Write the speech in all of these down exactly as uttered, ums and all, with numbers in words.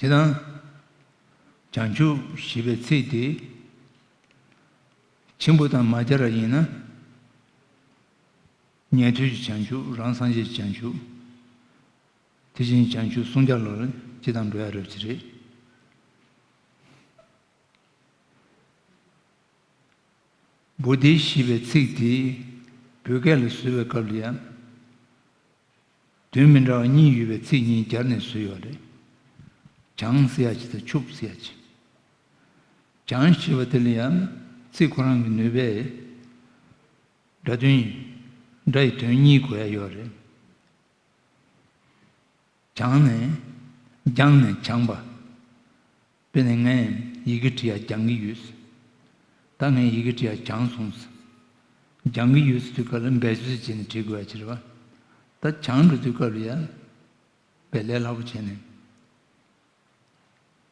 དེ་དང་། བྱང་ཆུབ་ཞེས་པའི་ཚིག་དེ། ཆེན་པོ་དང་མ་སྦྱར་བ་ཡིན་ན། ཉན་ཐོས་ཀྱི་བྱང་ཆུབ། རང་སངས་རྒྱས་ཀྱི་བྱང་ཆུབ། དེ་བཞིན་བྱང་ཆུབ་སངས་རྒྱས་ལ་སྤྱི་དང་འགྲོ་ཡ་རབ་ཅིག་རེད། བོ་དྷི་ཞེས་པའི་ཚིག་དེ་བོད་སྐད་ལ་བཟོས་པའི་སྐབས་ལ་ཡང་། དོན་མི་འདྲ་བ་གཉིས་ཡོད་པའི་ཚིག་གཉིས་སྦྱར་ནས་བཟོས་ཡོད་རེད། བྱང་ཟེར་ཡ་ཅིག་དང་ཆུབ་ཟེར་ཡ་ཅིག་བྱང་ཞེས་པ་དེ་ལ་ཡང་ཚིག་ཁོ་རང་གི་ནུས་པས་སྒྲ་དོན། སྒྲ་ཡི་དོན་གཉིས་གོ་ཡ་ཡོད་རེད། བྱང་ནས། སྦྱངས་ནས་བྱང་པ། དཔེར་ན་ངས་ཡི་གེ་བྲིས་ཡ་སྦྱང་གི་ཡོད། ད་ངས་ཡི་གེ་བྲིས་ཡ་སྦྱངས་སོང་། སྦྱང་གི་ཡོད་ཟེར་དུས་སྐབས་ལ་འབད་རྩོལ་བྱས་ནས་བྲིས་དགོས་ཡ་ཅིག་རེད་བ། ད་བྱང་འགྲོ་དུས་སྐབས་ལ་ཡ། དཔེ་ལས་སླ་པོ་བྱས་ནས།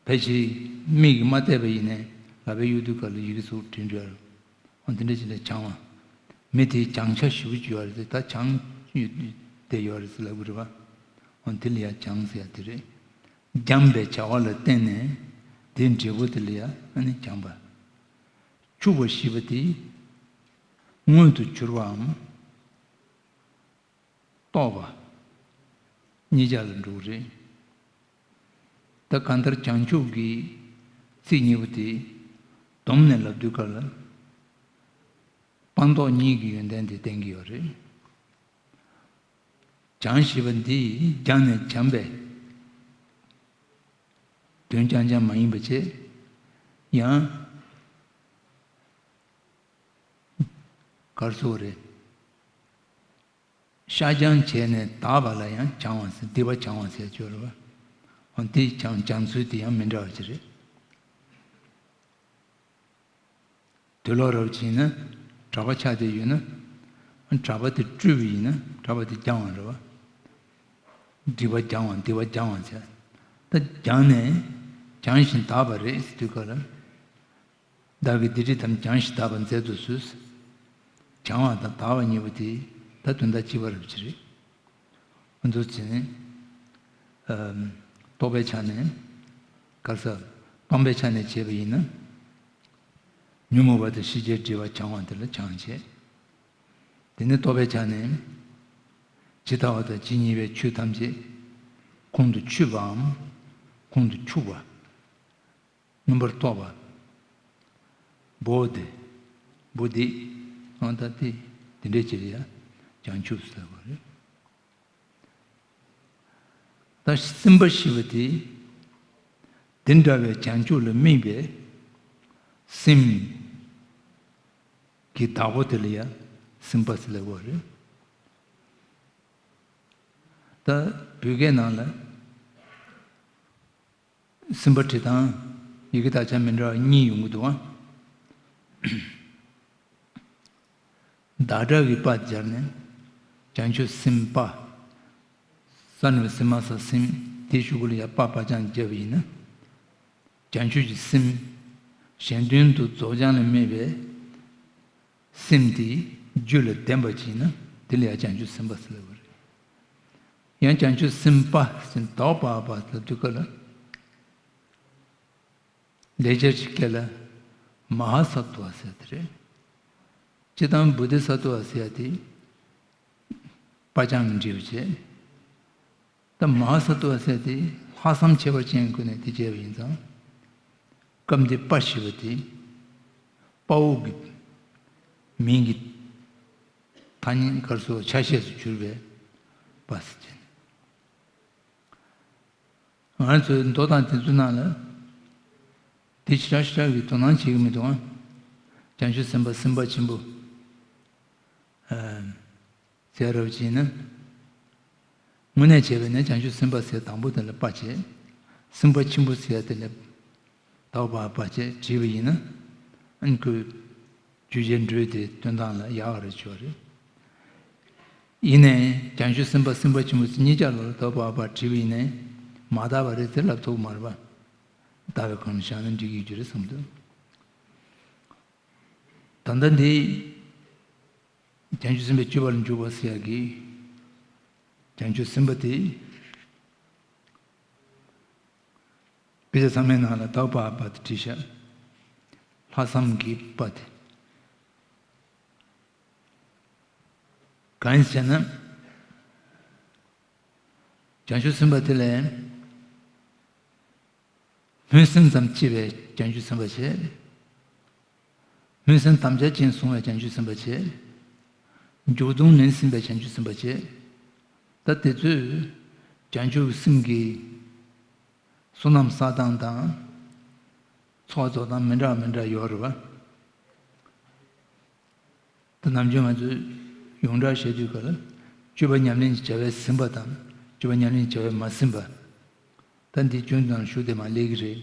ཕལ་ཆེར་མིག་གིས་མ་བལྟས་པ་ཡིན་ནའི་ལག་པས་གཡུག་དུས་སྐབས་ལ་ཡི་གེ་ཚུར་བྲིས་འགྲོ་ཡ་རེད། འོ་དེ་འདྲ་ཅིག་ལ་སྦྱང་བ། མི་དེའི་སྦྱང་བྱ་ཞེ་པོ་ཅིག་ཡོད་རེད་དེ། ད་སྦྱང་ཡོད་དེ་ཡོད་རེད་ཟེར་ལབ་གི་རེད་བ། འོ་དེ་ལ་ཡ་སྦྱང་ཟེར་ཡ་དེ་རེད། སྦྱངས་པའི་བྱ་བ་ལ་བརྟེན་ནས་དེའི་འབྲས་བུ་དེ་ལ་ཡ་ཨ་ནི་སྦྱངས་པ། ཆུབ་པ་ཞེས་པ་དེ་མངོན་དུ་གྱུར་པའམ། རྟོགས་པ་གཉིས་ཆར་ལ་འགྲོ་གི་རེད། ད་གང་ལྟར་བྱང་ཆུབ་ཀྱི་ཚིག་གཉིས་པོ་དེ་བསྡོམས་ནས་ལབ་དུས་སྐབས་ལ། སྤངས་རྟོགས་གཉིས་ཀྱི་ཡོན་ཏན་དེ་བསྟན་གྱི་ཡོད་རེད། བྱང་ཞེས་པ་འདི་སྦྱངས་ནས་བྱམས་པའི་དོན་རྐྱང་རྐྱང་མ་ཡིན་པ་བྱས། ཡང་ག་རེ་ཟེར་དགོས་རེད། ཤ་སྦྱང་བྱས་ནས་དག་པ་ལ་ཡང་སྦྱང་བ་ཟེར། སྡིག་པ་སྦྱང་བ་ཟེར་ཆོག་རེད་བ། འོ་དེ་སྦྱང་སྦྱང་ཚུལ་དེ་ཡང་མི་འདྲ་བ་ཅིག་རེད། དུག་ལོག་རབ་ཅིག་ཡིན་ན་གྲྭ་པ་ཆགས་བསྡད་ཡོད་ན། གྲྭ་པ་དེ་བཀྲུས་པ་ཡིན་ན་གྲྭ་པ་དེ་སྦྱང་བ་རེད་བ། སྡིག་པ་སྦྱང་བ། སྡིག་པ་སྦྱང་བ་ཟེར། ད་སྦྱངས་ནས་སྦྱང་ཞིང་དག་པ་རེད་ཟེར་དུས་སྐབས་ལ། བདག་གིས་འདི་བྲིས་ཏམ་སྦྱང་ཞིང་དག་པར་མཛད་དུ་གསོལ། སྦྱང་བ་དང་དག་པ་གཉིས་པོ་དེ་ད་དོན་དག་གཅིག་པ་རབ་ཅིག་རེད། འདུག་ཅིང་། ཨམ། རྟོགས་པའི་ཆ་ནས། ག་རེ་ཟེར། སྤངས་པའི་ཆ་ནས་བྱས་པ་ཡིན་ན། ཉོན་མོངས་པ་དང་ཤེས་བྱའི་སྒྲིབ་པ་སྦྱང་བ་དེ་ལ་སྦྱང་བྱེད། དེ་ནས་རྟོགས་པའི་ཆ་ནས། ཇི་ལྟ་བ་དང་ཇི་སྙེད་པའི་ཆོས་ཐམས་ཅད་ཁོང་དུ་ཆུད་པའམ་ཁོང་དུ་ཆུད་པ། མངོན་པར་རྟོགས་པ། བོ་དྷི། བོ་དྷི། ཨང་ད་དེ་དེ་འདྲའི་ཕྱིར་ཡང་བྱང་ཆུབ་ཟེར་བ་རེད། ད་སེམས་པ་ཞེས་པ་དེ་དེ་འདྲ་བའི་བྱང་ཆུབ་ལ་དམིགས་པའི་སེམས་ཀྱི་བདག་པོ་དེ་ལ་ཡང་སེམས་པ་ཟེར་ལབ་པ་རེད། ད་བོད་སྐད་ནང་ལ། སེམས་པ་བྲི་སྟངས་ཡི་གེ་དག་ཆ་མི་འདྲ་བ་གཉིས་ཡོང་གི་འདུག་ཨ། བདག་སྒྲ་གི་པ་སྦྱར་ནས་བྱང་ཆུབ་སེམས་དཔའ། ས་ནས་སེམས་མ་ས་སེམས་དེའི་གཞུག་གུ་ལ་ཡ་པ་པ་ཅང་བརྒྱབ་པ་ཡིན་ན། བྱང་ཆུབ་ཀྱི་སེམས། གཞན་དོན་དུ་རྫོགས་བྱང་ལ་དམིགས་པའི་སེམས་དེ་རྒྱུད་ལ་ལྡན་པ་ཅིག་ཡིན་ན་དེ་ལ་ཡང་བྱང་ཆུབ་སེམས་དཔའ་ཟེར་བ་རེད། ཡང་བྱང་ཆུབ་སེམས་དཔའ་ཟེར་དོག་པ་པ་ཟེར་དུས་སྐབས་ལ། ལེགས་སྦྱར་གྱི་སྐད་ལ་མ་ཧཱ་སཏྭ་ཟེར་དེ་རེད། སྤྱིར་བཏང་བོ་དྷི་སཏྭ་ཟེར་ཡ་དེ་པ་ཅང་གིས་འབྲི་བ་བྱས། ད་མ་ཧཱ་སཏྭ་ཟེར་དེ་ལྷག་བསམ་ཁྱད་པར་ཅན་ཀུན་ནས་དེ་བྱས་པ་ཡིན་ཙང་། སྐབས་འདིའི་དཔའ་ཞེས་པ་དེ་དཔའ་བོ་གི་མིང་གི་ཐ་སྙད་ག་རེ་ཟེར་ཆ་ཤས་སུ་གྱུར་པའི་དཔའ་ཟེར་བྱས་ནས། ང་རང་ཚོའི་མདོ་དང་དེ་ཚོའི་ནང་ལ་དེ་ཞེ་དྲག་ཞེ་དྲག་གི་དོ་སྣང་བྱེད་ཀྱི་མི་འདུག་ཨ། བྱང་ཆུབ་སེམས་དཔའ་སེམས་དཔའ་ཆེན་པོ། ཨ། ཟེར་རབ་བྱས་ན། དངོས་གནས་བྱས་པས་ན་བྱང་ཆུབ་སེམས་དཔའ་ཟེར་དང་པོ་དེ་ལ་དཔའ་བྱས། སེམས་དཔའ་ཆེན་པོ་ཟེར་དེ་ལ་དོག་པ་པ་བྱས་བྲིས་པ་ཡིན་ན། ཨ་ནི་ཁོའི་བརྗོད་བྱའི་འགྲོས་དེ་སྟོན་སྟངས་ལ་ཡག་རེ་ཆོག་རེད། ཡིན་ནའི་བྱང་ཆུབ་སེམས་དཔའ་སེམས་དཔའ་ཆེན་པོ་ཟེར་གཉིས་ཆར་ལ་དོག་པ་པ་བྲིས་པ་ཡིན་ནའི་མ་དག་པ་རེད་ཟེར་ལབ་ཐུབ་མ་རེད་པ། དག་པའི་ཁོངས་ནས་བཞག་ན་འགྲིག་གི་ཡོད་ཀྱི་རེད་བསམ་འདུག་ད་ལྟ་འདི། བྱང་ཆུབ་སེམས་དཔའི་སྤྱོད་པ་ལ་འཇུག་པ་ཟེར་ཡག་གི། བྱང་ཆུབ་སེམས་དཔའ་དེ། དཔེ་ཆ་ཚང་མའི་ནང་ལ་ད་པ་པ་དེ་བྲིས་ཤག་ལྷག་བསམ་གྱི་པ་དེ། གང་ཡིན་ཟེར་ན། བྱང་ཆུབ་སེམས་དཔའ་དེ་ལས། སྨོན་སེམས་ཙམ་སྐྱེས་པའི་བྱང་ཆུབ་སེམས་དཔའ་བྱས། སྨོན་སེམས་དམ་བཅའ་ཅན་བཟུང་བའི་བྱང་ཆུབ་སེམས་དཔའ་བྱས། འཇུག་ལྡོག་ལེན་ཟིན་པའི་བྱང་ཆུབ་སེམས་དཔའ་བྱས། ད་དེ་ཚོས་བྱང་ཆུབ་སེམས་ཀྱི་བསོད་ནམས་བསགས་སྟངས་དང་། ཚོགས་རྫོགས་སྟངས་མི་འདྲ་མི་འདྲ་ཡོད་རེད་བ། ད་ནམ་རྒྱུན་ང་ཚོས་ཡོངས་གྲགས་བཤད་དུས་སྐབས་ལ། སྤྱོད་པ་ཉམས་ལེན་བྱ་བས་ཟིན་པ་དང་། སྤྱོད་པ་ཉམས་ལེན་བྱ་བས་མ་ཟིན་པ། ད་འདི་སྐྱོན་དང་ཤུགས་དེ་མ་སླེབས་ཀྱི་རེད།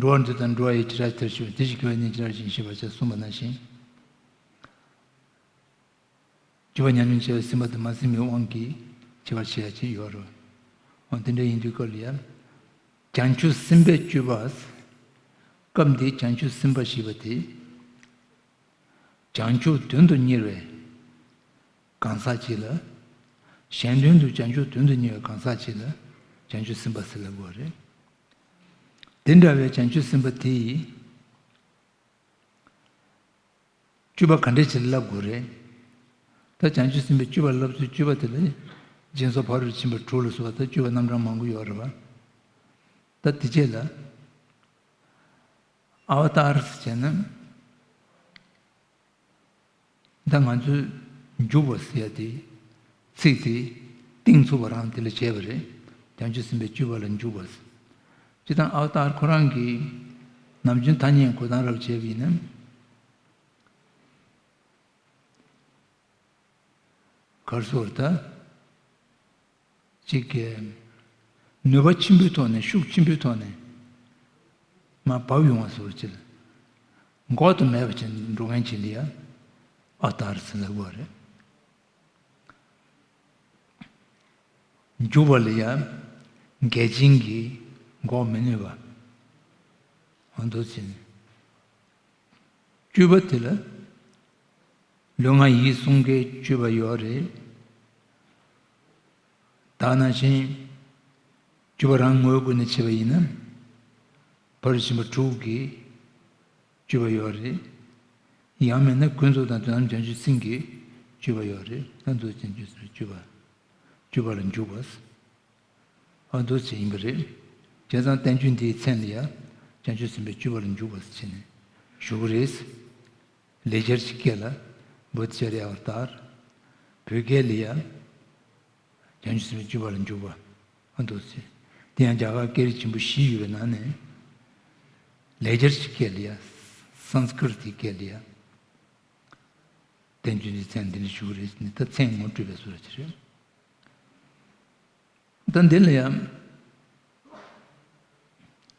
འགྲོ་བ་འདི་དང་འགྲོ་བ་ཡི་བྱེ་བྲག་ཕྱིར་ཞེས་པ་དེ་བཞིན་དགེ་བའི་བསྙེན་ཆེ་རབ་ཞིང་ཞེས་པ་བཅས་གསུངས་པ་ནང་བཞིན། སྤྱོད་པ་ཉམས་ལེན་བྱས་པས་ཟིན་པ་དང་མ་ཟིན་པའི་དབང་གིས་ཁྱད་པར་ཕྱེ་ཡ་ཅིག་ཡོད་རེད། འོ་དེ་འདྲ་ཡིན་དུས་སྐབས་ལ་ཡང་། བྱང་ཆུབ་སེམས་དཔའི་སྤྱོད་པ། སྐབས་འདིའི་བྱང་ཆུབ་སེམས་དཔའ་ཞེས་པ་དེ། བྱང་ཆུབ་དོན་དུ་གཉེར་བའི་གང་ཟག་ཅིག་ལ། གཞན་དོན་དུ་བྱང་ཆུབ་དོན་དུ་གཉེར་བའི་གང་ཟག་ཅིག་ལ་བྱང་ཆུབ་སེམས་དཔའ་ཟེར་ལབ་དགོས་པ་རེད། དེ་འདྲ་བའི་བྱང་ཆུབ་སེམས་དཔའ་དེ་ཡིས། སྤྱོད་པ་ག་འདྲས་བྱས་ལ་བསླབ་དགོས་རེད། ད་བྱང་ཆུབ་སེམས་དཔའི་སྤྱོད་པ་བསླབ་ཚུལ་སྤྱོད་པ་དེ་ལ། སྦྱིན་སོགས་ཕ་རོལ་ཏུ་ཕྱིན་པ་དྲུག་ལ་སོགས་པ་ད་སྤྱོད་པ་རྣམ་གྲངས་མང་པོ་ཡོད་རེད་བ། ད་དེ་རྗེས་ལ། ཨ་བ་ཏཱར་ཟེར་བྱས་ན། ད་ང་ཚོས་འཇུག་པ་ཟེར་ཡ་དེ། ཚིག་དེ་གཏིང་ཚུགས་པ་རང་དེ་ལ་བྱས་པ་རེད། བྱང་ཆུབ་སེམས་དཔའི་སྤྱོད་པ་ལ་འཇུག་པ་ཟེར། སྤྱིར་བཏང་ཨ་བ་ཏཱར་ཁོ་རང་གིས་ནམ་རྒྱུན་ཐ་སྙད་འགོད་སྟངས་རབ་བྱས་པ་ཡིན་ན། ག་རེ་ཟེར་ད། གཅིག་གིས། ནུས་པ་ཆེན་པོའི་ཐོག་ནས་ཤུགས་ཆེན་པོའི་ཐོག་ནས། མར་བབས་ཡོང་བ་བཟོ་བ་ཅིག་ལ། འགོག་ཏུ་མེད་པ་ཅིག་འགྲོ་མཁན་ཅིག་ལ་ཡ། ཨ་བ་ཏཱར་ཟེར་ལབ་དགོས་པ་རེད། འཇུག་པ་ལ་ཡ། འགལ་རྐྱེན་གྱིས་འགོག་མི་ནུས་པ། འོ་འདུག་ཅིང་། སྤྱོད་པ་དེ་ལ། ལུས་ངག་ཡིད་གསུམ་ཀའི་སྤྱོད་པ་ཡོད་རེད། ད་ནང་བཞིན། སྤྱོད་པ་རང་ངོས་བཀོད་ནས་བྱས་པ་ཡིན་ན། ཕ་རོལ་ཕྱིན་པ་དྲུག་གི་སྤྱོད་པ་ཡོད་རེད། ཡང་མིན་ན་ཀུན་རྫོབ་དང་དོན་དམ་བྱང་ཆུབ་སེམས་ཀྱི་སྤྱོད་པ་ཡོད་རེད། ད་འདུག་ཅིང་སྤྱོད་པ། སྤྱོད་པ་ལ་འཇུག་པ། ཨ་འདུག་ཅིག་ཡིན་པ་རེད། བྱས་ཙང་བསྟན་བཅོས་འདིའི་མཚན་ལ་ཡང་། བྱང་ཆུབ་སེམས་དཔའི་སྤྱོད་པ་ལ་འཇུག་པ་ཟེར་བྱས་ནས་ཞུ་གི་རེད། ལེགས་སྦྱར་གྱི་སྐད་ལ། བོདྷི་ཙ་རི་ཡ་ཨ་བ་ཏཱར། བོད་སྐད་ལ་ཡང་། བྱང་ཆུབ་སེམས་དཔའི་སྤྱོད་པ་ལ་འཇུག་པ། ཨ་འདུག་ཟེར། དེ་ཡང་རྒྱ་གར་སྐད་རིགས་ཆེན་པོ་བཞི་ཡོད་པའི་ནང་ནས། ལེགས་སྦྱར་གྱི་སྐད་ལ་ཡ། སཾ་སྐྲྀ་ཏའི་སྐད་ལ་ཡ། བསྟན་བཅོས་འདིའི་མཚན་འདི་འདྲ་ཞུ་གི་རེད་ཟེར་ནས་ད་མཚན་ངོ་སྤྲོད་པའི་བཟོ་འདྲ་ཅིག་རེད། ད་འདི་ལ་ཡང་།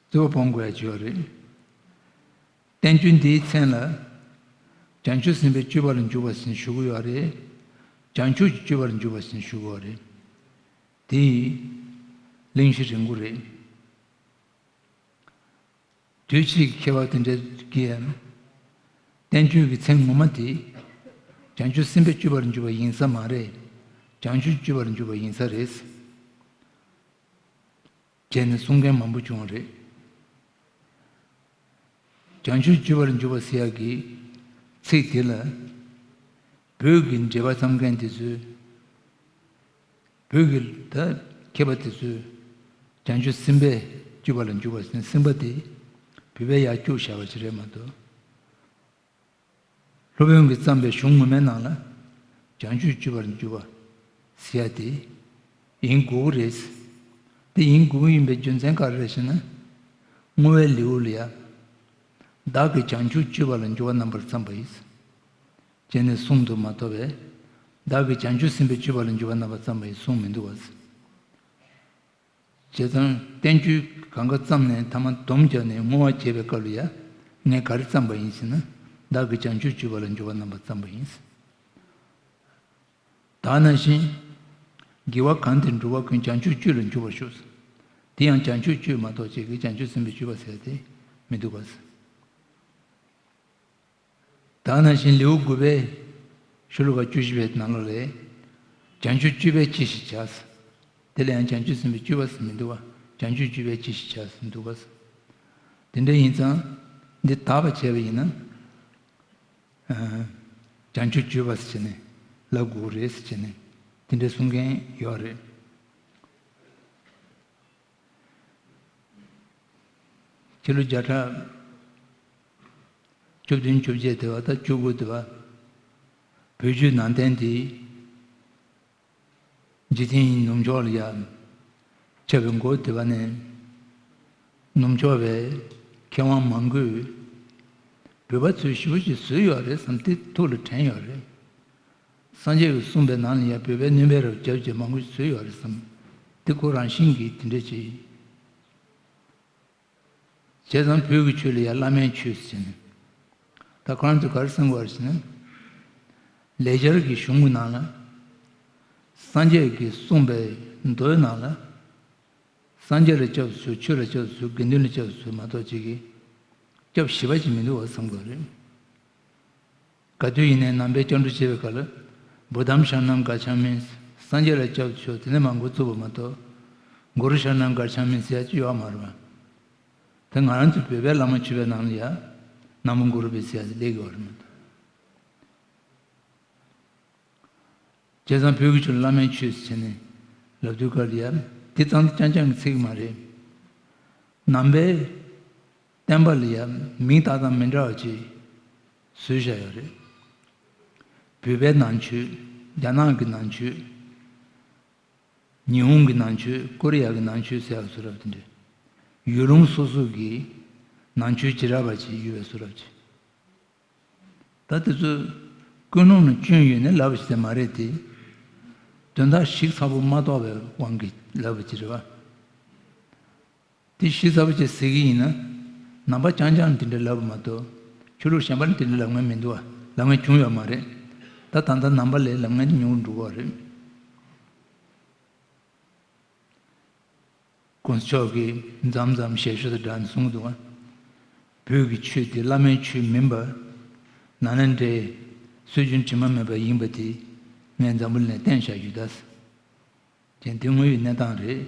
རྩོད་པ་སྤོང་དགོས་ཡ་ཅིག་ཡོད་རེད། བསྟན་བཅོས་འདིའི་མཚན་ལ། བྱང་ཆུབ་སེམས་དཔའི་སྤྱོད་པ་ལ་འཇུག་པ་ཟེར་ནས་ཞུ་གི་ཡོད་རེད། བྱང་ཆུབ་ཀྱི་སྤྱོད་པ་ལ་འཇུག་པ་ཟེར་ནས་ཞུ་གི་ཡོད་རེད། དེ་ཡི་གླེང་གཞི་རིང་པོ་རེད། དུས་ཕྱིས་ཀྱི་ཁྱད་པར་དེ་འདྲ་གིས་ཡང་། བསྟན་བཅོས་ཀྱི་མཚན་ངོ་མ་དེ། བྱང་ཆུབ་སེམས་དཔའི་སྤྱོད་པར་འཇུག་པ་ཡིན་ས་མ་རེད། བྱང་ཆུབ་སྤྱོད་པར་འཇུག་པ་ཡིན་ས་རེད། བྱས་ནས་གསུང་མཁན་མང་པོ་བྱུང་བ་རེད། བྱང་ཆུབ་སྤྱོད་པར་འཇུག་པ་ཟེར་ཡག་གི་ཚིག་དེ་ལ། བོད་ཀྱི་འགྲེལ་པ་བརྩམས་མཁན་དེ་ཚོས། བོད་ཀྱི་ད་མཁས་པ་དེ་ཚོས། བྱང་ཆུབ་སེམས་དཔའི་སྤྱོད་པ་ལ་འཇུག་པ་ཟེར་ནས་སེམས་དཔའ་དེ་བོད་པས་ཡར་བཅུག་བཞག་པ་ཞིག་རེད་མ་གཏོགས། སློབ་དཔོན་གྱིས་བརྩམས་པའི་གཞུང་ངོ་མའི་ནང་ལ། བྱང་ཆུབ་སྤྱོད་པར་འཇུག་པ་ཟེར་ཡ་དེ་ཡིན་དགོས་ཀྱི་རེད། དེ་ཡིན་དགོས་ཀྱི་ཡིན་པའི་རྒྱུ་མཚན་ག་རེ་རེད་ཟེར་ན། བསྔོ་བའི་ལེའུ་ལ་ཡ། བདག་གིས་བྱང་ཆུབ་སྤྱོད་པ་ལ་འཇུག་པ་རྣམ་པར་བརྩམས་པ་ཡིས། ཅེས་ནས་གསུངས་འདུག་མ་གཏོགས་པས། བདག་གིས་བྱང་ཆུབ་སེམས་དཔའི་སྤྱོད་པ་ལ་འཇུག་པ་རྣམ་པར་བརྩམས་པ་ཡིས་གསུངས་མི་འདུག་བ། བྱས་ཙང་བསྟན་བཅོས་གང་ག་བརྩམས་ནས་ཐ་མ་སྡོམ་བརྒྱབ་ནས་བསྔོ་བ་བྱས་པའི་སྐབས་ལ་ཡ། ངས་ག་རེ་བརྩམས་པ་ཡིན་ཟེར་ན། བདག་གིས་བྱང་ཆུབ་སྤྱོད་པ་ལ་འཇུག་པ་རྣམ་པར་བརྩམས་པ་ཡིན། ད་ནང་བཞིན། དགེ་བ་གང་དེ་འགྲུབ་པ་ཀུན་བྱང་ཆུབ་སྤྱོད་ལ་འཇུག་པར་ཤོག། དེ་ཡང་བྱང་ཆུབ་སྤྱོད་མ་གཏོགས་ཅིག་གིས་བྱང་ཆུབ་སེམས་དཔའི་སྤྱོད་པ་ཟེར་ཏེ་མི་འདུག་ག། ད་ནང་བཞིན་ལེའུ་དགུ་པའི་ཤོ་ལོ་ཀ་བཅུ་བཞི་པའི་ནང་ལོགས་ལས། བྱང་ཆུབ་སྤྱོད་པས་ཅི་ཞིག་བྱ། དེ་ལ་ཡང་བྱང་ཆུབ་སེམས་དཔའི་སྤྱོད་པ་ཟེར་མི་འདུག་བ། བྱང་ཆུབ་སྤྱོད་པའི་སྤྱི་ཞེས་བྱ་ཟེར་འདུག་བ། དེ་འདྲ་ཡིན་ཙང་འདི་དག་པ་བྱས་པ་ཡིན་ན། བྱང་ཆུབ་སྤྱོད་པ་ཟེར་བྱས་ནས་ལབ་དགོས་རེད་ཟེར་བྱས་ནས་དེ་འདྲ་གསུང་མཁན་ཡོད་རེད། ཕྱི་ལོ་བརྒྱ་ཕྲག་བཅུ་བདུན་བཅོ་བརྒྱད་དེ་བ་དང་བཅུ་དགུ་དེ་བ། བོད་བརྒྱུད་ནང་བསྟན་དེ། འཇིག་རྟེན་ནུབ་ཕྱོགས་ལ་ཡ་ཁྱབ་པའི་འགོ་དེ་བ་ནས། ནུབ་ཕྱོགས་པའི་མཁས་དབང་མང་པོས་བོད་པ་ཚོས་ཞེ་པོ་ཅིག་བཟོས་ཡོད་རེད་བསམ་སྟེ་ཐུགས་ལ་དྲན་ཡོད་རེད། སངས་རྒྱས་ཀྱིས་གསུངས་པའི་ནང་ལ་ཡང་བོད་པའི་སྣོན་པའི་རབ་རྒྱབ་ཀྱི་མང་པོ་བཟོས་ཡོད་རེད་བསམ། དེ་ཁོ་རང་བཞིན་གྱིས་དེ་འདྲ་ཅིག་བྱས་ཙང་བོད་ཀྱི་ཆོས་ལ་ཡང་བླ་མའི་ཆོས་ཟེར་ནས། ད་ཁོ་རང་ཚོས་ག་རེ་གསུང་གི་ཡོད་རེད་ཟེར་ན། ལེགས་སྦྱར་གྱི་གཞུང་གི་ནང་ལ། སངས་རྒྱས་ཀྱིས་གསུངས་པའི་མདོའི་ནང་ལ། སངས་རྒྱས་ལ་སྐྱབས་སུ་མཆིའོ། ཆོས་ལ་སྐྱབས་སུ་མཆིའོ། དགེ་འདུན་ལ་སྐྱབས་སུ་མཆིའོ་མ་གཏོགས་ཅིག་གིས་སྐྱབས་བཞི་པ་ཅིག་མི་འདུག་བ་བསམ་གྱི་ཡོད་རེད། ག་དུས་ཡིན་ནའི་ནང་པའི་སྐྱབས་འགྲོ་བྱེད་པའི་སྐབས་ལ། བུདྡྷཾ་ཤར་ཎཾ་གཱ་ཆཱ་མི། སངས་རྒྱས་ལ་སྐྱབས་སུ་མཆིའོ། དེ་ནས་མར་འགོ་བཙུགས་པ་མ་གཏོགས། གུ་རུ་ཤར་ཎཾ་གཱ་ཆཱ་མི་ཟེར་ཡ་ཅིག་ཡོད་མ་རེད་བ། དེ་ང་རང་ཚོ་བོད་པའི་བླ་མ་མཆོད་པའི་ནང་ལ་ཡ། ན་མོ་གུ་རུ་བྷྱཿ་ཟེར་ཡ་ཅིག་སླེབས་ཀྱི་ཡོད་རེད་མ་གཏོགས། བྱས་ཙང་བོད་ཀྱི་ཆོས་ལ་བླ་མའི་ཆོས་ཟེར་ནས་ལབ་དུས་སྐབས་ལ་ཡ། དེ་ཙམ་རྐྱང་རྐྱང་གི་ཚིག་མ་རེད། ནང་པའི་བསྟན་པ་ལ་ཡ་མིང་བཏགས་སྟངས་མི་འདྲ་བ་ཅིག་བཟོས་བཞག་ཡོད་རེད། བོད་པའི་ནང་ཆོས། རྒྱ་ནག་གི་ནང་ཆོས། ཉི་ཧོང་གི་ནང་ཆོས། ཀོ་རི་ཡ་གི་ནང་ཆོས་ཟེར་ཡག་བཟོ་འདྲ་དེ་འདྲ། ཡུལ་ལུང་སོ་སོ་གི་ནང་ཆོས་བྱེ་བྲག་པ་ཅིག་ཡོད་པའི་བཟོ་འདྲ་ཅིག་ད་དེ་ཚོ་ཀུན་སློང་ནང་སྐྱོན་ཡོད་ནས་ལབ་པ་ཞིག་དེ་མ་རེད་དེ། དོན་དག་ཞིབ་ཚགས་པོ་མ་རྟོགས་པའི་དབང་གིས་ལབ་པ་ཅིག་རེད་བ། དེ་ཞིབ་ཚགས་པོ་ཅིག་ཟེར་གྱི་ཡིན་ན། ནང་པ་རྐྱང་རྐྱང་དེ་འདྲ་ལབ་པ་མ་གཏོགས། ཆོས་ལུགས་གཞན་པ་ལ་དེ་འདྲ་ལབ་མཁན་མི་འདུག་བ། ལབ་མཁན་བྱུང་ཡོད་མ་རེད། ད་ད་ལྟ་ནང་པ་ལས་ལབ་མཁན་དེ་ཉུང་རུ་འགྲོ་གི་ཡོད་རེད། དཀོན་མཆོག་གིས་མཚམས་མཚམས་ཞལ་བཤུས་དང་སྦྲགས་ནས་གསུངས་འདུག་བ། བོད་ཀྱི་ཆོས་དེ་བླ་མའི་ཆོས་མིན་པར། ནཱ་ལེནྡྲའི་སྲོལ་རྒྱུན་དྲི་མ་མེད་པ་ཡིན་པ་དེ་ངས་འཛམ་བུ་གླིང་ལ་བསྟན་བཞག་རྒྱུ་ད། ཀྱང་དེ་དངོས་ཡོད་གནས་སྟངས་རེད།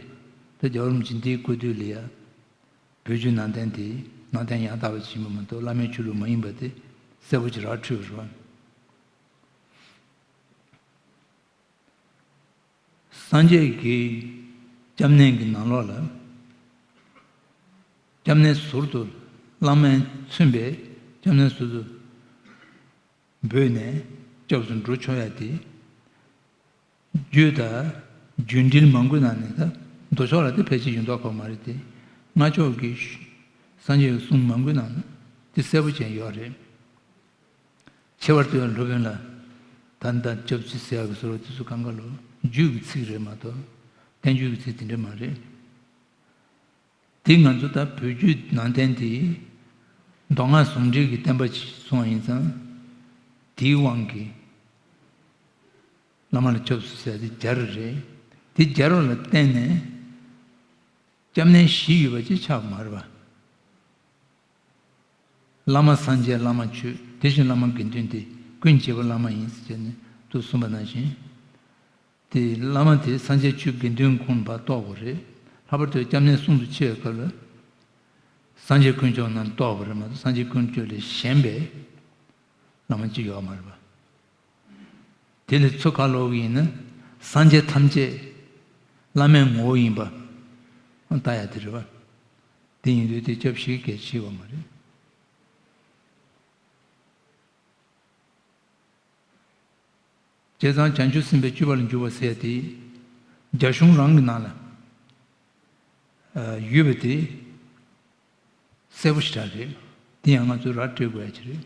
ད་རྒྱལ་བ་རིན་པོ་ཆེ་འདིའི་སྐུ་དུས་ལ་ཡ། བོད་བརྒྱུད་ནང་བསྟན་དེ་ནང་བསྟན་ཡང་དག་པ་ཞིག་ཡིན་པ་མ་གཏོགས་བླ་མའི་ཆོས་ལུགས་མ་ཡིན་པ་དེ་གསལ་པོ་ཅིག་ར་འཕྲོད་པ་རེད་བ། སངས་རྒྱས་ཀྱི་སྐྱབས་གནས་ཀྱི་ནང་ལོགས་ལ། སྐྱབས་གནས་ཟུར་དུ། བླ་མས་མཚོན་པའི་སྐྱབས་གནས་ཟུར་དུ་འབོད་ནས་སྐྱབས་སུ་འགྲོ་ཆོག་ཡ་དེ། རྒྱུད་དང་། རྒྱུད་འགྲེལ་མང་པོའི་ནང་ནས་ད། མདོ་ཕྱོགས་ལ་དེ་ཕལ་ཆེར་ཡོད་མདོག་ཁ་པོ་མ་རེད་དེ། སྔགས་ཕྱོགས་ཀྱི་སངས་རྒྱས་ཀྱི་གསུང་མང་པོའི་ནང་ན་དེ་གསལ་པོ་ཅན་ཡོད་རེད། ཁྱད་པར་དུ་ཡང་སློབ་དཔོན་ལ་ད་ལྟ་སྐྱབས་རྗེ་ཟེར་ཡག་གི་བཟོ་འདྲ་དེ་ཚོ་གང་ག་ལོ་རྒྱུད་ཀྱི་ཚིག་རེད་མ་གཏོགས་བསྟན་བཅོས་ཀྱི་ཚིག་དེ་འདྲ་མ་རེད། དེ་ང་ཚོ་ད་བོད་བརྒྱུད་ནང་བསྟན་དེ་མདོ་སྔགས་ཟུང་འབྲེལ་གྱི་བསྟན་པ་ཞིག་སོང་བ་ཡིན་ཙང་། དེའི་དབང་གིས་བླ་མ་ལ་སྐྱབས་སུ་ཟེར་དེ་སྦྱར་བ་རེད། དེ་སྦྱར་བ་ལ་བརྟེན་ནས་སྐྱབས་གནས་བཞི་ཡོད་པ་ཅིག་ཆགས་པ་མ་རེད་པ། བླ་མ་སངས་རྒྱས། བླ་མ་ཆོས། དེ་བཞིན་བླ་མ་དགེ་འདུན་ཏེ། ཀུན་བྱེད་པ་བླ་མ་ཡིན་ཟེར་ནས་དུ་གསུངས་པ་ནང་བཞིན། དེ་བླ་མ་དེ་སངས་རྒྱས་ཆོས་དགེ་འདུན་ཁོངས་ཕར་གཏོགས་པ་རེད། ལྷག་པར་དུ་སྐྱབས་གནས་གསུམ་དུ་ཕྱེ་བའི་སྐབས་ལ། སངས་རྒྱས་དཀོན་མཆོག་རྣམས་གཏོགས་པ་རེད་མ་གཏོགས་སངས་རྒྱས་དཀོན་མཆོག་ལས་གཞན་པའི་བླ་མ་གཅིག་ཡོད་མ་རེད་པ། དེ་ལས་ཚུར་ཁ་ལོག་གི་ཡིན་ན། སངས་རྒྱས་ཐམས་ཅད་བླ་མའི་ངོ་བོ་ཡིན་པ་ལྟ་ཡ་དེ་རེད་པ། དེ་ཡིན་དུས་དེ་སྐྱབས་ཞིག་གལ་ཆེ་བ་མ་རེད། བྱས་ཙང་བྱང་ཆུབ་སེམས་དཔའི་སྤྱོད་པ་ལ་འཇུག་པ་ཟེར་ཡ་དེ། རྒྱ་གཞུང་རང་གི་ནང་ལ་ཡོད་པ་དེ་གསལ་པོ་ཞེ་དྲག་རེད། དེ་ཡང་ང་ཚོས་ར་སྤྲོད་དགོས་ཡ་ཅིག་རེད།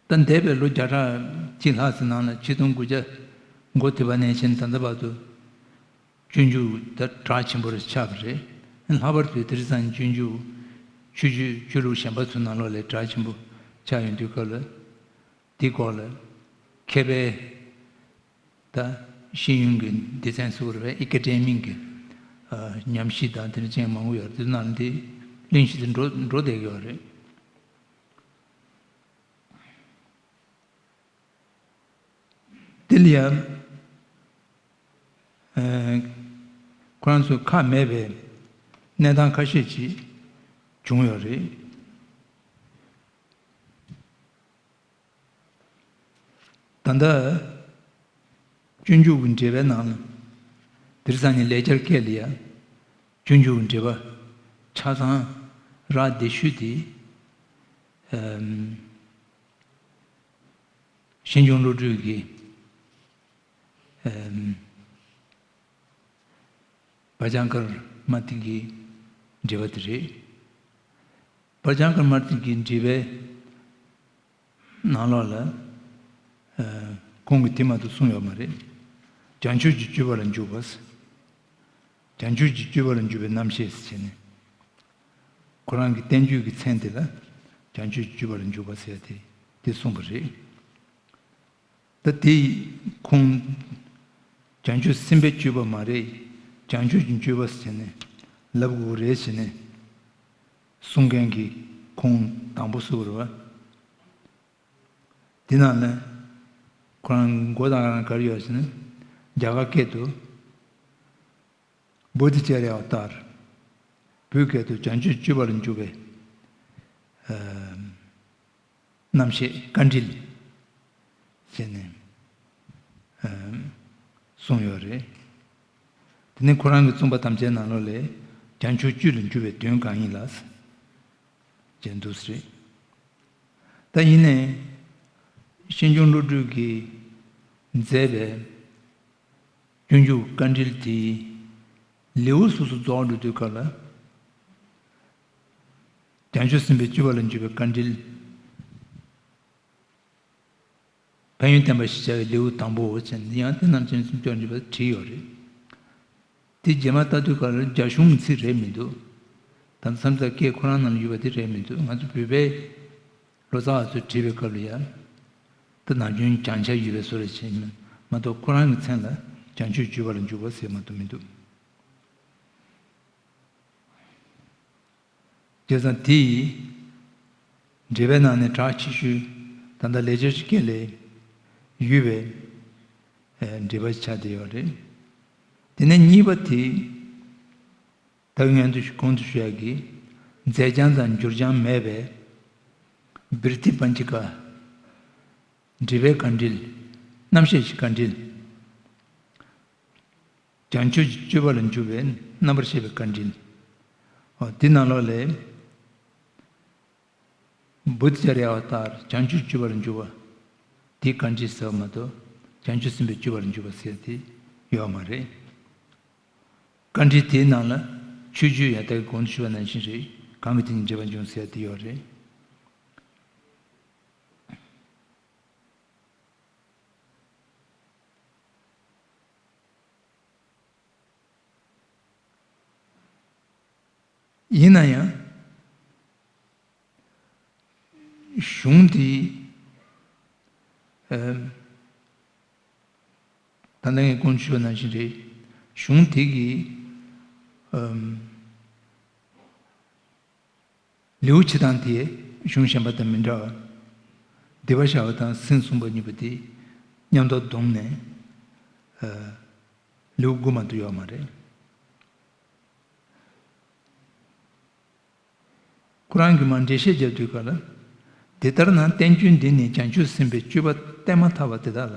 ད་འདས་པའི་ལོ་བརྒྱ་ཕྲག་གཅིག་ལྷག་ཙམ་ནང་ལ་ཆིག་སྟོང་དགུ་བརྒྱ་འགོ་དེ་བ་ནས་བྱས་ནས་ད་ལྟ་བར་དུ་སྤྱོད་འཇུག་ད་གྲགས་ཆེན་པོ་རེ་ཆགས་པ་རེད། ལྷག་པར་དུ་དེང་སང་སྤྱོད་འཇུག་ཆོས་བརྒྱུད་ཆོས་ལུགས་གཞན་པ་ཚོའི་ནང་ལོགས་ལ་གྲགས་ཆེན་པོ་ཆགས་ཡོང་དུས་སྐབས་ལ་དེའི་སྐོར་ལ་མཁས་པའི་ད་ཤེས་ཡོན་གྱི་སྡེ་ཚན་སུ་རེད་པས་ཨེ་ཀ་ཌེ་མིག་གི་ཉམས་ཞིབ་དང་དེ་འདྲ་ཅན་མང་པོ་ཡོད་རེད། དེ་ནང་ལ་དེ་གླེང་གཞི་དེ་འགྲོ་འགྲོ་བསྡད་ཀྱི་ཡོད་རེད། དེ་ལ་ཡང་ ཁོ་རང་ཚོ་ཁག་མེད་པའི་གནས་སྟངས་ཁ་ཤས་ཅིག་བྱུང་ཡོད་རེད། ད་ལྟ་སྤྱོད་འཇུག་གི་འགྲེལ་པའི་ནང་ལ། དེ་རིང་སང་ཉིན་ལེགས་སྦྱར་སྐད་ལ་ཡང་སྤྱོད་འཇུག་གི་འགྲེལ་པ་ཆ་ཚང་རག་བསྡད་ཤུལ་དེ། ཨམ། ཤེས་འབྱུང་བློ་གྲོས་ཀྱི། ཨམ། བ་ཇང་ཀར་མ་ཏི་གི་འགྲེལ་པ་དེ་རེད། བ་ཇང་ཀར་མ་ཏི་གི་འགྲེལ་པའི་ནང་ལོགས་ལ། ཨ། ཁོང་གིས་དེ་མ་གཏོགས་གསུངས་ཡོད་མ་རེད། བྱང་ཆུབ་ཀྱི་སྤྱོད་པ་ལ་འཇུག་པ། བྱང་ཆུབ་ཀྱི་སྤྱོད་པ་ལ་འཇུག་པའི་རྣམ་བཤད་ཟེར་བྱས་ནས། ཁོ་རང་གི་བསྟན་བཅོས་ཀྱི་མཚན་དེ་ལ་བྱང་ཆུབ་ཀྱི་སྤྱོད་པ་ལ་འཇུག་པ་ཟེར་ཏེ་དེ་གསུངས་པ་རེད། ད་དེ་ཁོང་བྱང་ཆུབ་སེམས་དཔའི་སྤྱོད་པ་མ་རེད། བྱང་ཆུབ་ཀྱི་སྤྱོད་པ་ཟེར་ནས་ལབ་དགོས་རེད་ཟེར་ནས་གསུང་མཁན་གྱི་ཁོང་དང་པོ་སུ་རེད་བ། དེ་ནང་ལ་ཁོ་རང་མགོ་དང་རང་ག་རེ་ཡོད་ཟེར་ན། རྒྱ་གར་སྐད་དུ་བོ་དྷི་ཙཱ་རི་ཨ་བ་ཏཱར། བོད་སྐད་དུ་བྱང་ཆུབ་སྤྱོད་པ་ལ་འཇུག་པའི་ཨ་རྣམ་བཤད་དཀའ་འགྲེལ་ཟེར་ནས་ཨ་གསུངས་ཡོད་རེད། དེ་ནས་ཁོ་རང་གི་གསུངས་པ་ཐམས་ཅད་ནང་ལོགས་ལས་བྱང་ཆུབ་སྤྱོད་ལ་འཇུག་པའི་དོན་གང་ཡིན་ལ་ཟེར་འདུག་ཟེར། ད་ཡིན་ནའི་ཤེས་འབྱུང་བློ་གྲོས་ཀྱིས་མཛད་པའི་སྤྱོད་འཇུག་དཀའ་འགྲེལ་དེའི་ལེའུ་སོ་སོ་རྫོགས་འགྲོ་དུས་སྐབས་ལ། བྱང་ཆུབ་སེམས་དཔའི་སྤྱོད་པ་ལ་འཇུག་པའི་དཀའ་འགྲེལ། ཕན་ཡོན་བསྟན་པ་ཞེས་བྱ་བའི་ལེའུ་དང་པོའོ་ཅེས་ནི་ཡང་དེ་རྣམས་ཀྱི་སུམ་ཅུ་འཇུག་པ་བྲིས་ཡོད་རེད། དེ་རྗེས་མ་ལྟ་དུས་སྐབས་ལ་རྒྱ་གཞུང་ཚིག་རེད་མི་འདུག་ད་མཚམས་མཚམས་སྐད་ཁོ་རང་ནང་ལ་ཡོད་པ་དེ་རེད་མི་འདུག་ང་ཚོ་བོད་པའི་ལོ་ཙཱ་བ་ཚོས་བྲིས་པའི་སྐབས་ལ་ཡང་། ད་ནམ་རྒྱུན་བགྲང་བྱ་ཡོད་པའི་བཟོ་འདྲ་བྱས་མ་གཏོགས་ཁོ་རང་གི་མཚན་ལ་བྱང་ཆུབ་སྤྱོད་པ་ལ་འཇུག་པ་ཟེར་མ་གཏོགས་མི་འདུག་བྱས་ཙང་དེ་ཡི་འགྲེལ་པའི་ནང་ནས་གྲགས་ཆེ་ཤོས་ད་ལྟ་ལེགས་སྦྱར་གྱི་སྐད་ལས་ཡོད་པའི་ཨེ་འགྲེལ་པ་ཆགས་བསྡད་ཡོད་རེད། དེ་ནས་གཉིས་པ་དེ་ད་གིན་ང་ཚོས་གོང་དུ་ཞུ་ཡག་གི་མཛད་བྱང་དང་འགྱུར་བྱང་མེད་པའི་བི་རི་ཏི་པཉྩི་ཀ། འགྲེལ་པའི་དཀའ་འགྲེལ། རྣམ་བཤད་ཀྱི་དཀའ་འགྲེལ། བྱང་ཆུབ་ཀྱི་སྤྱོད་པ་ལ་འཇུག་པའི་རྣམ་པར་ཤེས་པའི་དཀའ་འགྲེལ། འོ་དེ་ནང་ལོགས་ལས། བོ་དྷི་ཙཱ་རི་ཨ་བ་ཏཱར་བྱང་ཆུབ་སྤྱོད་པ་ལ་འཇུག་པ། དེའི་དཀའ་འགྲེལ་ཟེར་བ་མ་གཏོགས་བྱང་ཆུབ་སེམས་དཔའི་སྤྱོད་པ་ལ་འཇུག་པ་ཟེར་དེ་ཡོད་མ་རེད། དཀའ་འགྲེལ་དེའི་ནང་ལ་ཆོས་བརྒྱུད་ཡང་ད་གིན་གོང་དུ་ཞུས་པ་ནང་བཞིན་རེད། གང་གི་དེ་ནི་འགྲེལ་པ་འབྱུང་ཟེར་དེ་ཡོད་རེད། ཡིན་ན་ཡང་གཞུང་དེ་ཨ་ད་ལྟ་ངས་གོང་དུ་ཞུས་པ་ནང་བཞིན་རེད། གཞུང་དེ་གི་ཨམ། ལེའུ་ཕྱེ་སྟངས་དེ་གཞུང་གཞན་པ་དང་མི་འདྲ་བར། སྡེ་པ་བཞི་པ་དང་ཟིན་གསུམ་པ་གཉིས་པོ་དེ་མཉམ་དུ་བསྡོམས་ནས་ཨ་ལེའུ་དགུ་མ་གཏོགས་ཡོད་མ་རེད། ཁོ་རང་གིས་མར་འགྲེལ་བཤད་རྒྱབ་དུས་སྐབས་ལ། དེ་ལྟར་ན་བསྟན་བཅོས་འདི་ནི་བྱང་ཆུབ་སེམས་དཔའི་སྤྱོད་པ་བསྟན་མ་ཐག་པ་དེ་དག་ལ།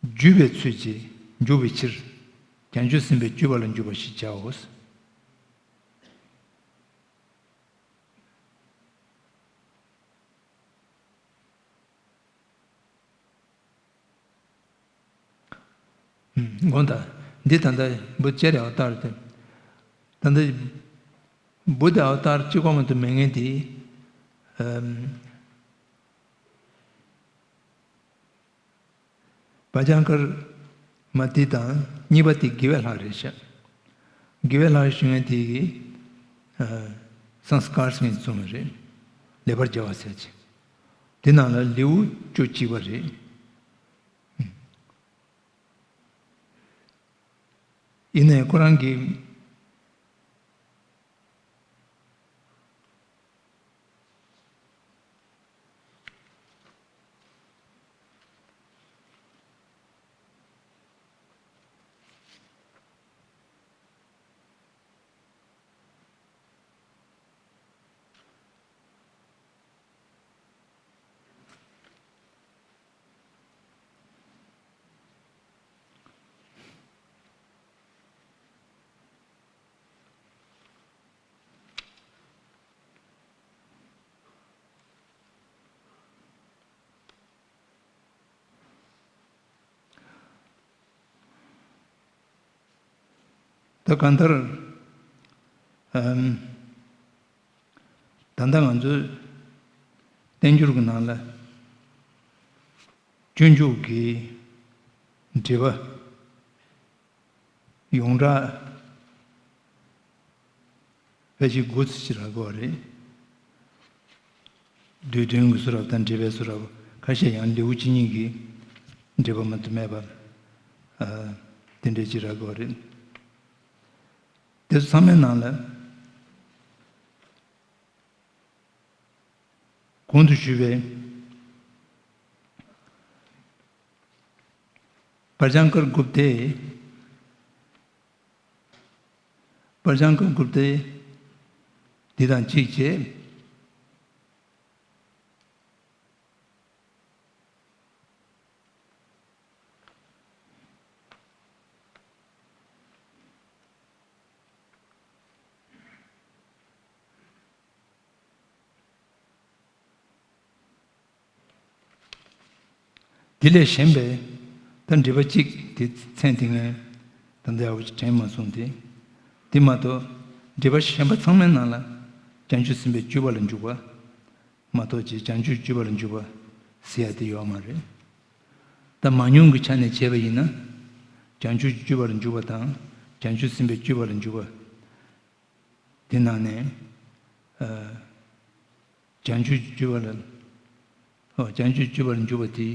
བརྒྱུད་པའི་ཚུལ་གྱིས་འཇུག་པའི་ཕྱིར། བྱང་ཆུབ་སེམས་དཔའི་སྤྱོད་པ་ལ་འཇུག་པ་ཞེས་བྱའོ། དགོངས་དག་འདི་ད་ལྟ་བོ་དྷི་ཙཱ་རི་ཨ་བ་ཏཱར་དེ། ད་ལྟ་བོ་དྷི་ཨ་བ་ཏཱར་གཅིག་པོ་མ་གཏོགས་མེད་མཁན་དེ། ཨམ། བ་ཇང་ཀར་མ་ཏི་དང་གཉིས་པ་དེ་དགེ་བའི་ལྷ་རེད་ཤག་དགེ་བའི་ལྷ་ཞུ་མཁན་དེ་གིས་ཨ་སཾ་སྐཱར་ཟེར་མཁན་གསུངས་པ་རེད། ལེགས་པར་སྦྱར་བ་ཟེར་ཅིག་དེ་ནང་ལ་ལེའུ་བཅུ་གཅིག་པ་རེད། ཡིན་ནའི་ཁོ་རང་གིས། ད་གང་ལྟར། ཨམ། ད་ལྟ་ང་ཚོའི་བསྟན་འགྱུར་གྱི་ནང་ལ་སྤྱོད་འཇུག་གི་འགྲེལ་པ་ཡོངས་གྲགས་ཕལ་ཆེར་དགུ་ཙམ་ཅིག་རག་གི་ཡོད་རེད། བསྡུས་དོན་གྱི་གསུང་རབ་དང་འགྲེལ་པའི་གསུང་རབ། ཁ་ཤས་ཡང་ལེའུ་གཅིག་གཉིས་ཀྱི་འགྲེལ་པ་མ་གཏོགས་མེད་པ། ཨ། དེ་འདྲ་ཅིག་རག་གི་ཡོད་རེད། དེ་ཚོ་ཚང་མའི་ནང་ལ་གོང་དུ་ཞུས་པའི་པར་བྱང་དཀར་དགུ་པོ་དེ། པར་བྱང་དཀར་དགུ་པོ་དེ་འདི་དང་གཅིག་བྱས། དེ་ལས་གཞན་པའི་ད་འགྲེལ་པ་གཅིག་དེ་མཚན་དེ་ངས་ད་ལྟ་ཡག་པོ་ཞིག་དྲན་མ་སོང་སྟེ། དེ་མ་གཏོགས་འགྲེལ་པ་གཞན་པ་ཚང་མའི་ནང་ལ་བྱང་ཆུབ་སེམས་དཔའི་སྤྱོད་པ་ལ་འཇུག་པ་མ་གཏོགས་ཅིག་བྱང་ཆུབ་སྤྱོད་པ་ལ་འཇུག་པ་ཟེར་ཡ་དེ་ཡོད་མ་རེད། ད་མང་ཉུང་གི་ཆ་ནས་བྱས་པ་ཡིན་ན། བྱང་ཆུབ་སྤྱོད་པ་ལ་འཇུག་པ་དང་བྱང་ཆུབ་སེམས་དཔའི་སྤྱོད་པ་ལ་འཇུག་པ། དེ་ནང་ནས། ཨ། བྱང་ཆུབ་སྤྱོད་པ་ལ། ཨོ། བྱང་ཆུབ་སྤྱོད་པ་ལ་འཇུག་པ་དེ་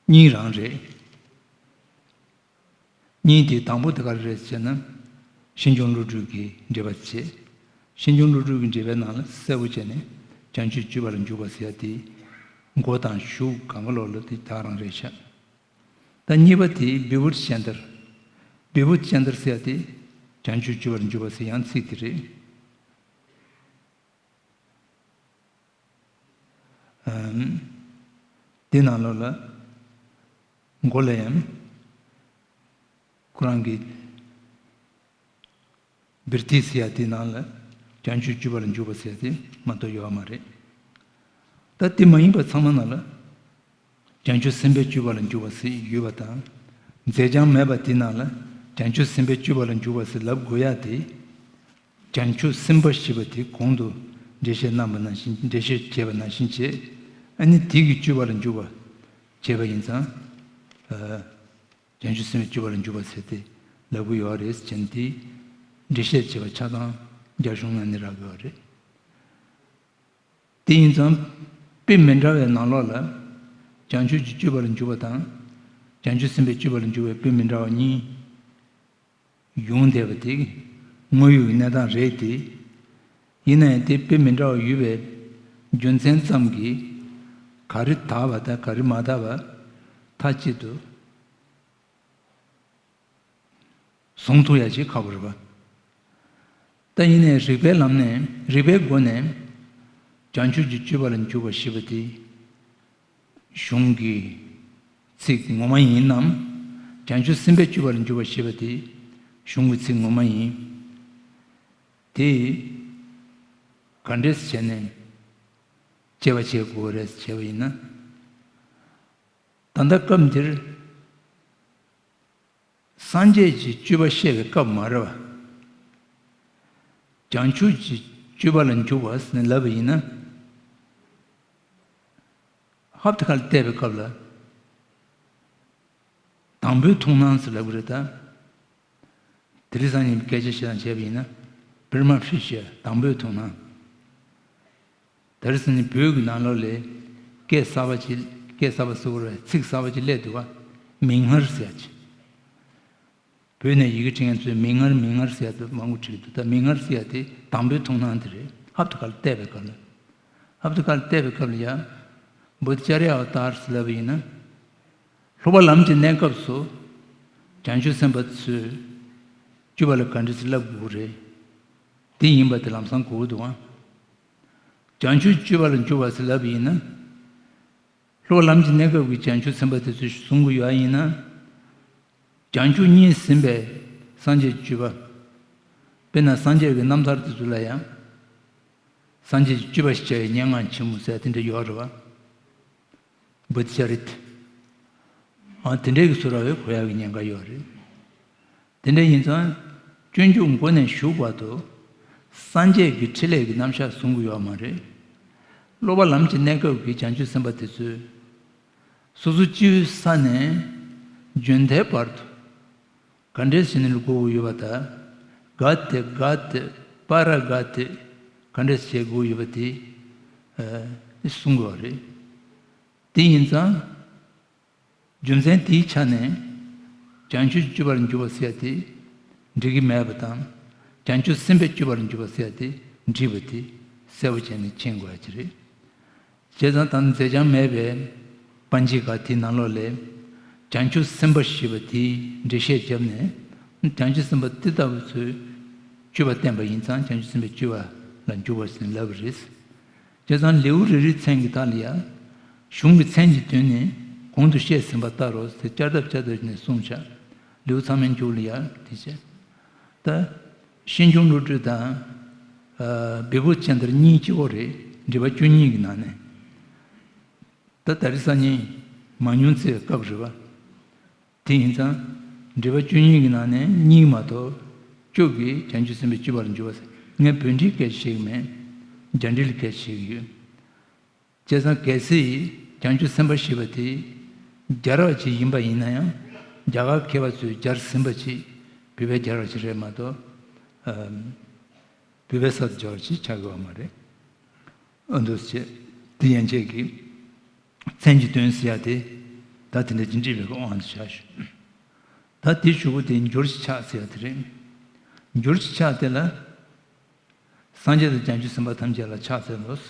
གཉིས་རང་རེད། གཉིས་དེ་དང་པོ་དེ་ག་རེ་རེད་ཟེར་ན། ཤིན་སྦྱོར་བློ་གྲོས་ཀྱི་འགྲེལ་པ་བྱས། ཤིན་སྦྱོར་བློ་གྲོས་ཀྱི་འགྲེལ་པའི་ནང་ལ་གསལ་པོ་བྱས་ནས་བྱང་ཆུབ་སྤྱོད་པ་ལ་འཇུག་པ་ཟེར་ཡ་དེ། མགོ་དང་གཞུག་གང་ག་ལོག་ལ་དེ་དག་རང་རེད་ཤག་ད་གཉིས་པ་དེ་བི་བུ་ཏི་ཅན་དར། བི་བུ་ཏི་ཅན་དར་ཟེར་ཡ་དེ་བྱང་ཆུབ་སྤྱོད་པ་ལ་འཇུག་པ་ཟེར་ཡང་ཚིག་དེ་རེད། ཨམ། དེ་ནང་ལོགས་ལ་མགོ་ལ་ཡང་ཁོ་རང་གི་བི་རི་ཏི་ཟེར་ཡ་དེ་ནང་ལ་བྱང་ཆུབ་སྤྱོད་པ་ལ་འཇུག་པ་ཟེར་ཡ་དེ་མ་གཏོགས་ཡོད་མ་རེད། ད་དེ་མ་ཡིན་པ་ཚང་མ་ནང་ལ། བྱང་ཆུབ་སེམས་དཔའི་སྤྱོད་པ་ལ་འཇུག་པ་ཟེར་ཡོད་པ་དང་། མཛད་བྱང་མེད་པ་དེ་ནང་ལ་བྱང་ཆུབ་སེམས་དཔའི་སྤྱོད་པ་ལ་འཇུག་པ་ཟེར་ལབ་དགོས་ཡ་དེ། བྱང་ཆུབ་སེམས་དཔའ་ཞེས་པ་དེ་གོང་དུ་འགྲེལ་བཤད་གནང་བ་ནང་བཞིན། འགྲེལ་བཤད་བྱས་པ་ནང་བཞིན་བྱས། ཨ་ནི་དེ་གི་སྤྱོད་པ་ལ་འཇུག་པ་བྱས་པ་ཡིན་ཙང་། ཨ། བྱང་ཆུབ་སེམས་དཔའི་སྤྱོད་པ་ལ་འཇུག་པ་ཟེར་ཏེ་ལབ་ཀྱི་ཡོད་རེད་ཟེར་ནས་དེ་འགྲེལ་བཤད་བྱས་པ་ཆ་ཚང་རྒྱ་གཞུང་ནང་ནས་རག་གི་ཡོད་རེད། དེ་ཡིན་ཙང་། དཔེ་མི་འདྲ་བའི་ནང་ལོགས་ལ། བྱང་ཆུབ་ཀྱི་སྤྱོད་པ་ལ་འཇུག་པ་དང་། བྱང་ཆུབ་སེམས་དཔའི་སྤྱོད་པ་ལ་འཇུག་པའི་དཔེ་མི་འདྲ་བ་གཉིས་ཡོང་བསྡད་པ་དེ་དངོས་ཡོད་ཀྱི་གནས་སྟངས་རེད་དེ། ཡིན་ན་ཡང་དེ་དཔེ་མི་འདྲ་བ་ཡོད་པའི་རྒྱུ་མཚན་ཙམ་གྱིས་ག་རེ་དག་པ་དང་ག་རེ་མ་དག་པ་མཐའ་གཅིག་ཏུ་གཟུང་ཐུབ་ཡ་ཅིག་ཁག་པོ་རེད་པ། ད་ཡིན་ནའི་རིགས་པའི་ལམ་ནས། རིགས་པའི་སྒོ་ནས་བྱང་ཆུབ་ཀྱི་སྤྱོད་པ་ལ་འཇུག་པ་ཞེས་པ་དེ་གཞུང་གི་ཚིག་ངོ་མ་ཡིན་ནམ། བྱང་ཆུབ་སེམས་དཔའི་སྤྱོད་པ་ལ་འཇུག་པ་ཞེས་པ་དེ་གཞུང་གི་ཚིག་ངོ་མ་ཡིན། དེ་ག་འདྲས་བྱས་ནས་དཔྱད་པ་བྱེད་དགོས་རེད་བྱས་པ་ཡིན་ན། ད་ལྟ་སྐབས་འདིར། སངས་རྒྱས་ཀྱི་སྤྱོད་པ་བཤད་པའི་སྐབས་མ་རེད་པ། བྱང་ཆུབ་ཀྱི་སྤྱོད་པ་ལ་འཇུག་པ་ཟེར་ནས་ལབ་པ་ཡིན་ན། ཧབ་ཏེ་ཁ་ལ་བལྟས་པའི་སྐབས་ལ། དང་པོའི་མཐོང་སྣང་ཟེར་ལབ་ཀྱི་རེད་ད། དེ་རིང་སང་ཉིན་སྐད་ཆ་བཤད་སྟངས་བྱས་པ་ཡིན་ན། པི་རི་མ་ཕི་ཤི་ཡ། དང་པོའི་མཐོང་སྣང་། དེ་རིང་སང་ཉིན་བོད་ཀྱི་ནང་ལོགས་ལ་སྐད་གསར་པ་ཅིག་སྐད་གསར་པ་ཟེར་དགོས་རེད། ཚིག་གསར་པ་ཅིག་སླེབས་འདུག་ག་མིག་སྔར་ཟེར་ཡ་ཅིག་བོད་ནས་ཡི་གེ་འབྲི་མཁན་ཚོས་མིག་སྔར་མིག་སྔར་ཟེར་ཡ་དེ་མང་པོ་བྲིས་འདུག་ད་མིག་སྔར་ཟེར་ཡ་དེ་དང་པོའི་མཐོང་སྣང་དེ་རེད། ཧབ་ཏེ་ཁ་ལ་བལྟས་པའི་སྐབས་ལ། ཧབ་ཏེ་ཁ་ལ་བལྟས་པའི་སྐབས་ལ་ཡ། བོ་དྷི་ཙརྱ་ཨ་བ་ཏཱར་ཟེར་ལབ་པ་ཡིན་ན། སློབ་པ་ལམ་གྱི་གནས་སྐབས་སུ། བྱང་ཆུབ་སེམས་དཔའ་ཚོས་སྤྱོད་པ་ལ་ག་འདྲ་ཟེར་ལབ་དགོས་རེད། དེ་ཡིན་པ་དེ་ལམ་སང་གོ་གི་འདུག་ཨང་། བྱང་ཆུབ་སྤྱོད་པ་ལ་འཇུག་པ་ཟེར་ལབ་པ་ཡིན་ན། སློབ་པ་ལམ་གྱི་གནས་སྐབས་ཀྱི་བྱང་ཆུབ་སེམས་དཔའ་དེ་ཚོས་གསུང་གི་ཡོད་ཡིན་ན། བྱང་ཆུབ་བརྙེས་ཟིན་པའི་སངས་རྒྱས་ཀྱི་སྤྱོད་པ། དཔེར་ན་སངས་རྒྱས་ཀྱི་རྣམ་ཐར་དེ་ཚོ་ལ་ཡང་། སངས་རྒྱས་ཀྱི་སྤྱོད་པ་ཞེས་བྱ་བའི་སྙན་ངག་ཆེན་མོ་ཟེར་དེ་འདྲ་ཡོད་རེད་པ། བོ་དྷི་ཙཱ་རི་ཏ། ཨ། དེ་འདྲའི་གི་ཚོ་ར་བའི་གོ་ཡག་གི་ཉེན་ཁ་ཡོད་རེད། དེ་འདྲ་ཡིན་ཙང་། སྤྱོད་འཇུག་མགོ་ནས་གཞུག་བར་དུ་སངས་རྒྱས་ཀྱི་ཕྲིན་ལས་ཀྱི་རྣམ་གཞག་གསུང་གི་ཡོད་མ་རེད། སློབ་པ་ལམ་གྱི་གནས་སྐབས་ཀྱི་བྱང་ཆུབ་སེམས་དཔའ་དེ་ཚོས་སོ་སོ་སྤྱི་བོའི་ས་ནས་བརྗོད་མཐའི་བར་དུ་ག་འདྲས་བྱས་ནས་འགྲོ་དགོས་ཡོད་པ་དང་། ག་ཏེ་ག་ཏེ་པ་ར་ག་ཏེ་ག་འདྲས་བྱེད་དགོས་ཡོད་པ་དེ་གསུང་དགོས་པ་རེད། དེ་ཡིན་ཙང་། རྒྱུ་མཚན་དེའི་ཆ་ནས་བྱང་ཆུབ་སྤྱོད་པར་འགྱུར་བ་ཟེར་ཡ་དེ་འགྲིག་གི་མེད་པ་དང་། བྱང་ཆུབ་སེམས་དཔའི་སྤྱོད་པར་འགྱུར་བ་ཟེར་ཡ་དེ་འགྲིག་པ་དེ་གསལ་པོ་བྱས་ནས་མཁྱེན་དགོས་ཡ་ཅིག་རེད། བྱས་ཙང་ད་མཛད་བྱང་མེད་པའི་པཎ་ཆེན་ག་དེའི་ནང་ལོགས་ལས་བྱང་ཆུབ་སེམས་དཔའ་ཞེས་པ་དེའི་འགྲེལ་བཤད་བརྒྱབ་ནས། བྱང་ཆུབ་སེམས་དཔའ་དེ་ལྟ་བུ་ཚོའི་སྤྱོད་པ་བསྟན་པ་ཡིན་ཙང་བྱང་ཆུབ་སེམས་དཔའི་སྤྱོད་པ་ལ་འཇུག་པ་ཟེར་ལབ་པ་རེད། བྱས་ཙང་ལེའུ་རེ་རེའི་མཚན་གྱི་མཐའ་ལ་ཡང་། གཞུང་གི་མཚན་གྱི་དོན་ནི་གོང་དུ་བཤད་ཟིན་པ་ལྟར་རོ་ཟེར་བསྐྱར་ལྡབ་བསྐྱར་ལྡབ་ནས་གསུངས་བཞག། ལེའུ་ཚང་མའི་མཇུག་ལ་ཡང་དེ་བྱས། ད་ཤེར་འབྱུང་བློ་གྲོས་དང་། ཨ། བཻ་བོ་ཅན་དར་གཉིས་གཅིག་པོ་རེད། འགྲེལ་པ་བཅུ་གཉིས་ཀྱི་ནང་ནས། ད་དེ་རིང་སང་ཉིན་མང་ཉུང་བརྩི་བའི་སྐབས་རེད་པ། དེ་ཡིན་ཙང་། འགྲེལ་པ་བཅུ་གཉིས་ཀྱི་ནང་ནས་གཉིས་མ་གཏོགས་བཅུ་གིས་བྱང་ཆུབ་སེམས་དཔའི་སྤྱོད་པར་འགྱུར་བ་ཟེར། ངས་བོད་འགྲེལ་སྐད་ཆ་བཤད་ཀྱི་མེད། རྒྱ་འགྲེལ་སྐད་ཆ་བཤད་ཀྱི་ཡོད། བྱས་ཙང་གལ་སྲིད་བྱང་ཆུབ་སེམས་དཔའ་ཞེས་པ་དེ་སྦྱར་བ་ཅིག་ཡིན་པ་ཡིན་ན་ཡང་། རྒྱ་གར་མཁས་པ་ཚོས་སྦྱར་ཟིན་པ་ཅིག་བོད་པས་སྦྱར་བ་ཅིག་རེད་མ་གཏོགས། ཨ། བོད་པའི་ས་དུ་སྦྱར་བ་ཅིག་ཆགས་ཀྱི་ཡོད་མ་རེད། ཨ། འདུག་སེ་བྱས། དེ་ཡན་ཆད་ཀྱི་མཚན་གྱི་དོན་ཟེར་ཡ་དེ་ད་དེ་འདྲ་ཅིག་འགྲིག་པའི་དབང་དུ་བྱས་ཞུ། ད་དེའི་གཞུག་གུ་དེ་འགྱུར་ཕྱག་ཟེར་ཡ་དེ་རེད། འགྱུར་ཕྱག་དེ་ལ། སངས་རྒྱས་དང་བྱང་ཆུབ་སེམས་དཔའ་ཐམས་ཅད་ལ་ཕྱག་འཚལ་ལོ། བྱས་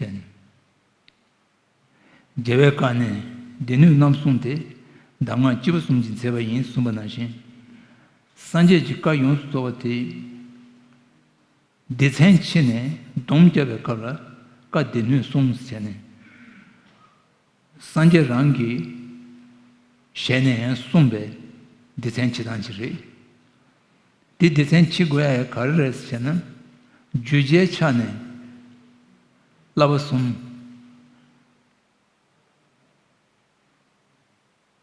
ནས། རྒྱལ་བའི་བཀའ་ནི་སྡེ་སྣོད་རྣམ་གསུམ་སྟེ། གདམས་ངག་སྤྱི་པ་གསུམ་གྱིས་མཛད་པ་ཡིན་གསུངས་པ་ནང་བཞིན། སངས་རྒྱས་ཀྱི་བཀའ་ཡོངས་སུ་རྫོགས་པ་དེ། སྡེ་ཚན་ཕྱེ་ནས་སྡོམ་བརྒྱབ་པའི་སྐབས་ལ་བཀའ་སྡེ་སྣོད་གསུམ་ཟེར་ནས། སངས་རྒྱས་རང་གི་ཞལ་ནས་གསུངས་པའི་སྡེ་ཚན་ཕྱེ་སྟངས་ཅིག་རེད། དེ་སྡེ་ཚན་ཕྱེ་དགོས་ཡ་ག་རེ་རེད་ཟེར་ན། བརྗོད་བྱའི་ཆ་ནས་བསླབ་པ་གསུམ།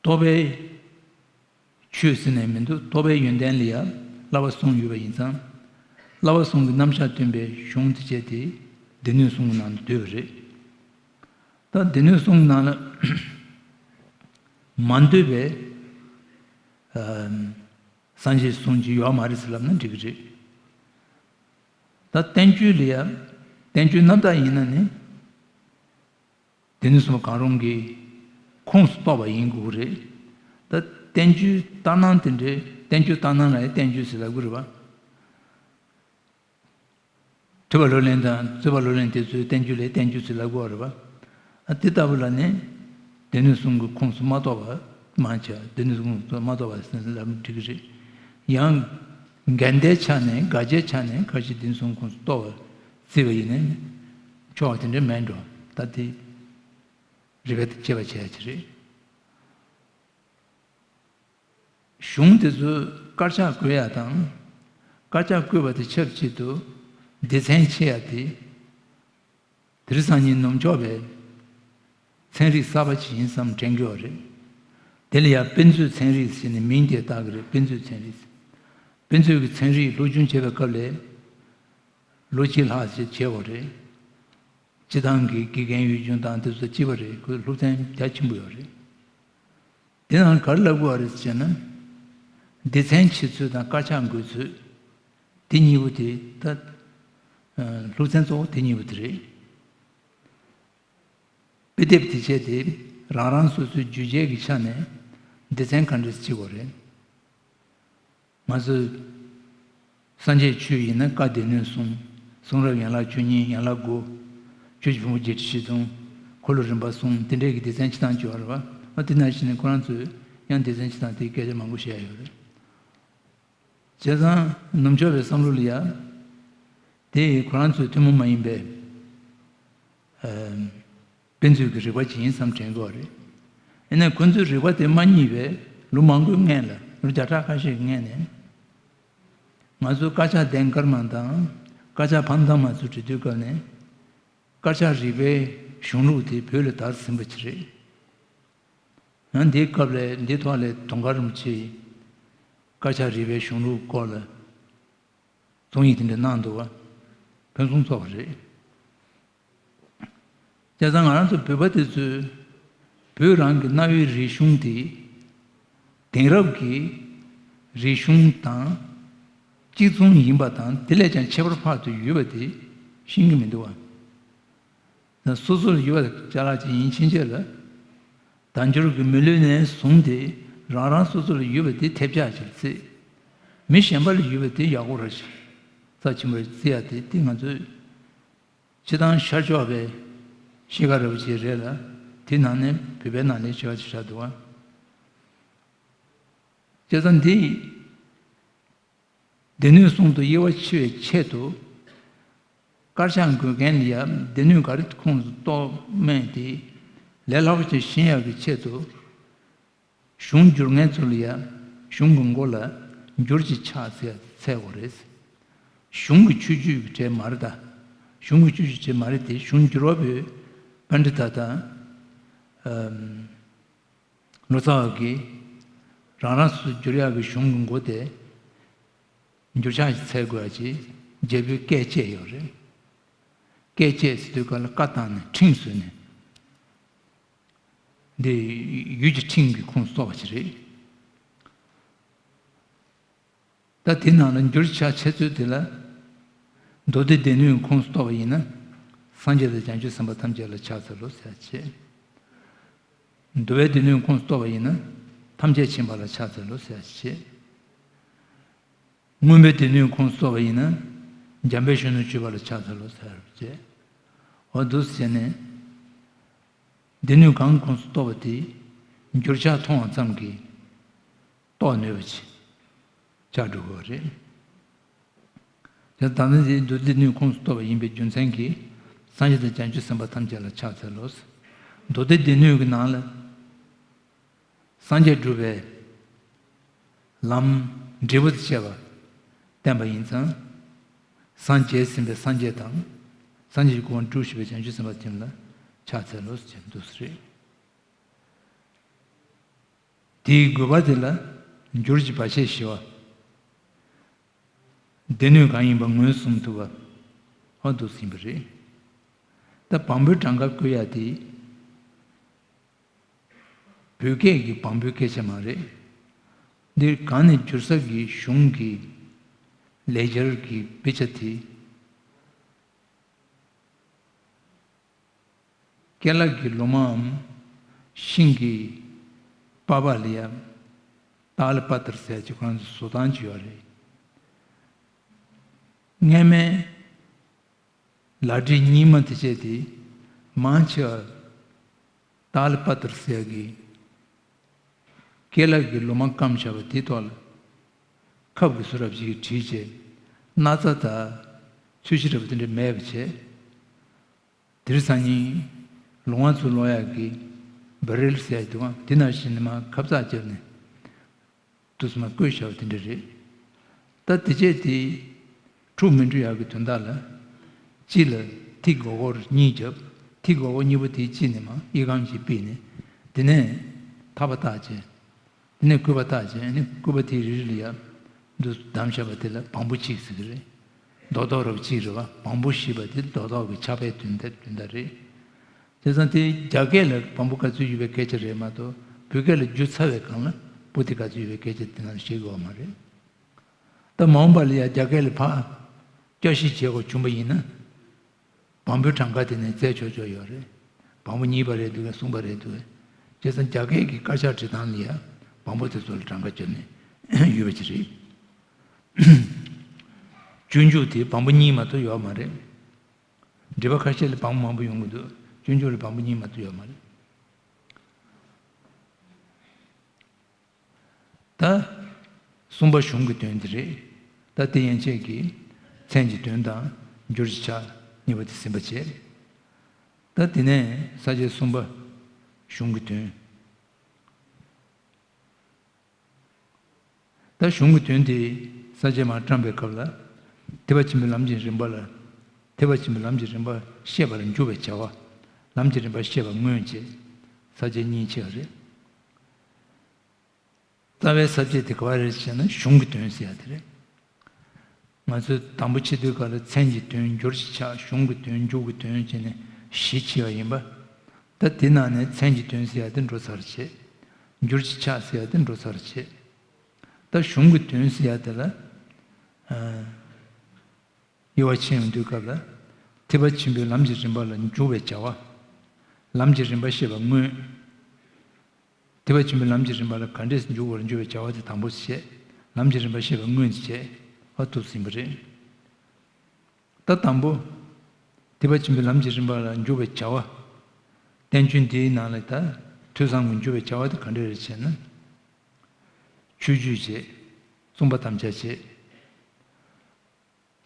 རྟོགས་པའི་ཆོས་ཟེར་ནས་མི་འདུག། རྟོགས་པའི་ཡོན་ཏན་ལ་ཡང་བསླབ་པ་གསུམ་ཡོད་པ་ཡིན་ཙང་། བསླབ་པ་གསུམ་གྱི་རྣམ་གཞག་སྟོན་པའི་གཞུང་དེ་བྱས་ཏེ་སྡེ་སྣོད་གསུམ་གྱི་ནང་དུ་འདུས་པ་རེད། ད་སྡེ་སྣོད་གསུམ་གྱི་ནང་ལ་མ་འདུས་པའི་ཨ་སངས་རྒྱས་གསུང་གི་ཡོད་མ་རེད་ཟེར་ལབ་ན་འགྲིག་གི་རེད། ད་བསྟན་བཅོས་ལ་ཡང་བསྟན་བཅོས་རྣམ་དག་ཡིན་ན་ནི། སྡེ་སྣོད་གསུམ་གང་རུང་གི་ཁོངས་སུ་གཏོགས་པ་ཡིན་དགོས་ཀྱི་རེད། ད་བསྟན་བཅོས་ལྟར་སྣང་དེ་འདྲའི་བསྟན་བཅོས་ལྟར་སྣང་ལ་ཡང་བསྟན་བཅོས་ཟེར་ལབ་ཀྱི་རེད་པ། ཐོས་པ་ལོ་ལོན་དང་རྩོད་པ་ལོ་ལོན་དེ་ཚོའི་བསྟན་བཅོས་ལ་བསྟན་བཅོས་ཟེར་ལབ་ཀྱི་ཡོད་རེད་པ། ཨ། དེ་ལྟ་བུ་ལ་ནི་སྡེ་སྣོད་གསུམ་གྱི་ཁོངས་སུ་མ་གཏོགས་པ་མང་ཆེ་བ་སྡེ་སྣོད་གསུམ་གྱི་ཁོངས་སུ་མ་གཏོགས་པ་ཟེར་ལབ་འགྲིག་གི་རེད། ཡང་འགལ་ཟླའི་ཆ་ནས་འགལ་བྱའི་ཆ་ནས་ཁ་ཅིག་སྡེ་སྣོད་གསུམ་ཁོངས་སུ་གཏོགས་པ་བརྩིས་པ་ཡིན་ན་ཆོག་པ་དེ་འདྲ་མེད་འགྲོ། ད་དེ་རིགས་པས་དཔྱད་པ་བྱས་ཡ་ཅིག་རེད། གཞུང་དེ་ཚོ་དཀར་ཆག་བཀོད་ཡ་དང་། དཀར་ཆག་བཀོད་པ་དེ་ཆབས་ཅིག་ཏུ་སྡེ་ཚན་ཕྱེ་ཡ་དེ། དེ་རིང་སང་ཉིན་ནུབ་ཕྱོགས་པའི་ཚན་རིག་གསར་པ་ཅིག་ཡིན་བསམ་དྲན་གྱི་ཡོད་རེད། དེ་ལ་ཡང་དཔེ་མཛོད་ཚན་རིག་ཟེར་ནས་མིང་དེ་བཏགས་ཀྱི་རེད། དཔེ་མཛོད་ཚན་རིག། དཔེ་མཛོད་ཀྱི་ཚན་རིག་སློབ་སྦྱོང་བྱེད་པའི་སྐབས་ལ་ལོ་གཅིག་ལྷག་ཅིག་བྱེད་དགོས་རེད། སྤྱི་བཏང་གི་དགེ་རྒན་ཡོད་རྒྱུ་དང་དེ་ཚོ་གཅིག་པ་རེད། ཁོའི་སློབ་ཚན་རྒྱ་ཆེན་པོ་ཡོད་རེད། དེ་ནང་ག་རེ་ལབ་དགོས་པ་རེད་ཟེར་ན། སྡེ་ཚན་ཕྱེ་ཚུལ་དང་དཀར་ཆག་འགོད་ཚུལ། དེ་གཉིས་པོ་དེ་ད། ཨ། སློབ་ཚན་གཙོ་བོ་དེ་གཉིས་པོ་དེ་རེད། དཔེ་དེབ་དེ་བྱས་ཏེ་རང་རང་སོ་སོའི་བརྗོད་བྱའི་གི་ཆ་ནས་སྡེ་ཚན་ག་འདྲས་ཕྱེ་དགོས་རེད། ང་ཚོས་སངས་རྒྱས་ཆོས་ཡིན་ན་བཀའ་སྡེ་སྣོད་གསུམ། གསུང་རབ་ཡན་ལག་བཅུ་གཉིས། ཡན་ལག་དགུ། ཆོས་ཀྱི་ཕུང་པོ་བརྒྱད་ཁྲི་བཞི་སྟོང་། འཁོར་ལོ་རིམ་པ་གསུམ། དེ་འདྲས་ཀྱི་སྡེ་ཚན་ཕྱེ་སྟངས་བྱས་པ་རེད་པ། ཨ། དེ་ནང་བཞིན་ཁོ་རང་ཚོས་ཡང་སྡེ་ཚན་ཕྱེ་སྟངས་དེའི་སྐད་ཆ་མང་པོ་བཤད་ཡོད་རེད། བྱས་ཙང་ནུབ་ཕྱོགས་པའི་བསམ་བློ་ལ་ཡ། དེ་ཁོ་རང་ཚོའི་ཐུན་མོང་མ་ཡིན་པའི། ཨ། དཔེ་མཛོད་ཀྱི་རིག་པ་ཅིག་ཡིན་བསམ་དྲན་གྱི་ཡོད་རེད། ཡིན་ནའི་ཁོ་ཚོའི་རིག་པ་དེ་མ་རྙེད་པའི་ལོ་མང་པོའི་སྔོན་ལ། ལོ་བརྒྱ་ཕྲག་ཁ་ཤས་ཀྱི་སྔོན་ནས། ང་ཚོ་དཀར་ཆག་ལྡན་དཀར་མ་དང་དཀར་ཆག་ཕ་མ་དང་མ་ཚོ་འབྲི་དུས་སྐབས་ནས། དཀར་ཆག་རིག་པའི་གཞུང་ལུགས་དེ་བོད་ལ་དར་ཟིན་པ་ཅིག་རེད། ཡང་འདིའི་སྐབས་ལ་འདིའི་ཐོག་ལ་དུང་དཀར་རིན་པོ་ཆེས། དཀར་ཆག་རིག་པའི་གཞུང་ལུགས་སྐོར་ལ་རྩོམ་ཡིག་དེ་འདྲ་གནང་འདུག་བ། ཕུན་སུམ་ཚོགས་པ་རེད། བྱས་ཙང་ང་རང་ཚོ་བོད་པ་དེ་ཚོས་བོད་རང་གི་གནའ་བོའི་རིག་གཞུང་དེ་དེང་རབས་ཀྱི་རིག་གཞུང་དང་གཅིག་མཚུངས་ཡིན་པ་དང་དེ་ལས་ཀྱང་ཁྱད་པར་འཕགས་པ་ཡོད་པ་དེ་ཤེས་ཀྱི་མི་འདུག་བ། སོ་སོ་ལ་ཡོད་པ་ཅ་ལག་ཅིག་ཡིན་ཕྱིན་ཆད་ལ། དལ་འབྱོར་གྱི་མི་ལུས་ནས་བཟུང་སྟེ་རང་རང་སོ་སོ་ལ་ཡོད་པ་དེ་ཐེབས་ཆག་ཅིག་བརྩི། མི་གཞན་པ་ལ་ཡོད་པ་དེ་ཡག་པོ་ར་ཞིག་རྩ་ཆེན་པོ་རེད་བརྩི་ཡ་དེ་དེ་ང་ཚོའི་སྤྱིར་བཏང་ཤར་ཕྱོགས་པའི་གཤིས་ཀ་ར་བ་ཅིག་རེད་ལ། དེ་ནང་ནས་བོད་པའི་ནང་ནས་བྱེད་པ་ཅིག་ཆགས་འདུག་བ། བྱས་ཙང་འདི། སྡེ་སྣོད་གསུམ་དུ་དབྱེ་བ་ཕྱེ་བའི་ཆེད་དུ། དཀར་ཆག་འགོད་མཁན་ལ་ཡང་སྡེ་སྣོད་ག་རེ་ཁོངས་སུ་གཏོགས་མིན་དེ་ལས་སླ་པོ་ཅིག་ཤེས་ཡག་གི་ཆེད་དུ། གཞུང་སྒྱུར་མཁན་ཚོ་ལ་ཡང་གཞུང་གི་མགོ་ལ་འགྱུར་གྱི་ཆག་ཟེར་ཚད་དགོས་རེད། གཞུང་གི་ཆོས་བརྒྱུད་ཀྱི་གྲས་མ་རེད་ད། གཞུང་གི་ཆོས་བརྒྱུད་ཀྱི་གྲས་མ་རེད་དེ་གཞུང་སྒྱུར་བ་པོའི་པཎྜི་ཏ་དང་། ཨམ། ལོ་ཙཱ་བ་གིས་རང་རང་སོ་སོ་བསྒྱུར་ཡག་གི་གཞུང་གི་མགོ་དེ་འགྱུར་ཆག་ཅིག་འཚལ་དགོས་ཡག་ཅིག་རྒྱལ་པོའི་བཀས་བཅད་ཡོད་རེད། བཀས་བཅད་ཟེར་དུས་སྐབས་ལ་བཀའ་བཏང་ནས་ཁྲིམས་བཟོས་ནས་འདི་ཡུལ་གྱི་ཁྲིམས་ཀྱི་ཁོངས་སུ་གཏོགས་པ་ཅིག་རེད། ད་དེ་ནང་ལ་འགྱུར་ཆག་འཚལ་ཚུལ་དེ་ལ། མདོ་སྡེ་སྡེ་སྣོད་ཁོངས་སུ་གཏོགས་པ་ཡིན་ན། སངས་རྒྱས་དང་བྱང་ཆུབ་སེམས་དཔའ་ཐམས་ཅད་ལ་ཕྱག་འཚལ་ལོ་ཟེར་བྱས། འདུལ་བའི་སྡེ་སྣོད་ཁོངས་སུ་གཏོགས་པ་ཡིན་ན། ཐམས་ཅད་མཁྱེན་པ་ལ་ཕྱག་འཚལ་ལོ་ཟེར་བྱས། མངོན་པའི་སྡེ་སྣོད་ཁོངས་སུ་གཏོགས་པ་ཡིན་ན། འཇམ་དཔལ་གཞོན་ནུར་གྱུར་པ་ལ་ཕྱག་འཚལ་ལོ་ཟེར་བྱས། འོ་འདུག་སེ་བྱས་ནས། སྡེ་སྣོད་གང་ཁོངས་སུ་གཏོགས་པ་དེ། འགྱུར་ཆག་མཐོང་བ་ཙམ་གྱིས། རྟོགས་ནུས་པ་ཅིག་ཆགས་འགྲོ་གི་རེད། དེ་ད་ནི་དེ་མདོ་སྡེ་སྣོད་ཁོངས་སུ་གཏོགས་པ་ཡིན་པའི་རྒྱུ་མཚན་གྱིས་སངས་རྒྱས་དང་བྱང་ཆུབ་སེམས་དཔའ་ཐམས་ཅད་ལ་ཕྱག་འཚལ་ལོ། མདོ་སྡེ་སྡེ་སྣོད་ཀྱི་ནང་ལ་སངས་རྒྱས་སྒྲུབ་པའི་ལམ་འབྲས་བུ་དང་བཅས་པ་བསྟན་པ་ཡིན་ཙང་། སངས་རྒྱས་ཟིན་པའི་སངས་རྒྱས་དང་། སངས་རྒྱས་ཀྱི་གོ་འཕང་བསྒྲུབས་ཞེས་པའི་བྱང་ཆུབ་སེམས་དཔའ་དེ་ལ་ཕྱག་འཚལ་ལོ་ཞེས་འདུག་སེ་རེད། དེའི་དགོས་པ་དེ་ལ་འགྱུར་གྱི་བར་ཆད་ཞི་བ། སྡེ་སྣོད་གང་ཡིན་པ་ངོས་བཟུང་ཐུབ་པ། འོ་འདུག་ཟིན་པ་རེད། ད་བམ་པོའི་གྲངས་ཀ་བཀོད་ཡ་དེ། བོད་སྐད་ཀྱི་བམ་པོའི་སྐད་ཆ་མ་རེད། འདིར་གང་ནས་བསྒྱུར་ས་གི་གཞུང་གི་ལེགས་སྦྱར་གྱི་དཔེ་ཆ་དེ། ཀེ་ལ་གི་ལོ་མའམ་ཤིང་གི་པ་པ་ལ་ཡ་ཏཱ་ལ་པ་ཏར་ཟེར་གྱི་ཁོ་རང་ཚོ་བཟོ་སྟངས་ཅིག་ཡོད་རེད། སྔས་མའི་ལ་བྲིས་རྙིང་མ་དེ་བྱས་ཏེ་མང་ཆེ་བ་ཏཱ་ལ་པ་ཏར་ཟེར་གྱི་ཀེ་ལ་གི་ལོ་མ་སྐམ་བཞག་པ་དེ་ཐོག་ལ་ཁབ་ཀྱི་བཟོ་འདྲ་ཅིག་བྲིས་བྱས་སྣག་ཚ་དང་ཚོས་གཞི་འདྲ་པོ་དེ་འདྲ་མེད་པ་བྱས། དེར་སང་ཉིན་ལོང་བ་ཚུར་ལོང་ཡག་གི་བེ་རེལ་ཟེར་ཡག་འདུག་ག་དེ་ནང་བཞིན་ནས་མར་ཁབ་ཚགས་བརྒྱབ་ནས་དུས་མ་བསྐོལ་བཞག་པ་དེ་འདྲ་རེད། ད་དེ་བྱས་དེ་འཁྲུག་མི་འཁྲུག་ཡག་གི་དོན་དག་ལ་དཀྱིལ་ལ་ཐིག་སྒོར་སྒོར་གཉིས་བརྒྱབ། ཐིག་སྒོར་སྒོར་གཉིས་པོ་དེའི་དཀྱིལ་ནས་མར་གཡས་སྐམ་ཅིག་ཕུད་ནས་དེ་ནས་ཐག་པ་བཏགས་བྱས། དེ་ནས་སྐུད་པ་བཏགས་བྱས་ནས་སྐུད་པ་དེའི་རི་རི་ལ་ཡ་འདུག་བསྡམས་བཞག་པ་དེ་ལ་བམ་པོ་གཅིག་ཟེར་གི་རེད། རྡོག་རྡོག་རབ་གཅིག་རེད་བ། བམ་པོ་ཞེས་པ་དེ་རྡོག་རྡོག་གི་ཕྱག་དཔེའི་དོན་དག་དོན་དག་རེད། དེ་ཙང་དེ་རྒྱ་སྐད་ལ་བམ་པོ་ག་ཚོད་ཡོད་པའི་སྐད་ཆ་རེད་མ་གཏོགས་བོད་སྐད་ལ་བསྒྱུར་ཚར་བའི་སྒང་ལ་པོ་ཏི་ག་ཚོད་ཡོད་པའི་སྐད་ཆ་དེ་ནང་བཤད་དགོས་པ་མ་རེད། ད་མ་འོངས་པ་ལ་ཡ་རྒྱ་སྐད་ལ་ཕར་བསྐྱར་ཞིབ་བྱེད་དགོས་བྱུང་པ་ཡིན་ན། བམ་པོའི་གྲངས་ཀ་དེ་ནས་བཙལ་ཆོག་ཆོག་ཡོད་རེད། བམ་པོ་གཉིས་པ་རེད་འདུག་གས། གསུམ་པ་རེད་འདུག་གས། བྱས་ཙང་རྒྱ་སྐད་ཀྱི་དཀར་ཆག་བྲིས་སྟངས་ལ་ཡ་བམ་པོ་དེ་ཚོ་ལ་གྲངས་ཀ་བཅོལ་ནས་ཡོད་པ་ཅིག་རེད། སྤྱོད་འཇུག་དེ་བམ་པོ་གཉིས་མ་གཏོགས་ཡོད་མ་རེད། འགྲེལ་པ་ཁ་ཤས་ལ་བམ་པོ་མང་པོ་ཡོང་གི་འདུག་སྤྱོད་འཇུག་ལ་བམ་པོ་གཉིས་མ་གཏོགས་ཡོད་མ་རེད། ད་གསུམ་པ་གཞུང་གི་དོན་དེ་རེད། ད་དེ་ཡན་ཆད་ཀྱིས་མཚན་གྱི་དོན་དང་འགྱུར་གྱི་ཆ་གཉིས་པོ་དེ་ཟིན་པ་བྱས། ད་དེ་ནས་ས་བཅད་གསུམ་པ་གཞུང་གི་དོན། ད་གཞུང་གི་དོན་དེ་ས་བཅད་མར་བཀྲམ་པའི་སྐབས་ལ་ཐེག་པ་ཆེན་པོའི་ལམ་གྱི་རིམ་པ་ལ་ཐེག་པ་ཆེན་པོའི་ལམ་གྱི་རིམ་པ་བཤད་པ་ལ་འཇུག་པའི་བྱ་བ། ལམ་གྱི་རིམ་པ་བཤད་པ་མངོན་བྱས། ས་བཅད་གཉིས་ཕྱེ་བ་རེད། ལྟ་བའི་ས་བཅད་དེ་ག་བ་རེད་ཟེར་ན་གཞུང་གི་དོན་ཟེར་ཡ་དེ་རེད། ང་ཚོས་དང་པོ་ཕྱེ་དུས་སྐབས་ལ་མཚན་གྱི་དོན། འགྱུར་གྱི་ཆ། གཞུང་གི་དོན། མཇུག་གི་དོན་བྱས་ནས་བཞི་ཕྱེ་བ་ཡིན་པ། ད་དེ་ནང་ནས་མཚན་གྱི་དོན་ཟེར་ཡ་དེ་འགྲོ་ཚར་བྱས། འགྱུར་གྱི་ཆ་ཟེར་ཡ་དེ་འགྲོ་ཚར་བྱས། ད་གཞུང་གི་དོན་ཟེར་ཡ་དེ་ལ། ཨ། དབྱེ་བ་ཕྱེ་ཡོང་དུས་སྐབས་ལ། ཐེག་པ་ཆེན་པོའི་ལམ་གྱི་རིམ་པ་ལ་འཇུག་པའི་བྱ་བ། ལམ་གྱི་རིམ་པ་བཤད་པ་དངོས། ཐེག་པ་ཆེན་པོའི་ལམ་གྱི་རིམ་པ་ལ་ག་འདྲས་འཇུག་པར་འགྱུར་བའི་བྱ་བ་དེ་དང་པོ་བཤད། ལམ་གྱི་རིམ་པ་བཤད་པ་དངོས་ཀྱི་བྱས་པ་ཐུགས་ཟིན་པ་རེད། ད་དང་པོ། ཐེག་པ་ཆེན་པོའི་ལམ་གྱི་རིམ་པ་ལ་འཇུག་པའི་བྱ་བ། བསྟན་བཅོས་འདིའི་ནང་ལ་ད་ཐོས་བསམ་གྱི་འཇུག་པའི་བྱ་བ་དེ་ག་འདྲས་རེད་ཟེར་ན། ཆོས་བརྒྱུད་བྱས། བཙུན་པ་དམ་བཅའ་བྱས།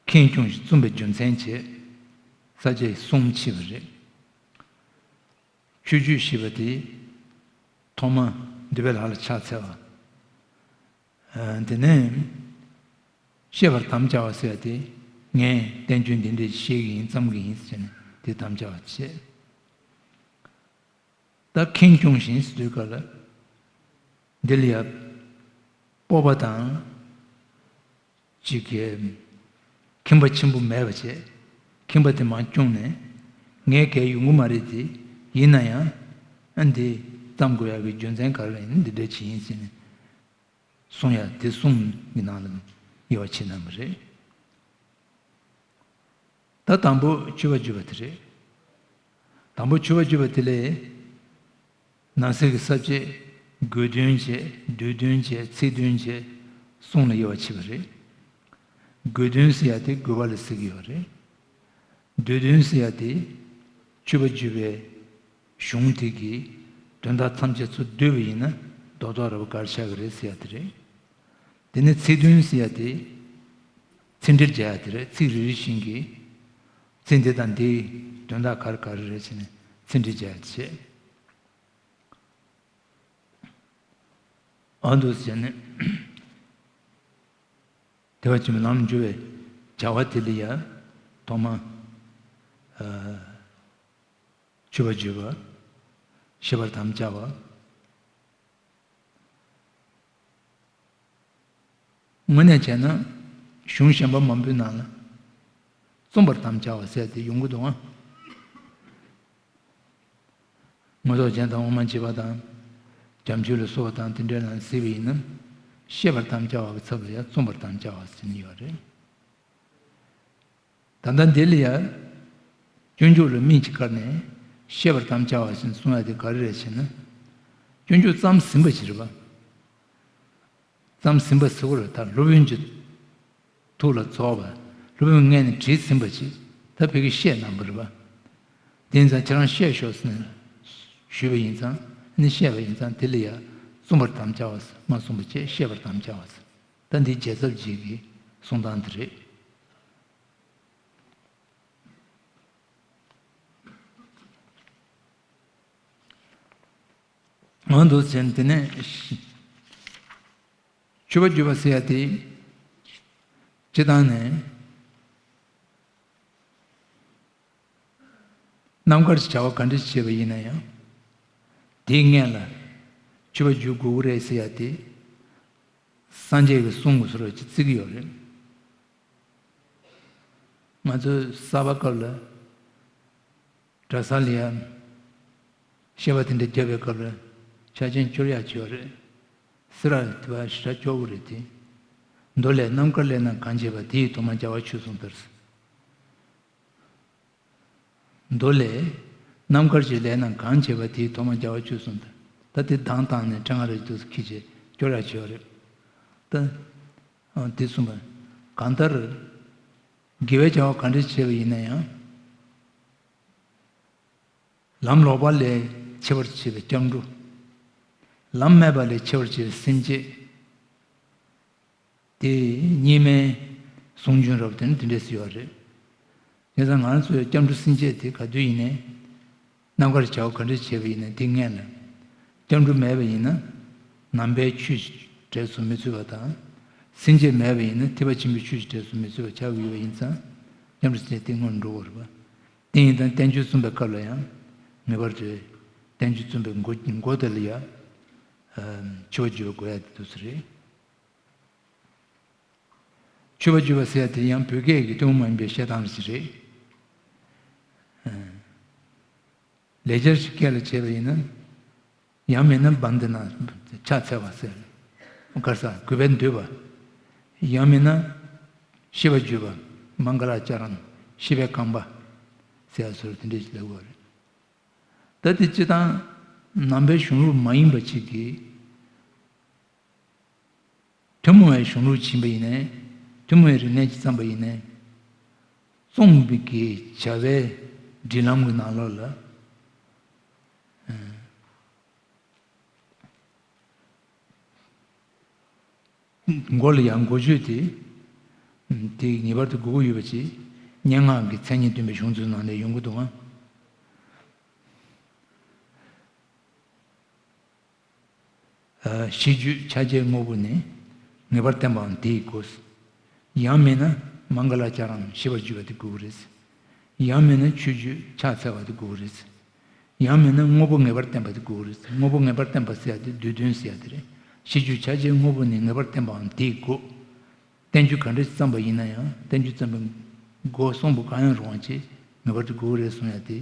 ཁེངས་སྐྱུང་ཞིང་བཙུན་པའི་རྒྱུ་མཚན་བྱས། ས་བཅད་གསུམ་ཕྱེ་བ་རེད། ཆོས་བརྒྱུད་ཞེས་པ་དེ་ཐོག་མ་འདུས་པའི་ལྷ་ལ་ཕྱག་འཚལ་བ། དེ་ནས་བཤད་པར་དམ་བཅའ་བ་ཟེར་ཡ་དེ། ངས་བསྟན་བཅོས་འདི་འདྲས་བཤད་ཀྱི་ཡིན། བརྩམ་གྱི་ཡིན་ཟེར་ནས་དེ་དམ་བཅའ་བ་བྱས། ད་ཁེངས་སྐྱུང་ཞིང་ཟེར་དུས་སྐབས་ལ། འདི་ལ་ཡ་སྤོབས་པ་དང་། ཅིག་གིས་ཁེངས་པ་ཆེན་པོ་མེད་པ་བྱས། ཁེངས་པ་དེ་མར་བསྐྱུངས་ནས། ངས་གལ་ཡོང་གི་མ་རེད་དེ། ཡིན་ན་ཡང་། ཨ། འདི་བརྩམ་དགོས་ཡག་གི་རྒྱུ་མཚན་ག་རེ་ཡིན། འདི་འདྲ་ཅིག་ཡིན་ཟེར་ནས་གསུང་ཡ་དེ་གསུམ་གྱི་ནང་ལ་དབྱེ་བ་ཕྱེ་གནང་བ་རེད། ད་དང་པོ་མཆོད་པ་བརྗོད་པ་དེ་རེད། དང་པོ་མཆོད་པ་བརྗོད་པ་དེ་ལས། ནང་གསེས་ཀྱི་ས་བཅད། དགོས་འདུན་བྱས། བསྡུས་འདུན་བྱས། ཚིག་འདུན་བྱས། གསུམ་ལ་དབྱེ་བ་ཕྱེ་བ་རེད། དགོས་འདུན་ཟེར་ཡ་དེ་དགོས་པ་ལ་ཟེར་གྱི་ཡོད་རེད། བསྡུས་འདུན་ཟེར་ཡ་དེ་མཆོད་པ་བརྗོད་པའི་གཞུང་དེ་གི་དོན་དག་ཐམས་ཅད་ཚུར་བསྡུས་པ་ཡིན་ན་རྡོག་རྡོག་ར་བ་ག་རེ་ཆགས་ཀྱི་རེད་ཟེར་ཡ་དེ་རེད། དེ་ནས་ཚིག་འདུན་ཟེར་ཡ་དེ་ཚིག་འགྲེལ་རྒྱག་ཡ་དེ་རེད། ཚིག་རེ་རེ་བཞིན་གྱིས་ཚིག་འདི་དང་འདིའི་དོན་དག་ག་རེ་ག་རེ་རེད་ཟེར་ནས་ཚིག་འགྲེལ་རྒྱག་ཡ་བྱེད། འོ་འདུག་ཟེར་ནས། ཐེག་པ་ཆེན་པོའི་ལམ་འཇུག་པའི་བྱ་བ་དེ་ལ་ཡ། ཐོག་མ། ཨ། མཆོད་པ་བརྗོད་པ། བཤད་པར་དམ་བཅའ་བ། དངོས་གནས་བྱས་ན་གཞུང་གཞན་པ་མང་པོའི་ནང་ལ་བརྩམ་པར་དམ་བཅའ་བ་ཟེར་དེ་ཡོང་གི་འདུག་ཨང་། མངོན་རྟོགས་རྒྱན་དང་དབུ་མ་འབྱེད་པ་དང་། བརྒྱ་མཆོད་ལ་སོགས་པ་དང་དེ་འདྲའི་ནང་གཟིགས་པ་ཡིན་ན། བཤད་པར་དམ་བཅའ་བ་གི་ཚབ་ལ་ཡང་བརྩམ་པར་དམ་བཅའ་བ་ཟེར་ནི་ཡོད་རེད། ད་ལྟ་འདི་ལ་ཡང་། སྤྱོད་འཇུག་ལ་སྨིན་གྱི་བཀར་ནས་བཤད་པར་དམ་བཅའ་བ་ཞེས་གསུང་ཡ་དེ་ག་རེ་རེད་ཟེར་ན། སྤྱོད་འཇུག་བརྩམས་ཟིན་པ་ཞིག་རེད་པ། བརྩམས་ཟིན་པ་ཟེར་བ་རེད། ད་སློབ་དཔོན་གྱི་ཐུགས་ལ་རྫོགས་པ། སློབ་དཔོན་སྔོན་ནས་བྲིས་ཟིན་པ་ཞིག་ད་བོད་ཀྱི་བཤད་གནང་བ་རེད་པ། དེ་ཡིན་ཙང་ཁྱེད་རང་བཤད་ཤོག་ཟེར་ནས་ཞུས་པ་ཡིན་ཙང་། ནི་བཤད་པ་ཡིན་ཙང་དེ་ལ་ཡང་བརྩམ་པར་དམ་བཅའ་བ་ཟེར་མ་གསུངས་པ་བྱས། བཤད་པར་དམ་བཅའ་བ་ཟེར། ད་འདི་རྒྱལ་ཚབ་རྗེ་གི་གསུང་སྟངས་དེ་རེད། འོ་འདུག་ཟེར་ནས་དེ་ནས་མཆོད་པ་བརྗོད་པ་ཟེར་ཡ་དེ། སྤྱིར་བཏང་ནས་རྣམ་དཀར་གྱི་བྱ་བ་ག་འདྲ་བྱས་པ་ཡིན་ན་ཡང་། དེའི་སྔོན་ལ་མཆོད་པ་བརྗོད་དགོས་ཀྱི་རེད་ཟེར་ཡ་དེ། སངས་རྒྱས་ཀྱི་གསུང་གི་བཟོ་འདྲ་ཅིག་བརྩི་གི་ཡོད་རེད། ང་ཚོའི་གསར་པ་སྐབས་ལ་གྲྭ་ས་ལ་ཡ་བཤད་པ་དེ་འདྲ་བརྒྱབ་པའི་སྐབས་ལ་ཆ་རྐྱེན་སྐྱོར་ཡག་ཅིག་ཡོད་རེད། སེ་ར་དེ་བ་ཞེ་དྲག་སྐྱོ་བོ་རེད་དེ། མདོ་ལས། རྣམ་དཀར་ལས་རྣམས་གང་བྱེད་པ། དེ་ཡི་དོན་མ་རྒྱལ་བ་ཆོས་གསུངས་ལྟར། མདོ་ལས། རྣམ་དཀར་གྱི་ལས་རྣམས་གང་བྱེད་པ། དེའི་དོན་མ་རྒྱལ་བ་ཆོས་གསུངས་ལྟར། ད་དེ་གདངས་བཏང་ནས་ཕྲེང་བ་རེ་འདུག་ཁྱི་བྱས་སྐྱོར་ཡག་ཅིག་ཡོད་རེད། ད། ཨ། དེ་གསུངས་པ། གང་ལྟར། དགེ་བའི་བྱ་བ་ག་འདྲ་བྱས་པ་ཡིན་ན་ཡང་། ལམ་ལོག་པ་ལས་འཆི་བར་བྱེད་པའི་སྐྱབས་འགྲོ། ལམ་མེད་པ་ལས་འཆི་བར་བྱེད་པའི་སེམས་བསྐྱེད། དེ་གཉིས་སྨན་ཟུང་འཇུག་རབ་དེ་ནི་དེ་འདྲས་སུ་ཡོད་རེད། དེ་ཙང་ང་རང་ཚོའི་སྐྱབས་འགྲོ་སེམས་བསྐྱེད་དེ་ག་དུས་ཡིན་ནའི། རྣམ་དཀར་བྱ་བ་ག་འདྲས་བྱས་པ་ཡིན་ནའི་དེ་སྔོན་ལ། སྐྱབས་འགྲོ་མེད་པ་ཡིན་ན། ནང་པའི་ཆོས་ཀྱི་གྲས་སུ་མི་ཚུད་པ་དང་། སེམས་བསྐྱེད་མེད་པ་ཡིན་ན་ཐེག་པ་ཆེན་པོའི་ཆོས་ཀྱི་གྲས་སུ་མི་ཚུད་པ་ཆགས་ཀྱི་ཡོད་པ་ཡིན་ཙང་། སྐྱབས་འགྲོ་སེམས་བསྐྱེད་དེ་སྔོན་འགྲོ་བ་རེད་པ། དེ་ཡིན་ཙང་བསྟན་བཅོས་རྩོམ་པའི་སྐབས་ལ་ཡང་ངེས་པར་དུ་བསྟན་བཅོས་རྩོམ་པའི་མགོ་མགོ་དེ་ལ་ཡ། མཆོད་པ་བརྗོད་དགོས་ཡ་དེ་འདུག་སེ་རེད། མཆོད་པ་བརྗོད་པ་ཟེར་ཡ་དེ་ཡང་བོད་སྐད་ཀྱི་ཐུན་མོང་མ་ཡིན་པའི་བཤད་སྟངས་ཤིག་རེད། ལེགས་སྦྱར་ཞིག་སྐད་ལ་བྱས་པ་ཡིན་ན། ཡང་མིན་ན་བན་དེ་ན་ཕྱག་འཚལ་བ་ཟེར། གར་ས་གུས་པས་འདུད་པ། ཡང་མིན་ན་ཤིས་པ་བརྗོད་པ། མངྒ་ལ་ཅཱ་རམ་ཤིས་པའི་རྐང་པ་ཟེར་ཡ་སོགས་དེ་འདྲས་ཅིག་ལབ་དགོས་རེད། ད་དེ་སྤྱི་བཏང་ནང་པའི་གཞུང་ལུགས་མ་ཡིན་པ་ཅིག་གིས། ཐུན་མོང་བའི་གཞུང་ལུགས་ཕྱིན་པ་ཡིན་ནའི། ཐུན་མོང་བའི་རིག་གནས་ཀྱིས་བརྩམས་པ་ཡིན་ནའི། རྩོམ་པའི་གི་བྱ་བའི་སྒྲིག་ལམ་གྱི་ནང་ལོགས་ལ། མགོ་ལ་ཡང་འགོ་བརྗོད་དེ། དེ་ངེས་པར་དུ་དགོས་ཀྱི་ཡོད་པ་ཅིག་སྙན་ངག་གི་མཚན་ཉིད་སྟོན་པའི་གཞུང་ཚོའི་ནང་ནས་ཡོང་གི་འདུག་ཨང་། ཨ། ཤིས་བརྗོད་ཕྱག་རྒྱའི་དངོས་པོ་ནི། ངེས་པར་བསྟན་པའང་དེའི་སྒོ། ཡང་མིན་ན་མངྒ་ལ་ཅཱ་རམ་ཤིས་པ་བརྗོད་པ་དེ་དགོས་ཀྱི་རེད། ཡང་མིན་ན་མཆོད་བརྗོད་ཕྱག་འཚལ་བ་དེ་དགོས་ཀྱི་རེད། ཡང་མིན་ན་དངོས་པོ་ངེས་པར་བསྟན་པ་དེ་དགོས་ཀྱི་རེད། དངོས་པོ་ངེས་པར་བསྟན་པ་ཟེར་ཡ་དེ་བསྡུས་དོན་ཟེར་ཡ་དེ་རེད། ཤིས་བརྗོད་ཕྱག་རྒྱའི་དངོས་པོ་ནི་ངེས་པར་བསྟན་པའང་དེའི་སྒོ། བསྟན་བཅོས་ག་འདྲ་ཞིག་བརྩམས་པ་ཡིན་ན་ཡང་བསྟན་བཅོས་བརྩམས་པའི་སྒོ་གསུམ་པོ་གང་ཡང་རུང་བ་ཅིག་ངེས་པར་དུ་དགོས་ཀྱི་རེད་གསུང་ཡ་དེ་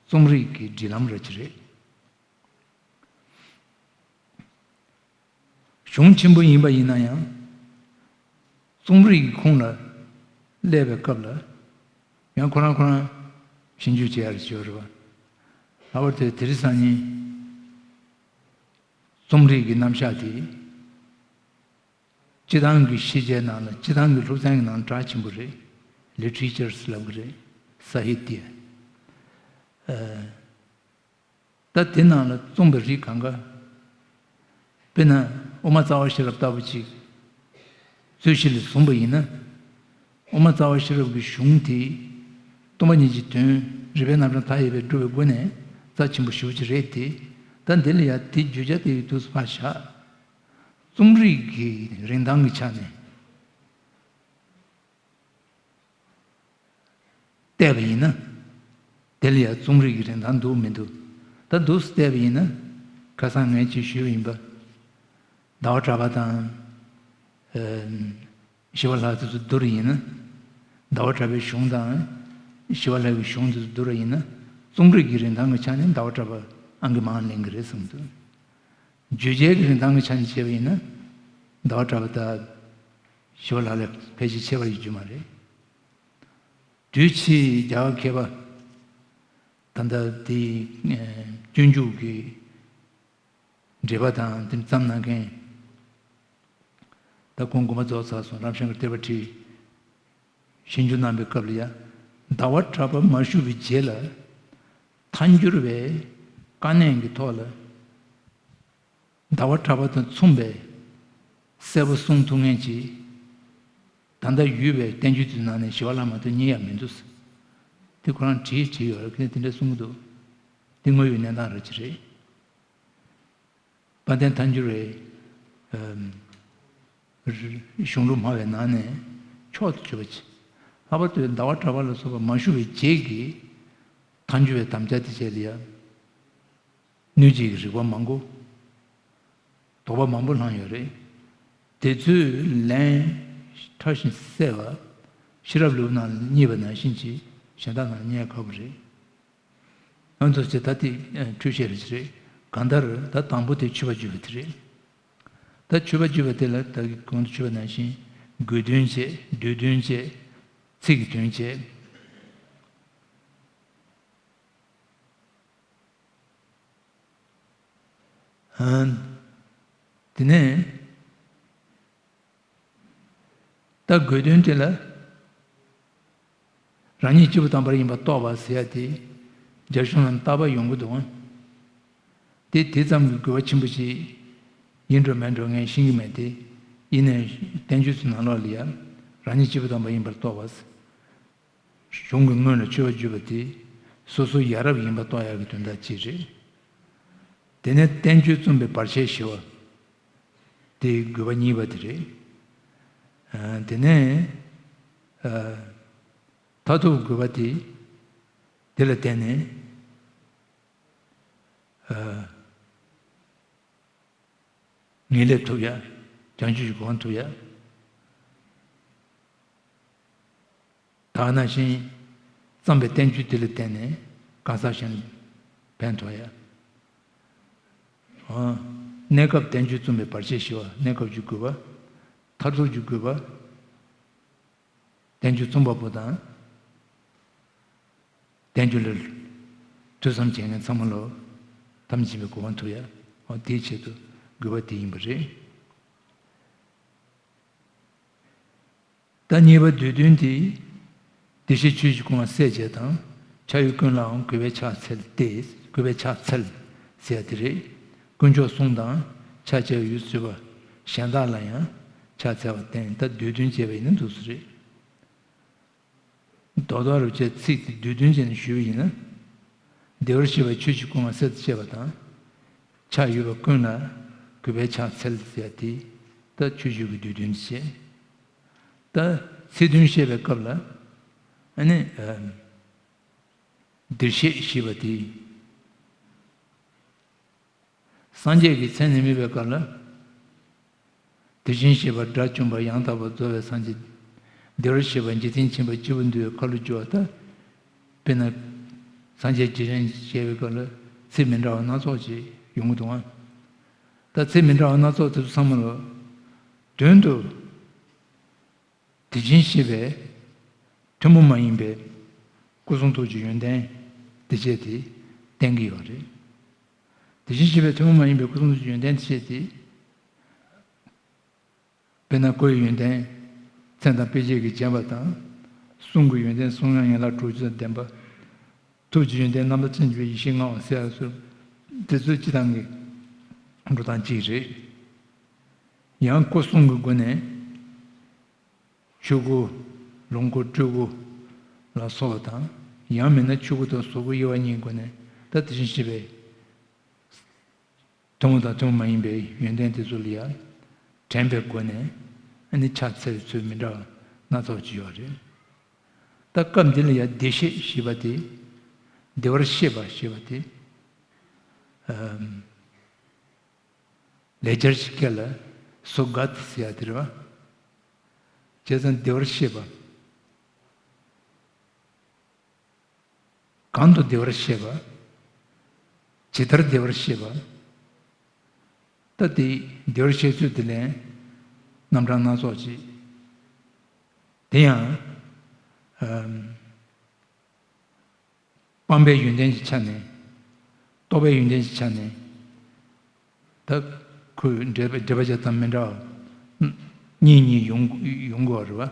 རྩོམ་རིག་གི་སྒྲིག་ལམ་ར་ཅིག་རེད། གཞུང་ཆེན་པོ་ཡིན་པ་ཡིན་ན་ཡང་། རྩོམ་རིག་གི་ཁུངས་ལ་སླེབས་པའི་སྐབས་ལ། ཡང་ཁོ་རང་ཁོ་རང་ཞིབ་འཇུག་བྱེད་ཡ་རེ་བྱེད་པ་རེད་པ། ལྷག་པར་དུ་དེ་རིང་སང་ཉིན་རྩོམ་རིག་གི་རྣམ་གཞག་དེ། སྤྱི་བཏང་གི་ཤེས་བྱའི་ནང་ལ། སྤྱི་བཏང་གི་སློབ་ཚན་གྱི་ནང་གྲགས་ཆེན་པོ་རེད། ལི་ཊི་རེ་ཅར་ལབ་ཀྱི་རེད། ས་ཧི་ཏི་ཡ། ཨ། ད་དེ་ནང་ལ་རྩོམ་པའི་རིགས་གང་ག། དཔེར་ན་དབུ་མ་རྩ་བ་ཤེས་རབ་ལྟ་བུ་ཅིག་རྩོད་གཞི་ལ་བཟུང་པ་ཡིན་ན། དབུ་མ་རྩ་བ་ཤེས་རབ་ཀྱི་གཞུང་དེ་སྟོང་པ་ཉིད་ཀྱི་དོན་རིགས་པས་རྣམ་གྲངས་མཐའ་ཡས་པས་སྒྲུབ་པའི་སྒོ་ནས་རྩ་ཆེན་པོ་ཞེ་པོ་ཅིག་རེད་དེ། ད་འདི་ལ་ཡང་དེ་བརྗོད་བྱ་དེ་ཡི་དུས་སུ་ཕར་བཞག་རྩོམ་རིག་གི་རིན་ཐང་གི་ཆ་ནས། བལྟས་པ་ཡིན་ན། དེ་ལ་ཡང་རྩོམ་རིག་གི་རིན་ཐང་འདུག་མི་འདུག་ད་འདུག་སེ་བལྟས་པ་ཡིན་ན། ཁ་སང་ངས་ཅིག་ཞུས་པ་ཡིན་པ། ཟླ་བ་གྲགས་པ་དང་། ཨ། ཞི་བ་ལྷ་དེ་ཚོ་བསྡུར་ཡིན་ན། ཟླ་བ་གྲགས་པའི་གཞུང་དང་། ཞི་བ་ལྷ་གི་གཞུང་དེ་ཚོ་བསྡུར་བ་ཡིན་ན། རྩོམ་རིག་གི་རིན་ཐང་གི་ཆ་ནས་ཟླ་བ་གྲགས་པ་ཨང་ཀི་མང་ལེན་གི་རེད་བསམ་འདུག་བརྗོད་བྱའི་རིན་ཐང་གི་ཆ་ནས་བྱས་པ་ཡིན་ན། ཟླ་བ་གྲགས་པ་དང་ཞི་བ་ལྷ་ལས་ཕལ་ཆེར་ཆེ་བ་ཡོད་རྒྱུ་མ་རེད། དུས་ཕྱིས་རྒྱལ་བ་མཁས་པ་ད་ལྟ་དེ་སྤྱོད་འཇུག་གི་འགྲེལ་པ་དང་དེ་བརྩམས་གནང་མཁན། ད་ཁོང་དགོངས་པ་རྫོགས་ཚར་སོང་། རབ་འབྱམས་ཀྱི་བསྟོད་པ་ཁྲིད། ཞིབ་འཇུག་གནང་པའི་སྐབས་ལ་ཡང་ཟླ་བ་གྲགས་པ་མ་བཞུགས་པའི་རྗེས་ལ་ཐལ་འགྱུར་བའི་དཀའ་གནད་ཀྱི་ཐོག་ལ་ཟླ་བ་གྲགས་པ་དང་མཚུངས་པའི་གསལ་པོ་གསུང་ཐུབ་མཁན་ཅིག་ད་ལྟ་ཡོད་པའི་བསྟན་བཅོས་དེ་ནང་ནས་ཞི་བ་ལྷ་མ་གཏོགས་རྙེད་ཡག་མི་འདུག་དེ་ཁོ་རང་བྲིས་བྲིས་ཡོད་རེད། དེ་འདྲ་གསུང་གི་འདུག་དེ་དངོས་ཡོད་གནས་སྟངས་ར་ཅིག་རེད། དཔལ་ལྡན་ཐལ་འགྱུར་བའི་གཞུང་ལུགས་སྨྲ་བའི་ནང་ནས་མཆོག་ཏུ་གྱུར་པ་ཅིག་ལྷག་པར་དུ་ཟླ་བ་གྲགས་པ་ལ་སོགས་པ་མ་བཞུགས་པའི་རྗེས་ཀྱི་ཐལ་འགྱུར་བའི་དམ་བཅའ་དེ་བྱས་ལ་ཡ། སྣོད་བཅུད་ཀྱི་རིགས་པ་མང་པོ། དོགས་པ་མང་པོ་ལྷུང་ཡོད་རེད། དེ་ཚོའི་ལན་ཕྲ་ཞིང་གསལ་བ། ཤེས་རབ་ལེའུ་ནང་རྙེད་པ་ནང་བཞིན་གྱི་གཞན་དག་ནང་རྙེད་ཁག་པོ་རེད། ང་ཚོ་ཚེ་ད་ལྟའི་འཕྲོས་བཤད་རེ་ཞིག་རེད། གང་ལྟར་ད་དང་པོ་དེ་མཆོད་པ་བརྗོད་པ་དེ་རེད། ད་མཆོད་པ་བརྗོད་པ་དེ་ལ་ད་གི་གོང་དུ་ཞུས་པ་ནང་བཞིན་དགོས་དོན་བྱས། འདོད་དོན་བྱས། ཚིག་གི་དོན་བྱས། ཨ། དེ་ནས་ད་དགོས་དོན་དེ་ལ་རང་ཉིད་སྐྱེས་བུ་དམ་པར་ཡིན་པར་རྟོགས་པ་ཟེར་ཡ་དེ་རྒྱ་གཞུང་ནང་རྟག་པར་ཡོང་གི་འདུག་དེ་དེ་ཙམ་གྱི་དགོས་པ་ཆེན་པོ་ཞིག་ཡིན་འགྲོ་མིན་འགྲོ་ངས་ཤེས་ཀྱི་མེད་དེ། ཡིན་ནའི་བསྟན་བཅོས་ཚོའི་ནང་ལོགས་ལ་ཡང་རང་ཉིད་སྐྱེས་བུ་དམ་པར་ཡིན་པར་རྟོགས་པ། གཞུང་གི་སྔོན་ལ་མཆོད་པ་བརྗོད་པ་དེ་སོ་སོ་ཡ་རབས་ཡིན་པ་རྟོགས་ཡག་གི་དོན་དག་ཅིག་རེད། དེ་ནས་བསྟན་བཅོས་རྩོམ་པའི་བར་ཆད་ཞི་བ། དེ་དགོས་པ་གཉིས་པ་དེ་རེད། ཨ། དེ་ནས་ཨ། མཐར་ཐུག་དགོས་པ་དེ་དེ་ལ་བརྟེན་ནས་ཨ། ངེས་ལེགས་ཐོབ་ཡ། བྱང་ཆུབ་ཀྱི་གོ་འཕང་ཐོབ་ཡ། ད་ག་ནང་བཞིན་བརྩམས་པའི་བསྟན་བཅོས་དེ་ལ་བརྟེན་ནས་གང་ཟག་གཞན་ལ་ཕན་ཐོགས་ཡ། ཨ། གནས་སྐབས་བསྟན་བཅོས་རྩོམ་པའི་བར་ཆད་ཞི་བ། གནས་སྐབས་ཀྱི་དགོས་པ། མཐར་ཐུག་གི་དགོས་པ། བསྟན་བཅོས་རྩོམ་པ་པོ་དང་། བསྟན་བཅོས་ལ་ཐོས་བསམ་བྱེད་མཁན་ཚང་མ་ལོ། ཐམས་ཅད་པའི་གོ་འཕང་ཐོབ་ཡ། འོ་དེའི་ཆེད་དུ་དགོས་པ་དེ་ཡིན་པ་རེད། ད་གཉིས་པ་བསྡུས་དོན་དེ། བདེ་གཤེགས་ཆོས་ཀྱི་སྐུ་མངའ་སྲས་བཅས་དང་། ཕྱག་གཡོག་ཀུན་ལའང་གུས་པས་ཕྱག་འཚལ་ཏེ། གུས་པས་ཕྱག་འཚལ་ཟེར་ཡ་དེ་རེད། དཀོན་མཆོག་གསུམ་དང་ཕྱག་བྱ་བའི་ཡུལ་སྲིད་པ་གཞན་དག་ལ་ཡང་ཕྱག་འཚལ་བར་བསྟན། ད་བསྡུས་དོན་བྱས་པ་ཡིན་ན་འདུག་སེ་རེད། རྡོག་རྡོག་རུ་བྱས་ཚིག་དེ་བསྡུས་དོན་བྱས་ནས་ཞུས་པ་ཡིན་ན། བདེ་བར་གཤེགས་པ་ཆོས་ཀྱི་སྐུ་མངའ་སྲས་དང་བཅས་པ་དང་། ཕྱག་ཡོད་པ་ཀུན་ལ་གུས་པས་ཕྱག་འཚལ་ཟེར་ཡ་དེ། ད་ཆོས་བརྒྱུད་ཀྱི་བསྡུས་དོན་བྱས། ད་ཚིག་དོན་བཤད་པའི་སྐབས་ལ། ཨ་ནི། ཨ། བདེར་གཤེགས་ཞེས་པ་དེ། སངས་རྒྱས་ཀྱི་མཚན་ནི་སྨོས་པའི་སྐབས་ལ། དེ་བཞིན་གཤེགས་པ་དགྲ་བཅོམ་པ་ཡང་དག་པར་རྫོགས་པའི་སངས་རྒྱས། བདེ་བར་གཤེགས་པ་འཇིག་རྟེན་ཁྱིམ་པ་སྤྱི་བོ་འདུལ་བའི་ཁ་ལོ་བསྒྱུར་བ་ལྟ། དཔེར་ན། སངས་རྒྱས་རྗེས་དྲན་བྱེད་པའི་སྐབས་ལ་ཚིག་མི་འདྲ་བ་སྣ་ཚོགས་ཅིག་ཡོང་གི་འདུག་ཨང་། ད་ཚིག་མི་འདྲ་བ་སྣ་ཚོགས་དེ་ཚོ་ཚང་མ་ལ། དོན་དུ། དེ་བཞིན་གཤེགས་པའི་ཐུན་མོང་མ་ཡིན་པའི་སྐུ་གསུང་ཐུགས་ཀྱི་ཡོན་ཏན་དེ་བཅས་དེ་བསྟན་གྱི་ཡོད་རེད། དེ་བཞིན་གཤེགས་པའི་ཐུན་མོང་མ་ཡིན་པའི་སྐུ་གསུང་ཐུགས་ཀྱི་ཡོན་ཏན་དེ་བཅས་དེ། དཔེར་ན་སྐུ་ཡི་ཡོན་ཏན་མཚན་དང་དཔེ་བྱད་ཀྱིས་བརྒྱན་པ་དང་། གསུང་གི་ཡོན་ཏན་གསུང་དབྱངས་ཡན་ལག་དྲུག་ཅུ་དང་ལྡན་པ། ཐུགས་ཀྱི་ཡོན་ཏན་རྣམ་པར་ཕྱིན་པའི་ཡེ་ཤེས་མངའ་བ་ཟེར་ཡ་སོགས་དེ་ཚོ་སྤྱི་བཏང་གི་འགྲོ་སྟངས་གཅིག་རེད། ཡང་སྐུ་གསུང་གི་སྒོ་ནས། ཆོས་སྐུ། ལོངས་སྐུ། སྤྲུལ་སྐུ་ལ་སོགས་པ་དང་། ཡང་མིན་ན་ཆོས་སྐུ་དང་གཟུགས་སྐུ་དབྱེ་བ་གཉིས་སྒོ་ནས། ད་དེ་བཞིན་གཤེགས་པའི་ཐུན་མོང་དང་ཐུན་མོང་མ་ཡིན་པའི་ཡོན་ཏན་དེ་ཚོ་ལ་ཡང་དྲན་པའི་སྒོ་ནས། ཨ་ནི་ཕྱག་འཚལ་བའི་ཚུལ་མི་འདྲ་བ་སྣ་ཚོགས་ཅིག་ཡོད་རེད། ད་སྐབས་འདི་ལ་ཡང་བདེ་གཤེགས་ཞེས་པ་དེ། བདེ་བར་གཤེགས་པ་ཞེས་པ་དེ། ཨམ། ལེགས་སྦྱར་གྱི་སྐད་ལ་སུ་ག་ཏི་ཟེར་ཡ་དེ་རེད་བ། བྱས་ཙང་བདེ་བར་གཤེགས་པ། གང་དུ་བདེ་བར་གཤེགས་པ། ཇི་ལྟར་བདེ་བར་གཤེགས་པ། ད་དེ་བདེ་བར་གཤེགས་ཚུལ་དེ་ལ་རྣམ་གྲངས་སྣ་ཚོགས་ཅིག། དེ་ཡང་། ཨམ། སྤངས་པའི་ཡོན་ཏན་གྱི་ཆ་ནས། རྟོགས་པའི་ཡོན་ཏན་གྱི་ཆ་ནས། ད་ཁོས་འགྲེལ་པ་འགྲེལ་པ་བྱ་སྟངས་མི་འདྲ་བ་གཉིས་གཉིས་ཡོང་ཡོང་དགོས་པ་རེད་བ།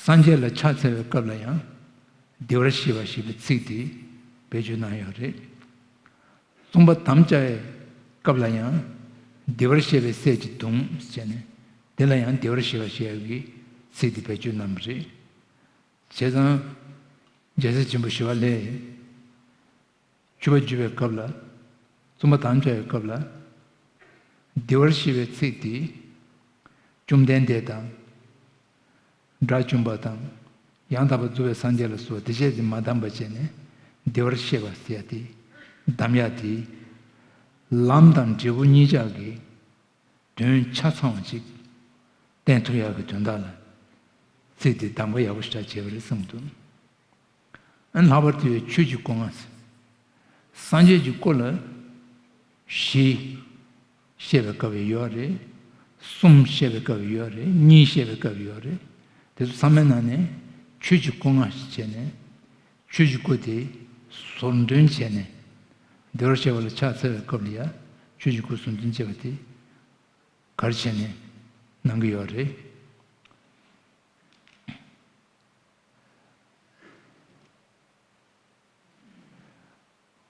སངས་རྒྱས་ལ་ཕྱག་འཚལ་བའི་སྐབས་ལ་ཡང་བདེ་བར་གཤེགས་པ་ཞེས་པའི་ཚིག་དེ་བེད་སྤྱོད་གནང་ཡོད་རེད། གསུངས་པ་དམ་བཅའ་བའི་སྐབས་ལ་ཡང་བདེ་བར་གཤེགས་པའི་སྲས་ཀྱིས་བརྡུངས་ཟེར་ནས། དེ་ལ་ཡང་བདེ་བར་གཤེགས་པ་ཞེས་པའི་ཚིག་དེ་བེད་སྤྱོད་གནང་བ་རེད། བྱས་ཙང་། རྒྱལ་སྲས་ཆེན་པོ་ཞི་བ་ལྷས། མཆོད་པ་བརྗོད་པའི་སྐབས་ལ། གསུངས་པ་དམ་བཅའ་བའི་སྐབས་ལ། བདེ་བར་གཤེགས་པའི་ཚིག་དེ། བཅོམ་ལྡན་འདས་དང་། དགྲ་བཅོམ་པ་དང་། ཡང་དག་པར་རྫོགས་པའི་སངས་རྒྱས་ལ་སོགས་དེ་བཅས་དེ་མ་བསྡམས་པ་བྱས་ནས་བདེ་བར་གཤེགས་པ་ཟེར་ཡ་དེ། གདམས་ཡ་དེ། ལམ་དང་འབྲས་བུ་གཉིས་ཆར་གྱི་དོན་ཆ་ཚང་བ་ཅིག་བསྟན་ཐུབ་ཡག་གི་དོན་དག་ལ་ཚིག་དེ་གདམ་ག་ཡག་པོ་ཞེ་དྲག་བྱས་པ་རེད་བསམ་གྱི་འདུག། ཨ་ནི་ལྷག་པར་དུ་ཆོས་ཀྱི་སྐུ་མངའ། སངས་རྒྱས་ཀྱི་སྐུ་ལ་བཞི་བཤད་པའི་སྐབས་ཡོད་རེད། གསུམ་བཤད་པའི་སྐབས་ཡོད་རེད། གཉིས་བཤད་པའི་སྐབས་ཡོད་རེད། དེ་ཚོ་ཚང་མའི་ནང་ནས་ཆོས་ཀྱི་སྐུ་མངའ་ཞེས་བྱས་ནས། ཆོས་ཀྱི་སྐུ་དེ་ཟུར་འདོན་བྱས་ནས། བདེ་བར་གཤེགས་པ་ལ་ཕྱག་འཚལ་བའི་སྐབས་ལ་ཡང་ཆོས་ཀྱི་སྐུ་ཟུར་འདོན་བྱས་པ་དེ་ག་རེ་བྱས་ནས་གནང་གི་ཡོད་རེད།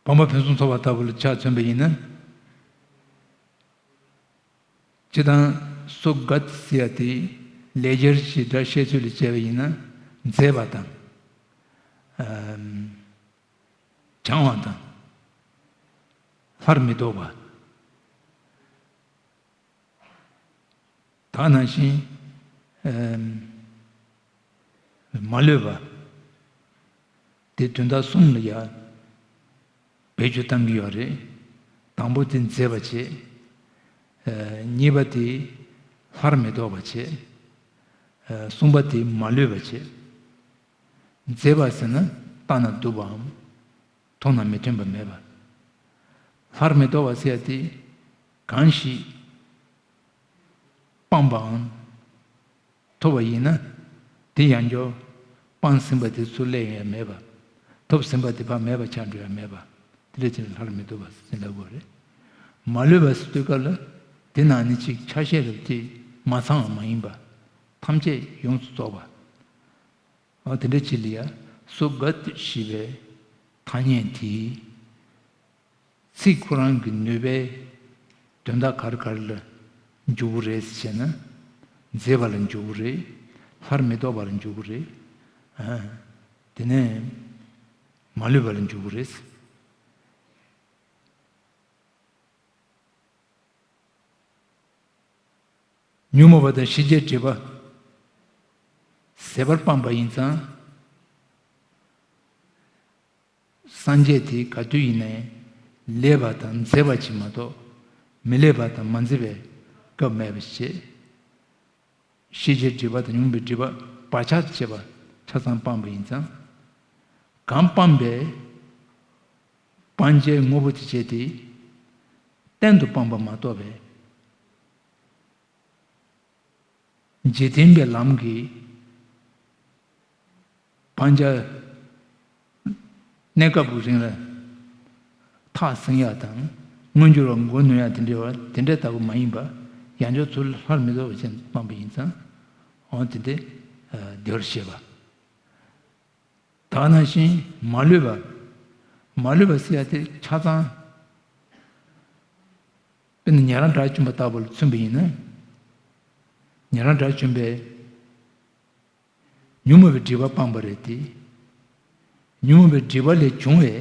བམ་པ་ཕུན་སུམ་ཚོགས་པ་ལྟ་བུ་ལ་ཕྱག་མཚན་པ་ཡིན་ན། སྤྱིར་བཏང་སུ་ག་ཏི་ཟེར་ཡ་དེ་ལེགས་སྦྱར་གྱི་སྒྲ་བཤད་ཚུལ་ལ་བྱས་པ་ཡིན་ན། མཛེས་པ་དང་། ཨམ། བྱང་བ་དང་། སླར་མི་ལྡོག་པ། ད་ནང་བཞིན། ཨམ། མ་ལུས་པ། དེ་དོན་དག་གསུམ་ལ་ཡ་བེད་སྤྱོད་གཏང་གི་ཡོད་རེད། དང་པོ་དེ་མཛེས་པ་བྱེད། ཨ། གཉིས་པ་དེ་སླར་མི་ལྡོག་པ་བྱེད། ཨ། གསུམ་པ་དེ་མ་ལུས་པ་བྱེད། མཛེས་པ་ཟེར་ན་ལྟ་ན་སྡུག་པའམ་མཐོང་ན་མི་མཐུན་པ་མེད་པ། སླར་མི་ལྡོག་པ་ཟེར་ཡ་དེ་གང་ཞིག་སྤངས་པའམ་ཐོབ་པ་ཡིན་ན། དེ་ཡང་བསྐྱར་སྤངས་ཟིན་པ་དེ་ཚུར་སླེབས་ཡ་མེད་པ། ཐོབ་ཟིན་པ་དེ་ཕར་མེད་པ་ཆགས་འགྲོ་ཡ་མེད་པ། དེ་འདྲ་བྱས་ནས་སླར་མི་ལྡོག་པ་ཟེར་ལབ་དགོས་རེད། མ་ལུས་པ་ཟེར་དུས་སྐབས་ལ་དེ་ནང་ནས་ཅིག་ཆ་ཤས་རེ་དེ་མ་ཚང་བ་མ་ཡིན་པ། ཐམས་ཅད་ཡོངས་སུ་རྫོགས་པ། འོ་དེ་འདྲ་ཅིག་ལ་ཡ་སུ་ག་ཏེ་ཞེས་པའི་ཐ་སྙད་དེ། ཚིག་ཁོ་རང་གི་ནུས་པའི་དོན་དག་ག་རེ་ག་རེ་ལ་འཇུག་གི་རེད་ཟེར་ན། མཛེས་པ་ལ་འཇུག་གི་རེད། སླར་མི་ལྡོག་པ་ལ་འཇུག་གི་རེད། ཨ། དེ་ནས་མ་ལུས་པ་ལ་འཇུག་གི་རེད། ཉོན་མོངས་པ་དང་ཤེས་བྱའི་སྒྲིབ་པ་ཟད་པར་སྤངས་པ་ཡིན་ཙང་། སངས་རྒྱས་དེ་ག་དུས་ཡིན་ནའི་ལེགས་པ་དང་མཛེས་པ་ཅིག་མ་གཏོགས་མི་ལེགས་པ་དང་མ་མཛེས་པའི་སྐབས་མེད་པ་བྱས། ཤེས་བྱའི་སྒྲིབ་པ་དང་ཉོན་མོངས་པའི་སྒྲིབ་པ་བག་ཆགས་བཅས་པ་ཆ་ཚང་སྤངས་པ་ཡིན་ཙང་། གང་སྤངས་པའི་སྤང་བྱའི་དངོས་པོ་དེ་བྱས་ཏེ། གཏན་དུ་སྤངས་པ་མ་གཏོགས་པའི། འཇིག་རྟེན་པའི་ལམ་གྱི་སྤང་བྱ་གནས་སྐབས་རིང་ལ་ཐག་བཟིང་ཡག་དང་། མངོན་འགྱུར་བ་མགོ་གནོན་ཡག་དེ་འདྲ་བ་དེ་འདྲ་ལྟ་བུ་མ་ཡིན་པ། ཡང་བསྐྱར་ཚུར་སླར་མི་ལྡོག་པ་ཅན་སྤངས་པ་ཡིན་ཙང་། འོ་དེ་འདྲ་བདེ་བར་གཤེགས་པ། ད་ག་ནང་བཞིན་མ་ལུས་པ། མ་ལུས་པ་ཟེར་ཡ་དེ་ཆ་ཚང་། དཔེར་ན་ཉན་རང་དགྲ་བཅོམ་པ་ལྟ་བུ་ལ་མཚོན་པ་ཡིན་ན། ཉན་རང་དགྲ་བཅོམ་པས་ཉོན་མོངས་པའི་སྒྲིབ་པ་སྤངས་པ་རེད་དེ། ཉོན་མོངས་པའི་སྒྲིབ་པ་ལས་བྱུང་བའི་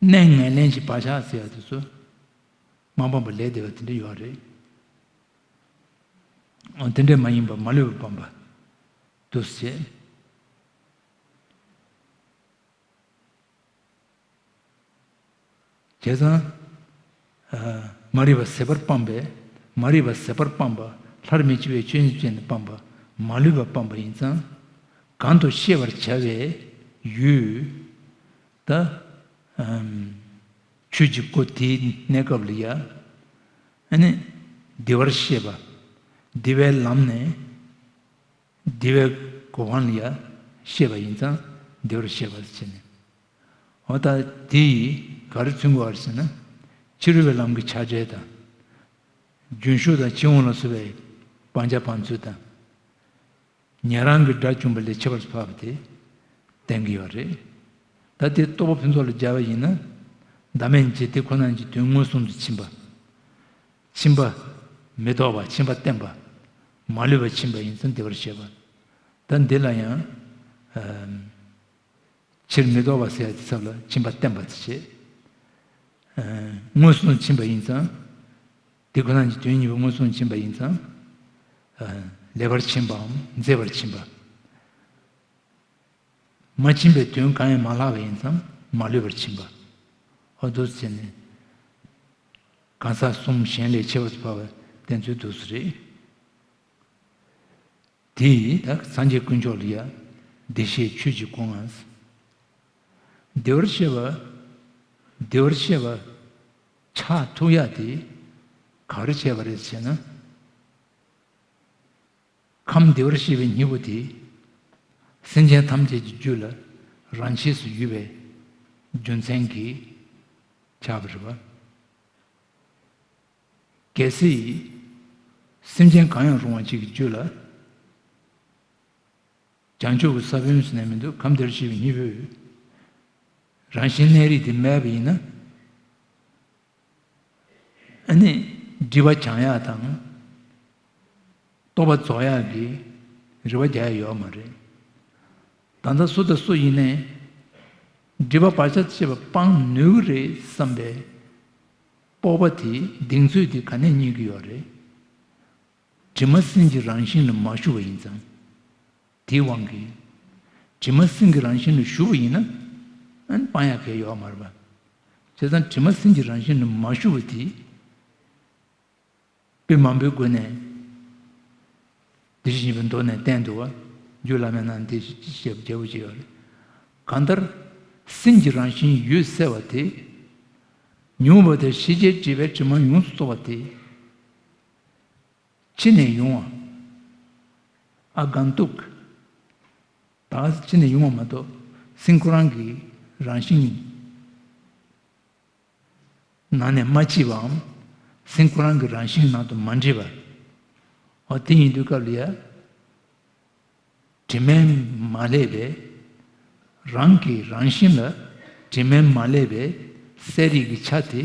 གནས་ངན་ལེན་གྱི་བག་ཆགས་ཟེར་ཡ་དེ་ཚོ་མ་སྤངས་པ་ལས་འདས་པ་དེ་འདྲ་ཡོད་རེད། འོ་དེ་འདྲ་མ་ཡིན་པ་མ་ལུས་པ་སྤངས་པ་འདུག་ཟེར། བྱས་ཙང་། ཨ། མ་རིག་པ་ཟད་པར་སྤངས་པས། མ་རིག་པ་ཟད་པར་སྤངས་པ་སླར་མི་འཆི་བའི་ཆོས་ཉིད་ཅན་དུ་སྤངས་པ་མ་ལུས་པ་སྤངས་པ་ཡིན་ཙང་། གང་དུ་ཤེས་པར་བྱ་བའི་ཡུལ། ད། ཨམ། ཆོས་ཀྱི་སྐུ་དེའི་གནས་སྐབས་ལ་ཡ། ཨ་ནི། བདེ་བར་གཤེགས་པ། བདེ་བའི་ལམ་ནས། བདེ་བའི་གོ་འཕང་ལ་ཡ་གཤེགས་པ་ཡིན་ཙང་བདེ་བར་གཤེགས་པ་ཟེར་ནས། འོ་ད་དེ་ཡིས་ག་རེ་མཚོན་དགོས་པ་རེད་ཟེར་ན། ཕྱི་རོལ་པའི་ལམ་གྱི་ཆགས་བྲལ་དང་། རྒྱུན་ཞུགས་དང་ཕྱིར་འོང་ལ་སོགས་པའི་སྤང་བྱ་སྤང་ཚུལ་དང་། ཉན་རང་གི་དགྲ་བཅོམ་པ་ལས་ཁྱད་པར་འཕགས་པ་དེ་བསྟན་གྱི་ཡོད་རེད། ད་དེ་རྟོགས་པ་ཕུན་ཚོགས་ལ་སྦྱར་བ་ཡིན་ན། བདག་མེད་འཇིག་རྟེན་ཁོ་ན་གྱི་དོན་མངོན་སུམ་དུ་ཕྱིན་པ། ཕྱིན་པ་མི་ལྡོག་པ། ཕྱིན་པ་བརྟན་པ། མ་ལུས་པ་ཕྱིན་པ་ཡིན་ཙང་བདེ་བར་གཤེགས་པ། ད་འདི་ལ་ཡང་། ཨ། ཕྱིར་མི་ལྡོག་པ་ཟེར་ཡ་དེ་ཚབ་ལ་ཕྱིན་པ་བརྟན་པ་དེ་བྱེད། ཨ། མངོན་སུམ་ཕྱིན་པ་ཡིན་ཙང་། དེ་ཁོ་ན་གྱི་དོན་གཉིས་པོ་མངོན་སུམ་ཕྱིན་པ་ཡིན་ཙང་། ཨ། ལེགས་པར་ཕྱིན་པའམ་མཛེས་པར་ཕྱིན་པ། མ་ཕྱིན་པའི་དོན་གང་ཡང་མ་ལྷག་པ་ཡིན་ཙང་མ་ལུས་པར་ཕྱིན་པ། འོ་འདུག་བྱས་ནས་གང་ཟག་གསུམ་གཞན་ལས་ཁྱད་པར་དུ་འཕགས་པ་བསྟན་ཚུལ་འདུག་སེ་རེད། དེ་ཡིས་ད་སངས་རྒྱས་དཀོན་མཆོག་ལ་ཡ། བདེ་གཤེགས་ཆོས་ཀྱི་སྐུ་མངའ། བདེ་བར་གཤེགས་པ། བདེ་བར་གཤེགས་པ་ཆགས་ཐུབ་ཡ་དེ་ག་རེ་བྱས་པ་རེད་ཟེར་ན། ཁམས་བདེ་བར་གཤེགས་པའི་སྙིང་པོ་དེ། སེམས་ཅན་ཐམས་ཅད་ཀྱི་རྒྱུད་ལ་རང་ཆས་སུ་ཡོད་པའི་རྒྱུ་མཚན་གྱིས་ཆགས་པ་རེད་པ། གལ་སྲིད། སེམས་ཅན་གང་ཡང་རུང་བ་ཅིག་གི་རྒྱུད་ལ། བྱང་ཆུབ་ཀྱི་ས་བོན་ཟེར་ནས་མི་འདུག་ཁམས་བདེ་བར་གཤེགས་པའི་སྙིང་པོའི་རང་བཞིན་གནས་རིགས་དེ་མེད་པ་ཡིན་ན། ཨ་ནི་སྒྲིབ་པ་སྦྱང་ཡག་དང་། རྟོགས་པ་རྫོགས་ཡག་གི་རེ་བ་རྒྱག་ཡག་ཡོད་མ་རེད། ད་ལྟ་སུ་དང་སུ་ཡིན་ནའི་སྒྲིབ་པ་བག་ཆགས་བཅས་པ་སྤང་ནུས་ཀྱི་རེད་བསམ་པའི་སྤོབས་པ་དེ་གདེང་ཚོད་དེ་ག་ནས་རྙེད་ཀྱི་ཡོད་རེད། དྲི་མ་སེམས་ཀྱི་རང་བཞིན་ལ་མ་ཞུགས་པ་ཡིན་ཙང་། དེའི་དབང་གིས་ དྲི་མ་སེམས་ཀྱི་རང་བཞིན་ལ་ཞུགས་པ་ཡིན་ན། ཨ་ནི་སྤང་ཡག་གང་ཡང་ཡོད་མ་རེད་པ། བྱས་ཙང་དྲི་མ་སེམས་ཀྱི་རང་བཞིན་ལ་མ་ཞུགས་པ་དེ། དཔེ་མང་པོའི་སྒོ་ནས། དེ་བཞིན་གཤེགས་པའི་མདོ་ནས་བསྟན་འདུག་པ། རྒྱུད་བླ་མའི་ནང་དེ་ཞེས་རྒྱས་པོ་ཅིག་ཡོད་རེད། གང་ལྟར། སེམས་ཀྱི་རང་བཞིན་ཡོད་གསལ་བ་དེ། ཉོན་མོངས་པ་དང་ཤེས་བྱའི་སྒྲིབ་པའི་དྲི་མ་ཡོངས་སུ་རྟོག་པ་དེ། ཕྱི་ནས་ཡོང་བ། ཨ་གན་ཏུག་ད་ཕྱི་ནས་ཡོང་བ་མ་གཏོགས། སེམས་ཁོ་རང་གི་རང་བཞིན་ནང་ནས་མ་སྐྱེས་པའམ། སེམས་ཁོ་རང་གི་རང་བཞིན་ནང་དུ་མ་འདྲེས་པ། འོ་དེ་ཡིན་དུས་སྐབས་ལ་ཡ། དྲི་མས་མ་བསླད་པའི། རང་གི་རང་བཞིན་ལ་དྲི་མས་མ་བསླད་པའི་གསལ་རིག་གི་ཆ་དེ།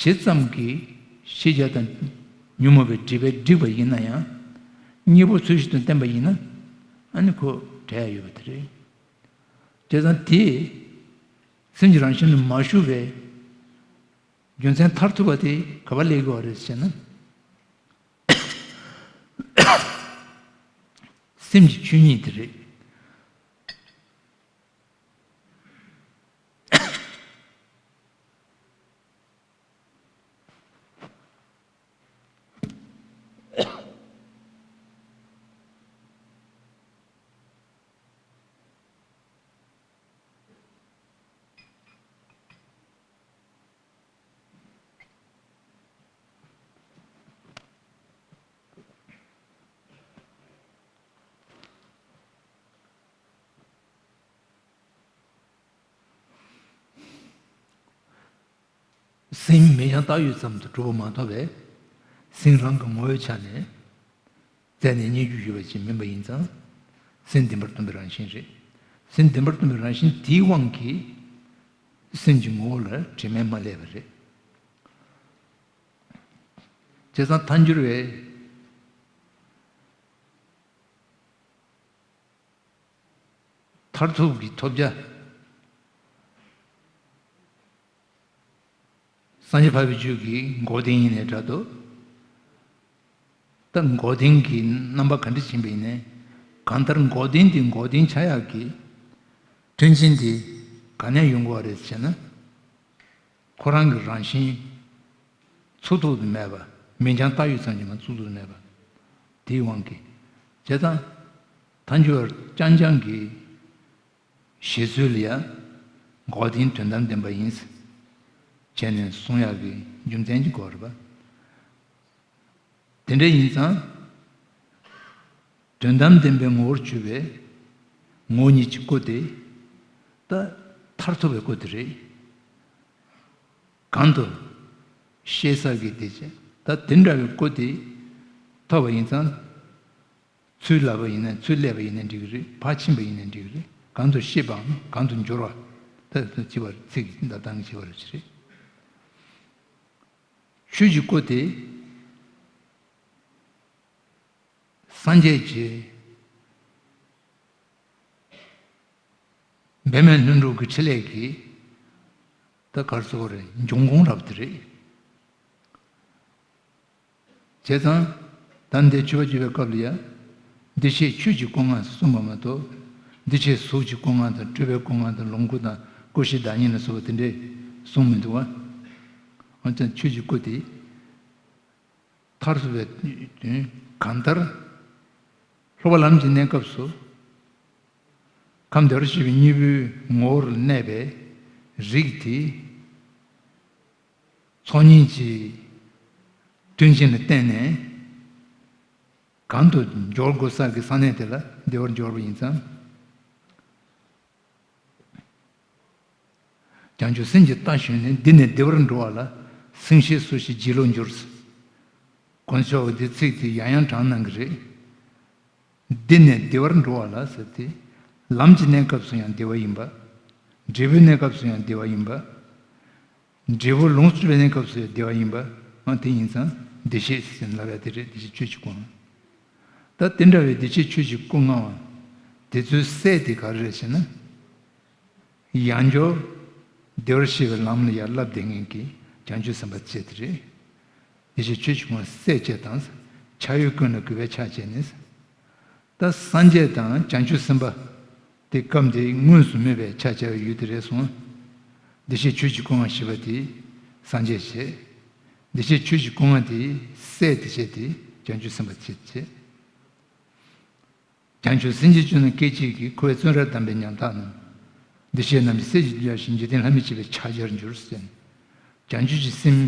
ཇི་ཙམ་གྱིས་ཤེས་བྱ་དང་ཉོན་མོངས་པའི་སྒྲིབ་པས་བསྒྲིབས་པ་ཡིན་ན་ཡང་། དངོས་པོ་ཚུལ་བཞིན་དུ་བསྟན་པ་ཡིན་ན། ཨ་ནི་ཁོ་བྲལ་ཡ་ཡོད་པ་དེ་རེད། བྱས་ཙང་དེ། སེམས་ཀྱི་རང་བཞིན་ལ་མ་ཞུགས་པའི་རྒྱུ་མཚན་མཐར་ཐུག་པ་དེ་ག་པར་སླེབས་ཀྱི་ཡོད་རེད་ཟེར་ན། སེམས་ཀྱི་ཆོས་ཉིད་དེ་རེད། སེམས་མིག་རྒྱང་ལྟ་ཡུལ་ཙམ་དུ་གྲུབ་པ་མ་གཏོགས་པའི། སེམས་རང་གི་ངོ་བོའི་ཆ་ནས་རྩད་ནས་རྙེད་རྒྱུ་ཡོད་པ་ཞིག་མིན་པ་ཡིན་ཙང་། སེམས་བདེན་པར་སྟོན་པའི་རང་བཞིན་རེད། སེམས་བདེན་པར་སྟོན་པའི་རང་བཞིན་དེའི་དབང་གིས། སེམས་ཀྱི་ངོ་བོ་ལ་དྲི་མས་མ་བསླད་པ་རེད། བྱས་ཙང་ཐལ་འགྱུར་བའི་མཐར་ཐུག་གི་ཐོབ་བྱ། སངས་རྒྱས་འཕགས་པའི་ཆོས་ཀྱི་འགོག་བདེན་ཡིན་ནའི་འདྲ་འདུག་ད་འགོག་བདེན་གྱི་རྣམ་པ་ག་འདྲ་ཕྱིན་པ་ཡིན་ནའི། གང་ལྟར་འགོག་བདེན་དེ་འགོག་བདེན་ཆགས་ཡག་གི་མཐུན་རྐྱེན་དེ་ག་ནས་ཡོང་དགོས་པ་རེད་ཟེར་ན། ཁོ་རང་གི་རང་བཞིན་ཚུགས་ཐུབ་ཏུ་མེད་པ། མིག་རྒྱང་ལྟ་ཡུལ་ཙམ་གྱིས་མ་ཚུགས་ཐུབ་ཏུ་མེད་པ། དེའི་དབང་གིས། བྱས་ཙང་། ཐལ་འགྱུར་བ་རྐྱང་རྐྱང་གི་བཞེད་ཚུལ་ལ་ཡང་། འགོག་བདེན་དོན་དམ་བདེན་པ་ཡིན། བྱས་ནས་གསུང་ཡག་གི་རྒྱུ་མཚན་གྱི་སྐོར་རེད་པ། དེ་འདྲ་ཡིན་ཙང་། དོན་དམ་བདེན་པའི་ངོ་བོར་གྱུར་པའི་ངོ་བོ་ཉིད་ཀྱི་སྐུ་དེ། ད་མཐར་ཐུག་པའི་སྐུ་དེ་རེད། གང་དུ་ཤེས་བྱ་གི་དེ་བྱས། ད་དེ་འདྲ་བའི་སྐུ་དེ་ཐོབ་པ་ཡིན་ཙང་། ཚུར་ལབ་པ་ཡིན་ན། ཚུར་སླེབས་པ་ཡིན་ན་འགྲིག་གི་རེད། ཕར་ཕྱིན་པ་ཡིན་ན་འགྲིག་གི་རེད། གང་དུ་ཤེས་པའམ་གང་དུ་འགྱུར་བ། ད་ཅི་བར་ཚིག་འདི་དང་ཅི་བར་ཅི་རེད། ཆོས་ཀྱི་སྐུ་དེ་སངས་རྒྱས་ཀྱི་འབད་མེད་ལྷུན་གྲུབ་ཀྱི་ཕྲིན་ལས་ཀྱིས། ད་གར་སོགས་རེད། འབྱུང་ཁུངས་རབ་དེ་རེད། བྱས་ཙང་། ད་འདི་མཆོད་པ་བརྗོད་པའི་སྐབས་ལ་ཡང་། འདི་ཕྱིར་ཆོས་ཀྱི་སྐུ་མངའ་གསུངས་པ་མ་གཏོགས། འདི་ཕྱིར་གཟུགས་ཀྱི་སྐུ་མངའ་དང་སྤྲུལ་པའི་སྐུ་མངའ་དང་ལོངས་སྐུ་དང་སྐུ་བཞི་བདག་ཉིད་ལ་སོགས་པ་དེ་འདྲས་གསུངས་མི་འདུག་པ། འོན་ཀྱང་ཆོས་ཀྱི་སྐུ་དེ་མཐར་ཐུག་པའི་དོན། གང་ལྟར་སློབ་པ་ལམ་གྱི་གནས་སྐབས་སུ། ཁམས་བདེ་བར་གཤེགས་པའི་སྙིང་པོའི་ངོ་བོར་གནས་པའི་རིགས་དེ། ཚོགས་གཉིས་ཀྱི་མཐུན་རྐྱེན་ལ་བརྟེན་ནས། གང་དུ་འབྱོར་དགོས་ས་གི་ས་གནས་དེ་ལ་བདེ་བར་འབྱོར་བ་ཡིན་ཙང་། བྱང་ཆུབ་སེམས་ཀྱི་རྟ་ཞོན་ནས། འདི་ནས་བདེ་བར་འགྲོ་བ་ལ། སེམས་ཤེས་སུ་ཞིག་བགྱིད་ལོ་འགྱུར། དཀོན་མཆོག་གི་འདི་ཚིག་དེ་ཡང་ཡང་བགྲངས་གནང་གི་རེད། འདི་ནས་བདེ་བར་འགྲོ་བ་ལ་ཟེར་ཏེ། ལམ་གྱི་གནས་སྐབས་སུ་ཡང་བདེ་བ་ཡིན་པ། འབྲས་བུའི་གནས་སྐབས་སུ་ཡང་བདེ་བ་ཡིན་པ། འབྲས་བུ་ལོངས་སུ་སྤྱོད་པའི་གནས་སྐབས་སུ་ཡང་བདེ་བ་ཡིན་པ། ཨ་དེ་ཡིན་ཙང་བདེ་གཤེགས་ཟེར་ལབ་ཡ་དེ་རེད། བདེ་གཤེགས་ཆོས་ཀྱི་སྐུ་མངའ། ད་དེ་འདྲ་བའི་བདེ་གཤེགས་ཆོས་ཀྱི་སྐུ་མངའ་བ་དེ་ཚོའི་སྲས་དེ་ག་རེ་རེད་ཟེར་ན། ཡང་བསྐྱར་བདེ་བར་གཤེགས་པའི་ལམ་ལ་ཡར་བསླབ་བསྡད་མཁན་གྱི་བྱང་ཆུབ་སེམས་དཔའ་བཅས་དེ་རེད། དེ་བཞིན་ཆོས་ཀྱི་སྐུ་སྲས་བཅས་དང་། ཕྱག་འོས་ཀུན་ལ་གུས་པས་ཕྱག་བྱས་ནས། ད་སངས་རྒྱས་དང་བྱང་ཆུབ་སེམས་དཔའ་ དེ་སྐབས་འདིར་དངོས་སུ་སྨོས་པའི་ཕྱག་བྱ་བའི་ཡུལ་དེ་རེད་གསུངས། འདི་ཕྱིར་ཆོས་ཀྱི་སྐུ་མངའ་ཞེས་པ་དེ་སངས་རྒྱས་བྱས། འདི་ཕྱིར་ཆོས་ཀྱི་སྐུ་མངའ་དེ་སྲས་དེ་བྱས་ཏེ་བྱང་ཆུབ་སེམས་དཔའ་བྱས་བྱས། བྱང་ཆུབ་སེམས་ཀྱི་སྤྱོད་ལམ་སྐད་ཅིག་གིས་འཁོར་བའི་བཙོན་རར་བསྡམས་པའི་ཉམ་ཐག་རྣམས། འདི་ཕྱིར་རྣམས་ཀྱི་སྲས་ཀྱི་རྒྱུད་ལ་ཞིང་འཇིག་རྟེན་ལྷ་མིའི་བྱེད་པའི་ཕྱག་རྒྱར་འགྱུར་ཟེར། བྱང་ཆུབ་ཀྱི་སེམས་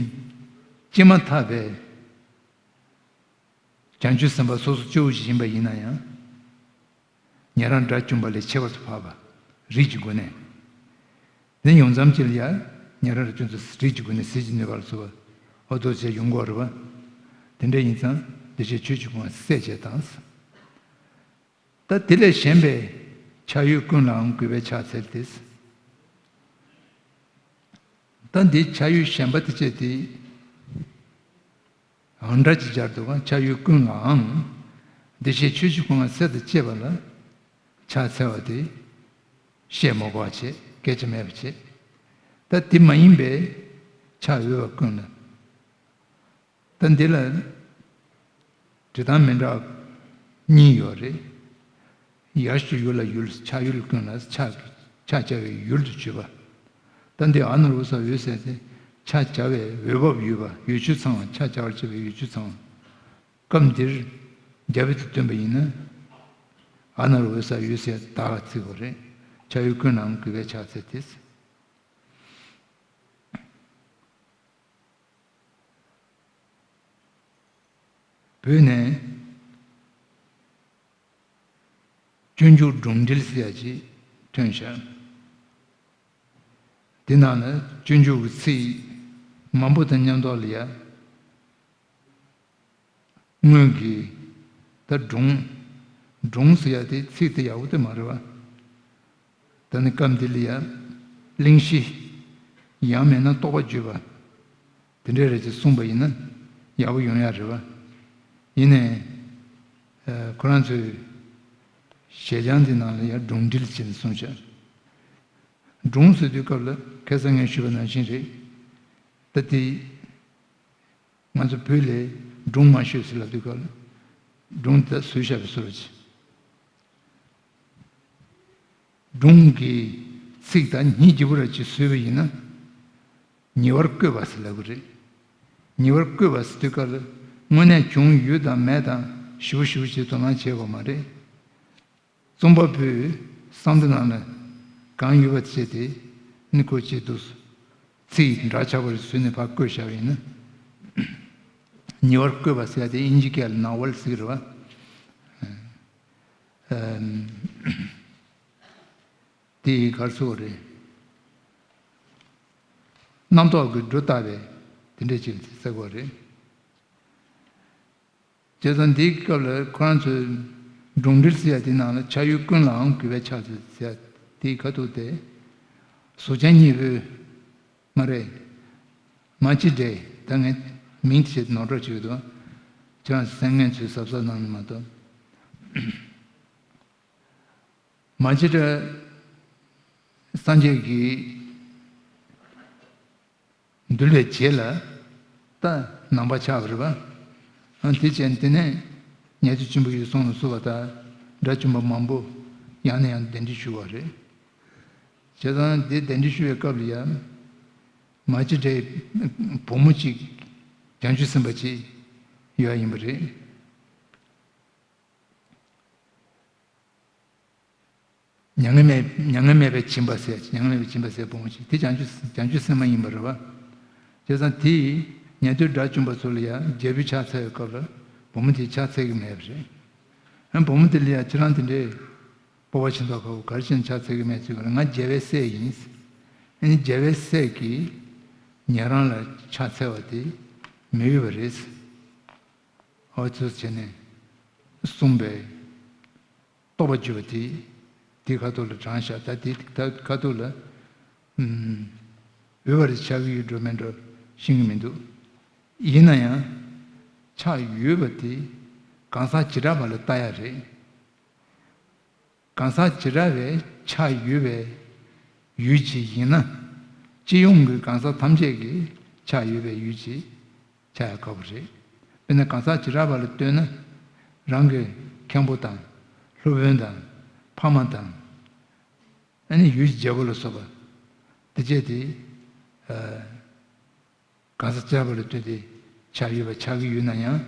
སྐྱེས་མ་ཐག་པའི་བྱང་ཆུབ་སེམས་དཔའ་སོ་སོ་སྐྱེ་བོ་ཞིག་ཡིན་པ་ཡིན་ན་ཡང་། ཉན་རང་དགྲ་བཅོམ་པ་ལས་ཁྱད་པར་དུ་འཕགས་པ་རིགས་ཀྱི་སྒོ་ནས། དེ་ཡོང་ཙམ་ཅིག་ལ་ཡང་ཉན་རང་དགྲ་བཅོམ་པ་རིགས་ཀྱི་སྒོ་ནས་ཟིལ་གྱིས་གནོན་པ་ལ་སོགས་པ་འོ་དོ་ཅེས་ཡོང་གི་ཡོད་རེད་པ། དེ་འདྲ་ཡིན་ཙང་འདི་ཕྱིར་ཆོས་ཀྱི་སྐུ་མངའ་སྲས་བྱས་དང་། ད་དེ་ལས་གཞན་པའི་ཕྱག་ཡུལ་ཀུན་ལའང་གུས་པས་ཕྱག་འཚལ་ཏེ། ད་འདི་ཕྱག་ཡུལ་གཞན་པ་དེ་བྱས་ཏེ། ཡང་སྒྲ་ཅིག་སྦྱར་འདུག་ག་ཕྱག་ཡུལ་ཀུན་ལའང་། བདེ་གཤེགས་ཆོས་ཀྱི་སྐུ་མངའ་སྲས་དང་བཅས་པ་ལ་ཕྱག་འཚལ་བ་དེ་བཤད་མ་དགོས་པ་བྱས། སྐད་ཆ་མེད་པ་བྱས། ད་དེ་མ་ཡིན་པའི་ཕྱག་འོས་པ་ཀུན་ལ། ད་འདི་ལ་འབྲི་སྟངས་མི་འདྲ་གཉིས་ཡོད་རེད། ཡར་ཞུ་ཡུལ་ལ་ཡུལ་ཕྱག་ཡུལ་ཀུན་ལ་ཕྱག་ཕྱག་བྱ་བའི་ཡུལ་དུ་གྱུར་པ། ད་འདི་ཨ་ནཱ་རོ་ས་འོད་ཟེར་ཏེ་ཕྱག་བྱ་བའི་འོས་བབ་ཡོད་པ། ཡུལ་ཆུ་ཚང་བ། ཕྱག་བྱ་བར་བྱེད་པའི་ཡུལ་ཆུ་ཚང་བ། སྐབས་འདིར་རྒྱ་བོད་དུ་བསྟན་པ་ཡིན་ན། ཨ་ནཱ་རོ་ས་འོད་ཟེར་བདག་ལ་བརྩི་དགོས་རེད། ཕྱག་ཡུལ་ཀུན་ལའང་གུས་པས་ཕྱག་འཚལ་ཏེ། བོད་ནས་སྤྱོད་འཇུག་སྒྲུང་འགྲེལ་ཟེར་ཡ་ཅིག་ཐོན་ཤག་དེ་ནང་ལ་སྤྱོད་འཇུག་གི་ཚིག་མང་པོ་དང་མཉམ་དུ་ལ་ཡ། སྔོན་གྱི་ད་སྒྲུང་། སྒྲུང་ཟེར་ཡ་དེ་ཚིག་དེ་ཡག་པོ་དེ་མ་རེད་བ། ད་ནི་སྐབས་འདི་ལ་ཡ་གླེང་གཞི་ཡང་མིན་ན་རྟོགས་པ་བརྗོད་པ་དེ་འདྲ་རེ་ཅིག་གསུངས་པ་ཡིན་ན་ཡག་པོ་ཡོང་ཡ་རེད་བ། ཡིན་ནའི་ཁོ་རང་ཚོའི་ཞལ་བྱང་འདི་ནང་ལ་ཡ་སྒྲུང་འགྲེལ་བྱས་ནས་གསུངས་ཤག་སྒྲུང་ཟེར་དུས་སྐབས་ལ་ཁ་སང་ངས་ཞུས་པ་ནང་བཞིན་རེད། ད་དེ་ང་ཚོ་བོད་ལ་སྒྲུང་མ་ཤོད་ཟེར་ལབ་དུས་སྐབས་ལ་སྒྲུང་དེ་བཟོས་བཞག་པའི་བཟོ་འདྲ་ཅིག་སྒྲུང་གི་ཚིག་དང་སྙིང་རྗེ་པོ་ར་ཅིག་བཟོས་པ་ཡིན་ན། ཉེ་བར་བཀོད་པ་ཟེར་ལབ་ཀྱི་རེད། ཉེ་བར་བཀོད་པ་ཟེར་དུས་སྐབས་ལ་དངོས་གནས་བྱུང་ཡོད་དང་མེད་དང་ཞིབ་པོ་ཞིབ་པོ་ཅིག་དོ་སྣང་བྱེད་དགོས་མ་རེད། རྩོམ་པ་པོས་བསམ་བློ་ནང་ལ་གང་ཡོད་པ་བྱས་ཏེ་ནི་ཁོ་ཅིག་འདུག་ཚིག་འདྲ་ཆགས་པ་རེ་བཟོས་ནས་ཕར་བཀོད་བཞག་པ་ཡིན་ན། ཉེ་བར་བཀོད་པ་ཟེར་ཡ་དེ་དབྱིན་ཇི་སྐད་ལ་ནོ་ཝེལ་ཟེར་གྱི་རེད་བ། ཨམ། དེ་ཡི་གར་སོགས་རེད། རྣམ་རྟོག་གི་སྒྲོ་བཏགས་པའི་དེ་འདྲ་ཅིག་ཟེར་དགོས་རེད། བྱས་ཙང་འདིའི་སྐབས་ལ་ཁོ་རང་ཚོའི་སྒྲུང་འགྲེལ་ཟེར་ཡ་དེའི་ནང་ལ་ཕྱག་ཡུལ་ཀུན་ལའང་གུས་པས་ཕྱག་འཚལ་ཟེར་ཡ་དེའི་ཁ་ཐུག་དེ། གཟུགས་ཅན་གཉིས་པོའི་མ་རེད། མ་གཅིག་འདྲེ་ད་ངས་མིང་དེ་བྱས་ནོར་འགྲོ་བྱེད་འདུག་ཁྱེད་རང་སེམས་ངན་ཚོས་གཟབ་གཟབ་གནང་ནི་མ་གཏོགས། མ་གཅིག་འདྲེ་སངས་རྒྱས་ཀྱིས་འདུལ་བའི་རྗེས་ལ་ད་ནང་པ་ཆགས་པ་རེད་པ། ཨ་དེ་བྱས་དེ་ནས་ཉན་ཐོས་ཆེན་པོ་ཡུལ་སོང་ལ་བསུ་བ་དང་དགྲ་བཅོམ་པ་མང་པོ་ཡང་ནས་ཡང་དུ་གདན་འདྲེན་ཞུ་བ་རེད། བྱས་ཙང་དེ་གདན་འདྲེན་ཞུ་བའི་སྐབས་ལ་ཡང་། མ་གཅིག་འདྲེ་བུ་མོ་གཅིག་བྱང་ཆུབ་སེམས་དཔའ་གཅིག་ཡོད་ཡིན་པ་རེད། མྱ་ངན་མེད་མྱ་ངན་མེད་པའི་སྦྱིན་པ་ཟེར་མྱ་ངན་མེད་པའི་སྦྱིན་པ་ཟེར་བུ་མོ་གཅིག་དེ་བྱང་ཆུབ་བྱང་ཆུབ་སེམས་མ་ཡིན་པ་རེད་བ། བྱས་ཙང་དེས་ཉན་ཐོས་དགྲ་བཅོམ་པ་ཚོ་ལ་ཡང་རྒྱལ་པོའི་ཕྱག་འཚལ་བའི་སྐབས་ལ་བུ་མོ་དེས་ཕྱག་འཚལ་གྱི་མེད་པ་རེད། ཨ་བུ་མོ་དེ་ལ་ཡང་ཁྱེད་རང་དེ་འདྲའི་སྤོབས་པ་ཆེ་མདོག་ཁ་པོ་ག་རེ་བྱས་ནས་ཕྱག་འཚལ་གྱི་མེད་ཟེར་གྱི་རེད། ང་རྒྱལ་བའི་སྲས་ཡིན། ཨ་ནི་རྒྱལ་བའི་སྲས་ཀྱིས་ཉན་རང་ལ་ཕྱག་འཚལ་བ་དེ་མི་འོས་པ་རེད། ཨོ་ཙི་བྱས་ནས་གསུངས་པའི་རྟོགས་པ་བརྗོད་པ་དེ་དེའི་ཁ་ཐུག་ལ་དྲངས་བཞག་ད་དེ་ད་ཁ་ཐུག་ལ་ཨུམ་འོས་པ་རེད་ཆགས་ཀྱི་ཡོད་འགྲོ་མེད་འགྲོ་ཤེས་ཀྱི་མི་འདུག་ཡིན་ན་ཡང་ཆགས་ཡོད་པ་དེ་གང་ཟག་བྱེ་བྲག་པ་ལ་ལྟ་ཡ་རེད། གང་ཟག་བྱེ་བྲག་པའི་ཆགས་ཡོད་པའི་ཡུལ་གཅིག་ཡིན་ན། སྤྱི་ཡོངས་ཀྱི་གང་ཟག་ཐམས་ཅད་ཀྱི་ཆགས་ཡོད་པའི་ཡུལ་གཅིག་ཆགས་ཡ་ཁག་པོ་རེད། དཔེར་ན་གང་ཟག་བྱེ་བྲག་པ་ལ་ལྟོས་ན། རང་གི་མཁན་པོ་དང་། སློབ་དཔོན་དང་། ཕ་མ་དང་། ཨ་ནི་ཡུལ་གྱི་རྒྱལ་པོ་ལ་སོགས་པ་དེ་བཅས་དེ། ཨ། གང་ཟག་གཅིག་པ་ལ་ལྟོས་ཏེ་ཆགས་ཡོད་པ་ཆགས་ཀྱི་ཡོད་ན་ཡང་།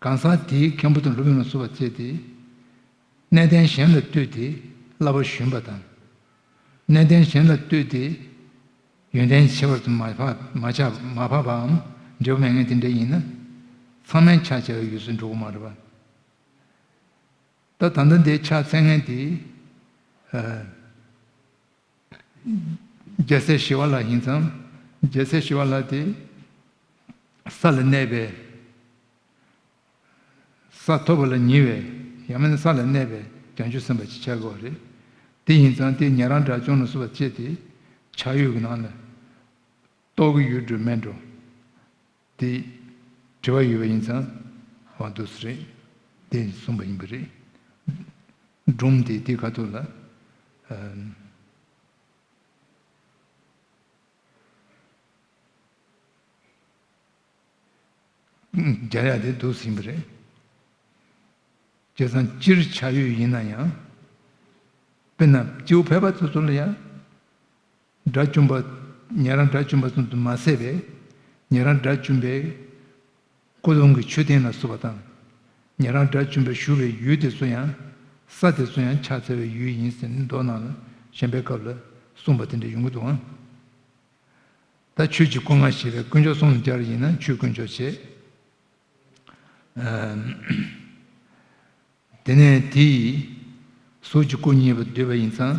གང་ཟག་དེའི་མཁན་པོ་དང་སློབ་དཔོན་ལ་སོགས་པ་བཅས་ཏེ། གནས་བརྟན་གཞན་ལ་ལྟོས་ཏེ་བསླབ་པ་ཞུམ་པ་དང་། གནས་བརྟན་གཞན་ལ་ལྟོས་ཏེ་ཡོན་ཏན་ཆེ་བར་དུ་མ་འཕགས་མ་ཆགས་མ་འཕགས་པའམ་འབྲས་བུ་མེད་མཁན་དེ་འདྲ་ཡིན་ན། ཚང་མས་ཕྱག་བྱ་བའི་ཡུལ་སུ་འགྲོ་གི་མ་རེད་པ། ད་ད་ལྟ་འདིའི་ཕྱག་འཚལ་མཁན་དེ། ཨ། རྒྱལ་སྲས་ཞི་བ་ལྷ་ཡིན་ཙང་། རྒྱལ་སྲས་ཞི་བ་ལྷ་དེ་ས་ལ་གནས་པའི། ས་ཐོབ་པ་ལ་ཉེ་བའི། ཡང་མིན་ན་ས་ལ་གནས་པའི་བྱང་ཆུབ་སེམས་དཔའ་ཅིག་ཆགས་དགོས་པ་རེད། དེ་ཡིན་ཙང་དེ་ཉན་རང་དགྲ་བཅོམ་ལ་སོགས་པ་བཅས་ཏེ་ཕྱག་ཡུལ་གྱི་ནང་ལ་གཏོགས་ཀྱི་ཡོད་འགྲོ་མེད་འགྲོ། དེ་དྲི་བ་ཡོད་པ་ཡིན་ཙང་དབང་འདུག་སེ་རེད། དེ་གསུངས་པ་ཡིན་པ་རེད། སྒྲུང་དེ་དེ་ཁ་ཐུག་ལ། ཨ། སྦྱར་ཡག་དེ་འདུག་ཟིན་པ་རེད། བྱས་ཙང་སྤྱིར་ཆགས་ཡུལ་ཡིན་ན་ཡང་། དཔེར་ན་སྐྱེ་བོ་ཕལ་པ་ཚོ་ཚོ་ལ་ཡང་། དགྲ་བཅོམ་པ། ཉན་རང་དགྲ་བཅོམ་པ་ཙམ་དུ་མ་ཟད་པའི། ཉན་རང་དགྲ་བཅོམ་པའི་སྐུ་གདུང་གི་མཆོད་རྟེན་ལ་སོགས་པ་དང་། ཉན་རང་དགྲ་བཅོམ་པས་བཞུགས་པའི་ཡུལ་དེ་ཚོ་ཡང་། ས་དེ་ཚོ་ཡང་ཕྱག་འཚལ་བའི་ཡུལ་ཡིན་ཟེར་ནས་མདོ་ནང་ལ་བཤད་པའི་སྐབས་ལ་གསུངས་པ་དེ་འདྲ་ཡོང་གི་འདུག་ཨང་། ད་ཆོས་ཀྱི་སྐུ་ལྔ་ཞེས་པའི་དཀོན་མཆོག་གསུམ་ལ་སྦྱར་ཡིན་ན་ཆོས་དཀོན་མཆོག་བྱས། ཨ། དེ་ནས་དེ་ཡི་གཟུགས་ཀྱི་སྐུ་བརྙེས་པ་བསྡུས་པ་ཡིན་ཙང་།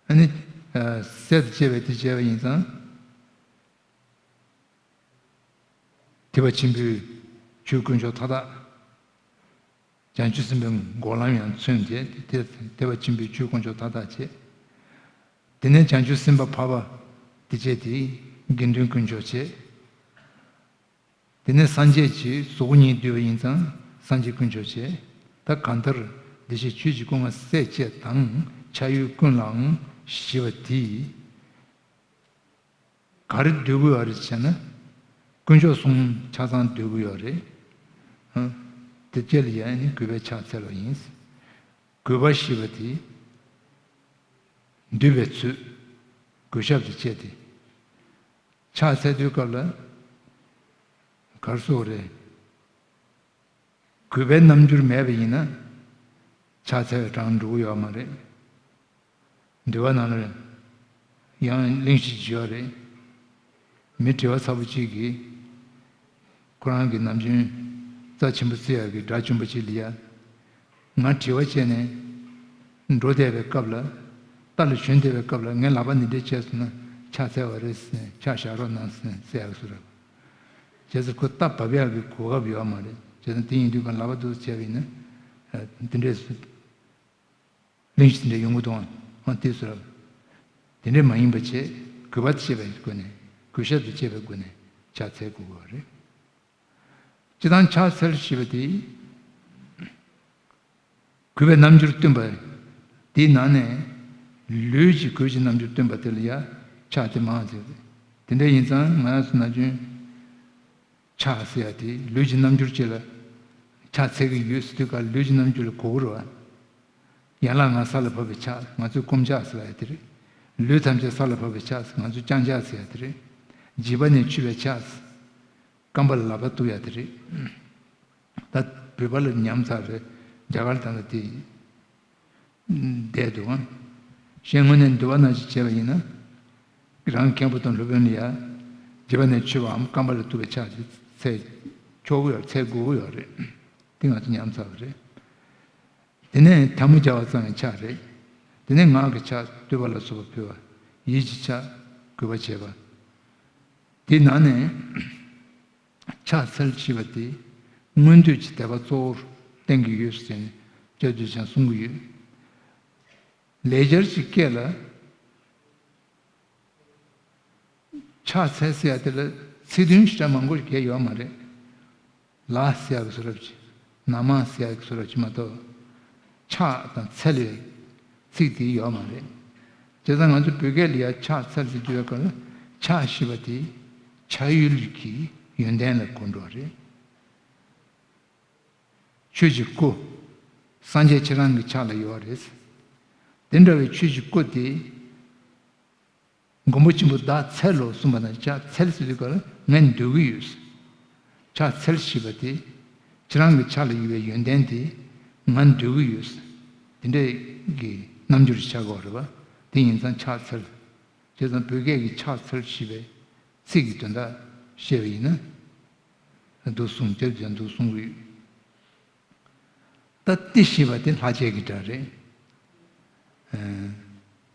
ཨ་ནི། ཨ། སྲས་དང་བཅས་པས་དེ་བྱས་པ་ཡིན་ཙང་། ཐེག་པ་ཆེན་པོའི་ཆོས་དཀོན་མཆོག་མཐའ་དག། བྱང་ཆུབ་སེམས་དཔའི་འགོག་ལམ་ཡང་མཚོན་ཏེ། དེ་ཐེག་པ་ཆེན་པོའི་ཆོས་དཀོན་མཆོག་མཐའ་དག་བྱས། དེ་ནས་བྱང་ཆུབ་སེམས་དཔའ་འཕགས་པ་དེ་བྱས་དེ་དགེ་འདུན་དཀོན་མཆོག་བྱས། དེ་ནས་སངས་རྒྱས་ཀྱི་གཟུགས་བརྙེས་བསྡུས་པ་ཡིན་ཙང་སངས་རྒྱས་དཀོན་མཆོག་བྱས། ད་གང་ལྟར་བདེ་གཤེགས་ཆོས་ཀྱི་སྐུ་ལྔ་སྲས་བཅས་དང་ཕྱག་ཡུལ་ཀུན་ལའང་ཞེས་པ་དེས། ག་རེ་འདོད་ཀྱི་ཡོད་རེད་ཟེར་ན། དཀོན་མཆོག་གསུམ་ཆ་ཚང་འདོད་ཀྱི་ཡོད་རེད། ཨ། དེ་སྐྱེ་ལ་ཡང་ནི་གུས་པས་ཕྱག་འཚལ་བ་ཡིན། གུས་པ་ཞེས་པ་དེ། འདུད་པའི་ཚུལ། གུས་ཞབས་དང་བཅས་ཏེ། ཕྱག་འཚལ་དུས་སྐབས་ལ། ག་རེ་ཟེར་དགོས་རེད། གུས་པའི་རྣམ་འགྱུར་མེད་པ་ཡིན་ན། ཕྱག་འཚལ་བའི་གྲངས་འགྲོ་གི་ཡོད་མ་རེད། འདུལ་བ་ནང་ལ་ཡང་གླེང་གཞི་ཅིག་ཡོད་རེད། མི་དྲི་བ་ཚ་པོ་གཅིག་གིས། ཁོ་རང་གི་ནམ་རྒྱུན་རྩ་ཆེན་པོ་བརྩི་ཡག་གི་དགྲ་བཅོམ་པ་ཅིག་ལ་ཡ། ང་དྲི་བ་བྱས་ནས་འགྲོ་བསྡད་པའི་སྐབས་ལ། རྟ་ལ་ཞོན་བསྡད་པའི་སྐབས་ལ་ངས་ལག་པ་འདི་འདྲས་བྱས་སོང་ན་ཕྱག་འཚལ་བ་རེད་ཟེར་ནས་ཕྱག་བཞག་རོགས་གནང་ཟེར་ནས་ཟེར་ཡག་བཟོ་འདྲ། བྱས་ཙང་ཁོ་རྟ་བབས་ཡག་གི་གོ་སྐབས་ཡོད་མ་རེད། བྱས་ཙང་དེ་ཡིན་དུས་ཀྱང་ལག་པ་འདུག་བྱས་པ་ཡིན་ན། ཨ། འདི་འདྲས་སུ། གླེང་གཞི་དེ་འདྲ་ཡོང་གི་འདུག་ཨང་། དེ་ཚོ་ར། དེ་འདྲ་མ་ཡིན་པ་བྱས། གུས་པ་བྱེད་པའི་སྒོ་ནས། གུས་ཞབས་དང་བཅས་པའི་སྒོ་ནས་ཕྱག་འཚལ་དགོས་པ་རེད། སྤྱིར་བཏང་ཕྱག་འཚལ་ཞེས་པ་དེ། གུས་པའི་རྣམ་འགྱུར་སྟོན་པ། དེའི་ནང་ནས། ལུས་ཀྱི་གུས་ཀྱི་རྣམ་འགྱུར་སྟོན་པ་དེ་ལ་ཡ་ཕྱག་དེ་མང་ཟེར། དེ་འདྲ་ཡིན་ཙང་ང་རང་ཚོ་ན་གཞོན། ཕྱག་ཟེར་ཡ་དེ་ལུས་ཀྱི་རྣམ་འགྱུར་ཅིག་ལ་ཕྱག་འཚལ་གྱི་ཡོད་ཟེར་དུས་ཀ་ལུས་ཀྱི་རྣམ་འགྱུར་ལ་གོ་གི་རེད་བ། ཡན་ལག་ལྔ་ས་ལ་ཕབ་པའི་ཕྱག་ང་ཚོས་བསྐུམ་ཕྱག་ཟེར་ཡ་དེ་རེད། ལུས་ཐམས་ཅད་ས་ལ་ཕབ་པའི་ཕྱག་ང་ཚོས་བརྐྱང་ཕྱག་ཟེར་ཡ་དེ་རེད། འཇིགས་པ་ནས་ཆུད་པའི་ཕྱག་རྐང་པ་ལ་ལག་པ་གཏུག་ཡ་དེ་རེད། ད་བོད་པ་ལ་ཉམས་ཚར་རེད། རྒྱ་གར་དང་ལ་དེ་བསྡད་འདུག་ཨང་། གཞན་དངོས་གནས་འདུལ་བ་ནང་བཞིན་བྱས་པ་ཡིན་ན། རང་མཁན་པོ་དང་སློབ་དཔོན་ལ་ཡ། འཇིགས་པ་ནས་ཆོད་པའམ་རྐང་པ་ལ་གཏུག་པའི་ཕྱག་དེ་འཚལ་ཆོག་གི་ཡོད། འཚལ་དགོས་ཀྱི་ཡོད་རེད། དེ་ང་ཚོ་ཉམས་ཚར་བ་རེད། དེ་ནས་ཐལ་མོ་སྦྱར་བ་ཙམ་ཡང་ཕྱག་རེད། དེ་ནས་ངག་གི་ཕྱག་བསྟོད་པ་ལ་སོགས་པ་ཕུལ་བ། ཡིད་ཀྱི་ཕྱག་གུས་པ་བྱེད་པ། དེའི་ནང་ནས་ཕྱག་འཚལ་ཞེས་པ་དེ་མངོན་འདོད་ཀྱི་དད་པ་གཙོ་བོར་བསྟན་གྱི་ཡོད་ཟེར་ནས་སྐྱབས་རྗེ་ཆེན་གསུང་གི་ཡོད། ལེགས་སྦྱར་གྱི་སྐད་ལ། ཕྱག་འཚལ་ཟེར་ཡ་དེ་ལ་ཚིག་དོན་ཞེ་དྲག་མང་པོ་ཞིག་གས་ཡོད་མ་རེད། ལ་ཟེར་ཡ་གི་བཟོ་འདྲ་ཅིག་ན་མ་ཟེར་ཡ་གི་བཟོ་འདྲ་ཅིག་མ་གཏོགས། ཕྱག་དང་འཚལ་བའི་ཚིག་དེ་ཡོད་མ་རེད། བྱས་ཙང་ང་ཚོ་བོད་སྐད་ལ་ཡ་ཕྱག་འཚལ་ཟེར་རྒྱུ་ཡོད་ཀྱང་ཕྱག་ཞེས་པ་དེ་ཕྱག་ཡུལ་གྱི་ཡོན་ཏན་ལ་གོ་འགྲོ་བ་རེད། ཆོས་ཀྱི་སྐུ། སངས་རྒྱས་ཁྱེད་རང་གི་ཕྱག་ལ་ཡོད་རེད། དེ་འདྲ་བའི་ཆོས་ཀྱི་སྐུ་དེ། མགོན་པོ་ཆེན་པོས་བདག་འཚལ་ལོ་གསུངས་པ་ན། ཕྱག་འཚལ་ཟེར་དུས་སྐབས་ལ་ངས་འདོད་ཀྱི་ཡོད། ཕྱག་འཚལ་ཞེས་པ་དེ་ཁྱེད་རང་གི་ཕྱག་ལ་ཡོད་པའི་ཡོན་ཏན་དེ་ང་འདོད་ཀྱི་ཡོད། དེ་འདྲའི་གི་རྣམ་འགྱུར་ཆགས་དགོས་རེད་པ། དེ་ཡིན་ཙང་ཕྱག་འཚལ། བྱས་ཙང་བོད་སྐད་ཀྱི་ཕྱག་འཚལ་ཞེས་པའི་ཚིག་གི་དོན་དག་བཤད་པ་ཡིན་ན། འདུག་གསུངས། དེར་ཀྱང་འདུག་གསུངས་ཀྱི་ཡོད། ད་ཏི་ཞེས་པ་དེ་ལྷག་བཅས་ཀྱི་སྒྲ་རེད།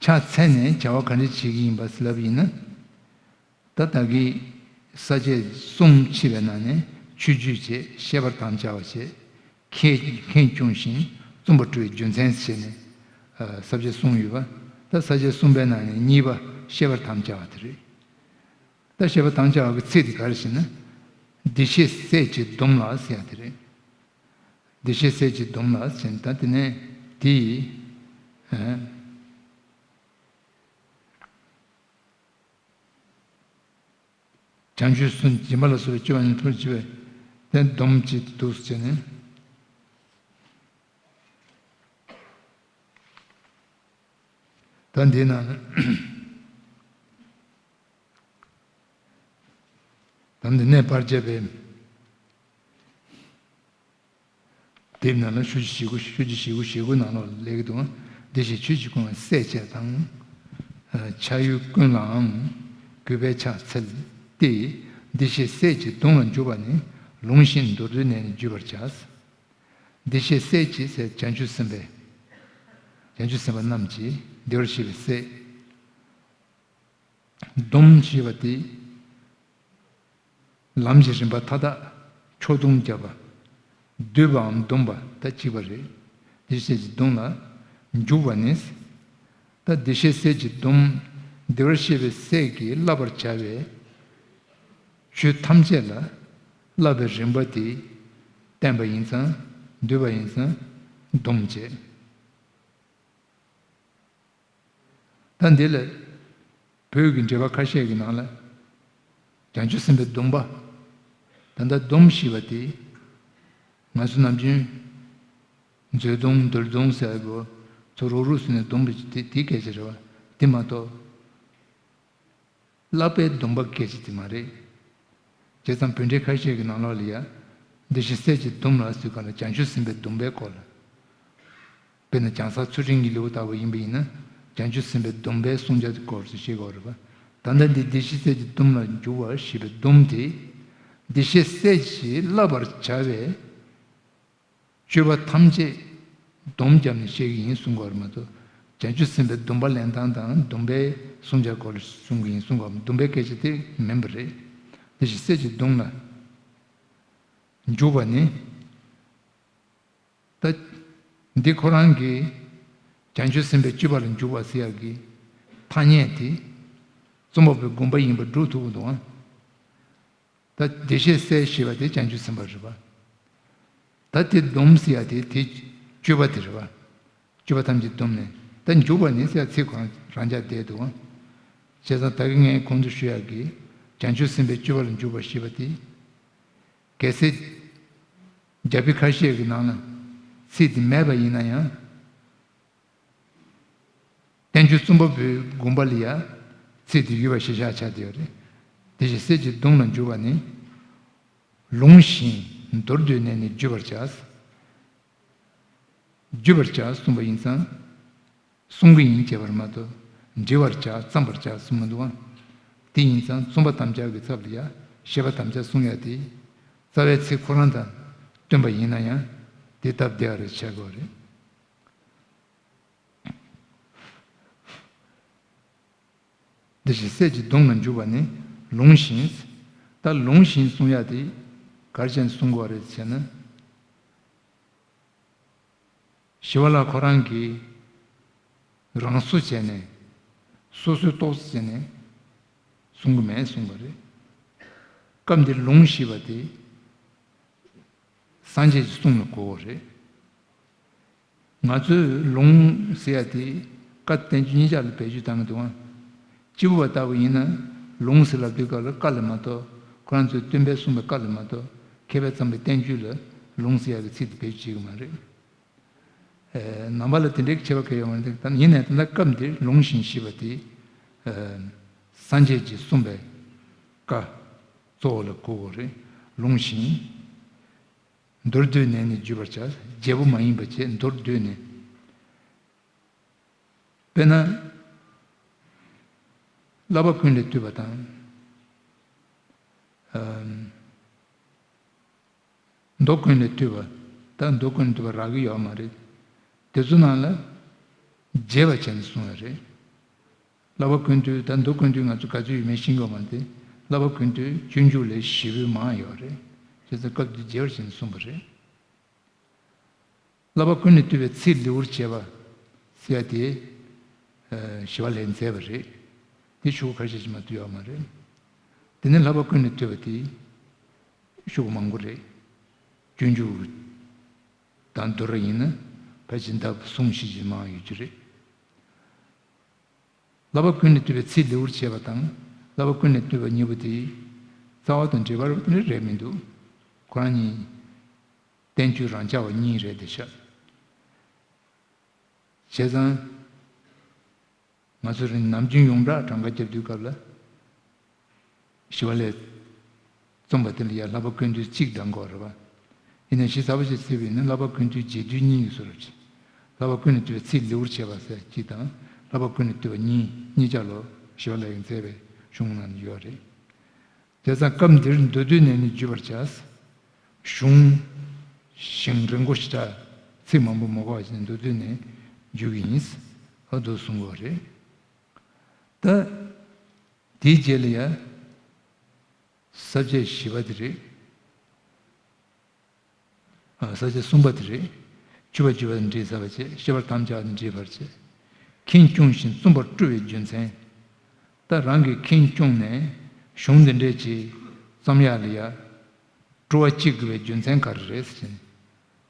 ཕྱག་འཚལ་ནས་བྱ་བ་ག་འདྲ་བྱེད་ཀྱི་ཡིན་པ་ལབ་ཡིན་ན། ད་ད་གིན་ས་བཅད་གསུམ་ཕྱེ་བའི་ནང་ནས་ཆོས་བརྒྱུད་བྱས། བཤད་པར་དམ་བཅའ་བ་བྱས། ཁེངས་ཁེངས་སྐྱུང་ཞིང་བརྩོན་པ་སྤྲོ་བའི་རྒྱུ་མཚན་བྱས་ནས་ས་བཅད་གསུམ་ཡོད་པ། ད་ས་བཅད་གསུམ་པའི་ནང་ནས་གཉིས་པ་བཤད་པར་དམ་བཅའ་བ་དེ་རེད། ད་བཤད་པར་དམ་བཅའ་བ་གི་ཚིག་དེ་ག་རེ་ཟེར་ན། བདེ་གཤེགས་སྲས་ཀྱི་སྡོམ་ལ་ཟེར་ཡ་དེ་རེད། བདེ་གཤེགས་སྲས་ཀྱི་སྡོམ་ལ་ཟེར་ན། ད་དེ་ནས་དེ་ཡི་ཨ། བྱང་ཆུབ་སེམས་སྦྱིན་པ་ལ་སོགས་པའི་སྤྱོད་པ་ནི་ཐུགས་རྗེ་ཆེ་བས་དེ་སྡོམ་གཅིག་འདུག་ཟེར་ནས། ད་འདི་ན་ད་འདི་ནས་པར་བརྒྱབ་པའི་དེབ་ནང་ལ་ཤོག་གུ་ཞེ་དགུ། ཤོག་གུ་ཞེ་དགུ་ཞེ་དགུ་ནང་ལ་སླེབས་ཀྱི་འདུག། བདེ་གཤེགས་ཆོས་ཀྱི་སྐུ་ལ་སྲས་བཅས་དང་། ཕྱག་ཡུལ་ཀུན་ལའང་གུས་པས་ཕྱག་འཚལ་ཏེ། བདེ་གཤེགས་སྲས་ཀྱི་སྡོམ་ལ་འཇུག་པ་ནི། ལུང་བཞིན་མདོར་བསྡུས་ནས་ནི་བརྗོད་པར་བྱ། བདེ་གཤེགས་སྲས་ཀྱི་ཟེར་བྱང་ཆུབ་སེམས་དཔའི། བྱང་ཆུབ་སེམས་དཔའ་རྣམས་ཀྱི་བདེ་བར་གཤེགས་པའི་སྲས། སྡོམ་ཞེས་པ་དེ་ལམ་གྱི་རིམ་པ་མཐའ་དག་ཕྱོགས་བསྡོམས་བརྒྱབ་པ། བསྡུས་པའམ་བསྡོམས་པ་ད་གཅིག་པ་རེད། བདེ་གཤེགས་ཀྱི་སྡོམ་ལ་འཇུག་པ་ནི། ད་བདེ་གཤེགས་སྲས་ཀྱི་སྡོམ། བདེ་བར་གཤེགས་པའི་སྲས་ཀྱིས་བསླབ་པར་བྱ་བའི་ཆོས་ཐམས་ཅད་ལ་བསླབ་པའི་རིམ་པ་དེ་བསྟན་པ་ཡིན་ཙང་། བསྡུས་པ་ཡིན་ཙང་སྡོམ་བྱས། ད་འདི་ལ་བོད་ཀྱི་འགྲེལ་པ་ཁ་ཤས་ཀྱི་ནང་ལ་བྱང་ཆུབ་སེམས་དཔའི་སྡོམ་པ། ད་ལྟ་སྡོམ་ཞེས་པ་དེ་ང་ཚོ་ནམ་རྒྱུན་མཛོད་སྡོམ་འདུལ་སྡོམ་ཟེར་གོ། ཚུར་རོགས་རོགས་ཟེར་ནས་སྡོམ་པ་དེ་དེའི་སྐད་ཆ་རེད་བ། དེ་མ་གཏོགས། བསླབ་པའི་སྡོམ་པ་སྐད་ཆ་དེ་མ་རེད། བྱས་ཙང་བོད་འགྲེལ་ཁ་ཤས་ཀྱི་ནང་ལོགས་ལ་ཡ། བདེ་གཤེགས་སྲས་ཀྱི་སྡོམ་ལ་ཟེར་ག་ལ་བྱང་ཆུབ་སེམས་དཔའི་སྡོམ་པའི་སྐོར་ལ། དཔེར་ན་བྱང་ས་ཚུལ་ཁྲིམས་ཀྱི་ལེའུ་ལྟ་བུ་ཡིན་པ་ཡིན་ན། བྱང་ཆུབ་སེམས་དཔའི་སྡོམ་པའི་གསུང་བྱ་དེ་སྐོར་དུ་བཤད་དགོས་རེད་པ། ད་ལྟ་འདི་བདེ་གཤེགས་སྲས་ཀྱི་སྡོམ་ལ་འཇུག་པ་ཞེས་པའི་སྡོམ་དེ། བདེ་གཤེགས་སྲས་ཀྱིས་བསླབ་པར་བྱ་བའི་སྤྱོད་པ་ཐམས་ཅད་སྡོམ་བརྒྱབ་ནས་བཤད་ཀྱི་ཡིན་གསུང་གི་ཡོད་རེད་མ་གཏོགས། བྱང་ཆུབ་སེམས་དཔའི་སྡོམ་པ་ལེན་སྟངས་དང་སྡོམ་པའི་གསུང་བྱ་སྐོར་ལ་གསུང་གི་ཡིན་གསུང་གི་ཡོད་མ་གཏོགས། སྡོམ་པའི་སྐད་ཆ་དེ་མིན་པ་རེད། དེ་བཞིན་སྲས་ཀྱི་སྡོམ་ལ་འཇུག་པ་ནི། ད་འདི་ཁོ་རང་གིས་བྱང་ཆུབ་སེམས་དཔའི་སྤྱོད་པ་ལ་འཇུག་པ་ཟེར་ཡག་གི་ཐ་སྙད་དེ་རྩོམ་པ་པོའི་དགོངས་པ་ཡིན་པར་སྒྲུབ་ཐུབ་ཀྱི་འདུག་ཨང་། ད་བདེ་གཤེགས་སྲས་ཞེས་པ་དེ་བྱང་ཆུབ་སེམས་དཔའ་རེད་པ། ད་དེ་སྡོམ་ཟེར་ཡ་དེ་དེ་སྤྱོད་པ་དེ་རེད་པ། སྤྱོད་པ་ཐམས་ཅད་བསྡོམས་ནས། ད་འཇུག་པ་ནི་ཟེར་ཡ་ཚིག་ཁོ་རང་རང་འཇགས་བསྡད་འདུག་ཨང་། བྱས་ཙང་ད་གིན་ངས་གོང་དུ་ཞུ་ཡ་གི་བྱང་ཆུབ་སེམས་དཔའི་སྤྱོད་པ་ལ་འཇུག་པ་ཞེས་པ་དེ། གལ་སྲིད་རྒྱ་དཔེ་ཁ་ཤས་ཀྱི་ནང་ན་ཚིག་དེ་མེད་པ་ཡིན་ན་ཡང་། བསྟན་བཅོས་རྩོམ་པ་པོའི་དགོངས་པ་ལ་ཡང་ཚིག་དེ་ཡོད་པ་ཞིག་བཞག་ཆགས་བསྡད་ཡོད་རེད། དེ་བཞིན་སྲས་ཀྱི་སྡོམ་ལ་འཇུག་པ་ནི། ལུང་བཞིན་མདོར་བསྡུས་ནས་ནི་བརྗོད་པར་བྱ། བརྗོད་པར་བྱ་གསུངས་པ་ཡིན་ཙང་། གསུང་གི་ཡིན་བྱས་པར་མ་གཏོགས་འབྲི་བར་བྱ་བརྩམ་པར་བྱ་གསུངས་མི་འདུག་ཨང་། དེ་ཡིན་ཙང་རྩོམ་པ་དམ་བཅའ་གི་ཚབ་ལ་ཡང་བཤད་པ་དམ་བཅའ་གསུང་ཡ་དེ། རྩ་བའི་ཚིག་ཁོ་རང་དང་བསྟུན་པ་ཡིན་ན་ཡང་དེ་སྟབས་བདེ་བ་རེད་བྱ་དགོས་རེད། དེ་བཞིན་སྲས་ཀྱི་སྡོམ་ལ་འཇུག་པ་ནི་ལུང་བཞིན། ད་ལུང་བཞིན་གསུང་ཡ་དེ་ག་རེ་བྱས་ནས་གསུང་དགོས་རེད་ཟེར་ན། ཞི་བ་ལྷ་ཁོ་རང་གིས་རང་སོ་བྱས་ནས་སོ་སོའི་རྟོགས་བྱས་ནས་གསུང་གི་མེད་གསུངས་པ་རེད། སྐབས་འདིར་ལུང་ཞེས་པ་དེ་སངས་རྒྱས་ཀྱི་གསུང་ལ་གོ་དགོས་རེད། ང་ཚོས་ལུང་ཟེར་ཡ་དེ་བཀའ་བསྟན་བཅོས་གཉིས་ཆར་ལ་བེད་སྤྱོད་བཏང་གི་འདུག་ཨང་། སྐྱེས་བུ་པ་ལྟ་བུ་ཡིན་ན་ལུང་ཟེར་ལབ་དུས་སྐབས་ལ་བཀའ་ལ་མ་གཏོགས། ཁོ་རང་ཚོའི་སྟོན་པས་གསུངས་པའི་བཀའ་ལ་མ་གཏོགས། མཁས་པས་བརྩམས་པའི་བསྟན་བཅོས་ལ་ལུང་ཟེར་ཡ་གི་ཚིག་དེ་བེད་སྤྱོད་བྱེད་ཀྱི་མ་རེད། ནང་པ་ལ་དེ་འདྲའི་ཁྱད་པར་གང་ཡང་མ་རེད། ད་ཡིན་ནའི་ད་ལྟ་སྐབས་འདིར་ལུང་བཞིན་ཤེས་པ་དེ་སངས་རྒྱས་ཀྱིས་གསུངས་པའི་བཀའ་གཙོ་བོ་ལ་གོ་དགོས་རེད། ལུང་བཞིན། མདོར་བསྡུས་ནས་ནི་བརྗོད་པར་བྱ། བརྗེ་པོ་མ་ཡིན་པ་བྱས་མདོར་བསྡུས་ནས། དཔེར་ན། བསླབ་པ་ཀུན་ལས་བཏུས་པ་དང་། ཨམ། མདོ་ཀུན་ལས་བཏུས་པ། ད་མདོ་ཀུན་ལས་བཏུས་པ་རག་གི་ཡོད་མ་རེད། དེ་ཚོ་ནང་ལ་རྒྱས་པ་བྱས་ནས་གསུངས་ཡོད་རེད། བསླབ་པ་ཀུན་བཏུས། ད་མདོ་ཀུན་བཏུས་ང་ཚོ་ག་ཚོད་ཡོད་མེད་ཤེས་ཀྱི་ཡོད་མ་རེད་དེ། བསླབ་པ་ཀུན་བཏུས་སྤྱོད་འཇུག་ལས་ཞེ་པོ་མང་ཡོད་རེད། བྱས་ཙང་སྐབས་འདིར་རྒྱས་པར་བྱས་ནས་གསུངས་པ་རེད། བསླབ་པ་ཀུན་ལས་བཏུས་པའི་ཚིག་ལེའུར་བྱས་པ་ཟེར་ཡ་དེ། ཨ། ཞི་བ་ལྷས་མཛད་པ་རེད། དེ་ཤོག་གུ་ཁ་ཤས་ཤིག་མ་གཏོགས་ཡོད་མ་རེད། དེ་ནས་བསླབ་པ་ཀུན་ལས་བཏུས་པ་དེ་ཤོག་གུ་མང་པོ་རེད། སྤྱོད་འཇུག་དང་བསྡུར་བ་ཡིན་ན་ཕལ་ཆེར་ཟླ་གསུམ་བཞི་ཞིག་མང་ཡོད་རྒྱུ་རེད། བསླབ་པ་ཀུན་ལས་བཏུས་པའི་ཚིག་ལེའུར་བྱས་པ་དང་བསླབ་པ་ཀུན་ལས་བཏུས་པ་གཉིས་པོ་དེ་རྩ་བ་དང་འབྲེལ་བ་རེ་རེ་མི་འདུག་ཁོ་རང་གཉིས་བསྟན་བཅོས་རང་རྐྱ་བ་གཉིས་རེད་དེ་ཤག་བྱས་ཙང་། ང་ཚོ་རིང་ནམ་རྒྱུན་ཡོངས་གྲགས་གྲངས་ཀ་རྒྱབ་དུས་སྐབས་ལ། ཞི་བ་ལྷས་རྩོམ་པ་དེ་ལ་ཡང་བསླབ་པ་ཀུན་བཏུས་གཅིག་བགྲང་དགོས་རེད་པ། ཡིན་ནའི་ཞིབ་ཚགས་པོ་ཞིག་བརྩིས་པ་ཡིན་ན་བསླབ་པ་ཀུན་བཏུས་རྒྱས་བསྡུས་གཉིས་ཀྱི་བཟོ་འདྲ་ཅིག་བསླབ་པ་ཀུན་ལས་བཏུས་པའི་ཚིག་ལེའུར་བྱས་པ་ཟེར་གཅིག་དང་། བསླབ་པ་ཀུན་ལས་བཏུས་པ་གཉིས། གཉིས་ཆ་ལོ་ཞི་བ་ལྷས་མཛད་པའི་གཞུང་ནང་ཡོད་རེད། བྱས་ཙང་སྐབས་འདིར་མདོར་བསྡུས་ནས་ནི་བརྗོད་པར་བྱ། གཞུང་ཞིང་རིང་པོ་ཞེ་དྲག་ཚིག་མང་པོ་མ་གོ་བ་ཞིག་མདོར་བསྡུས་ནས་བརྗོད་ཀྱི་ཡིན། ཨ། འདུག་གསུང་གི་ཡོད་རེད། ད་དེའི་རྗེས་ལ་ཡ། ས་བཅད་བཞི་པ་དེ་རེད། ཨ། ས་བཅད་གསུམ་པ་དེ་རེད། འཆུ་བ་འཆུ་བ་དང་འདྲེས་ཚར་བ་བྱས། ཤེས་པར་དམ་བཅའ་དང་འདྲེས་པར་བྱས། ཁེངས་སྐྱུང་ཞིང་བཙུན་པར་སྤྲོ་བའི་རྒྱུ་མཚན། ད་རང་གིས་ཁེངས་སྐྱུང་ནས་གཞུང་འདི་འདྲས་ཀྱི་རྩོམ་ཡག་ལ་ཡ། སྤྲོ་བ་སྐྱེ་དགོས་པའི་རྒྱུ་མཚན་ག་རེ་རེད་ཟེར་ནས་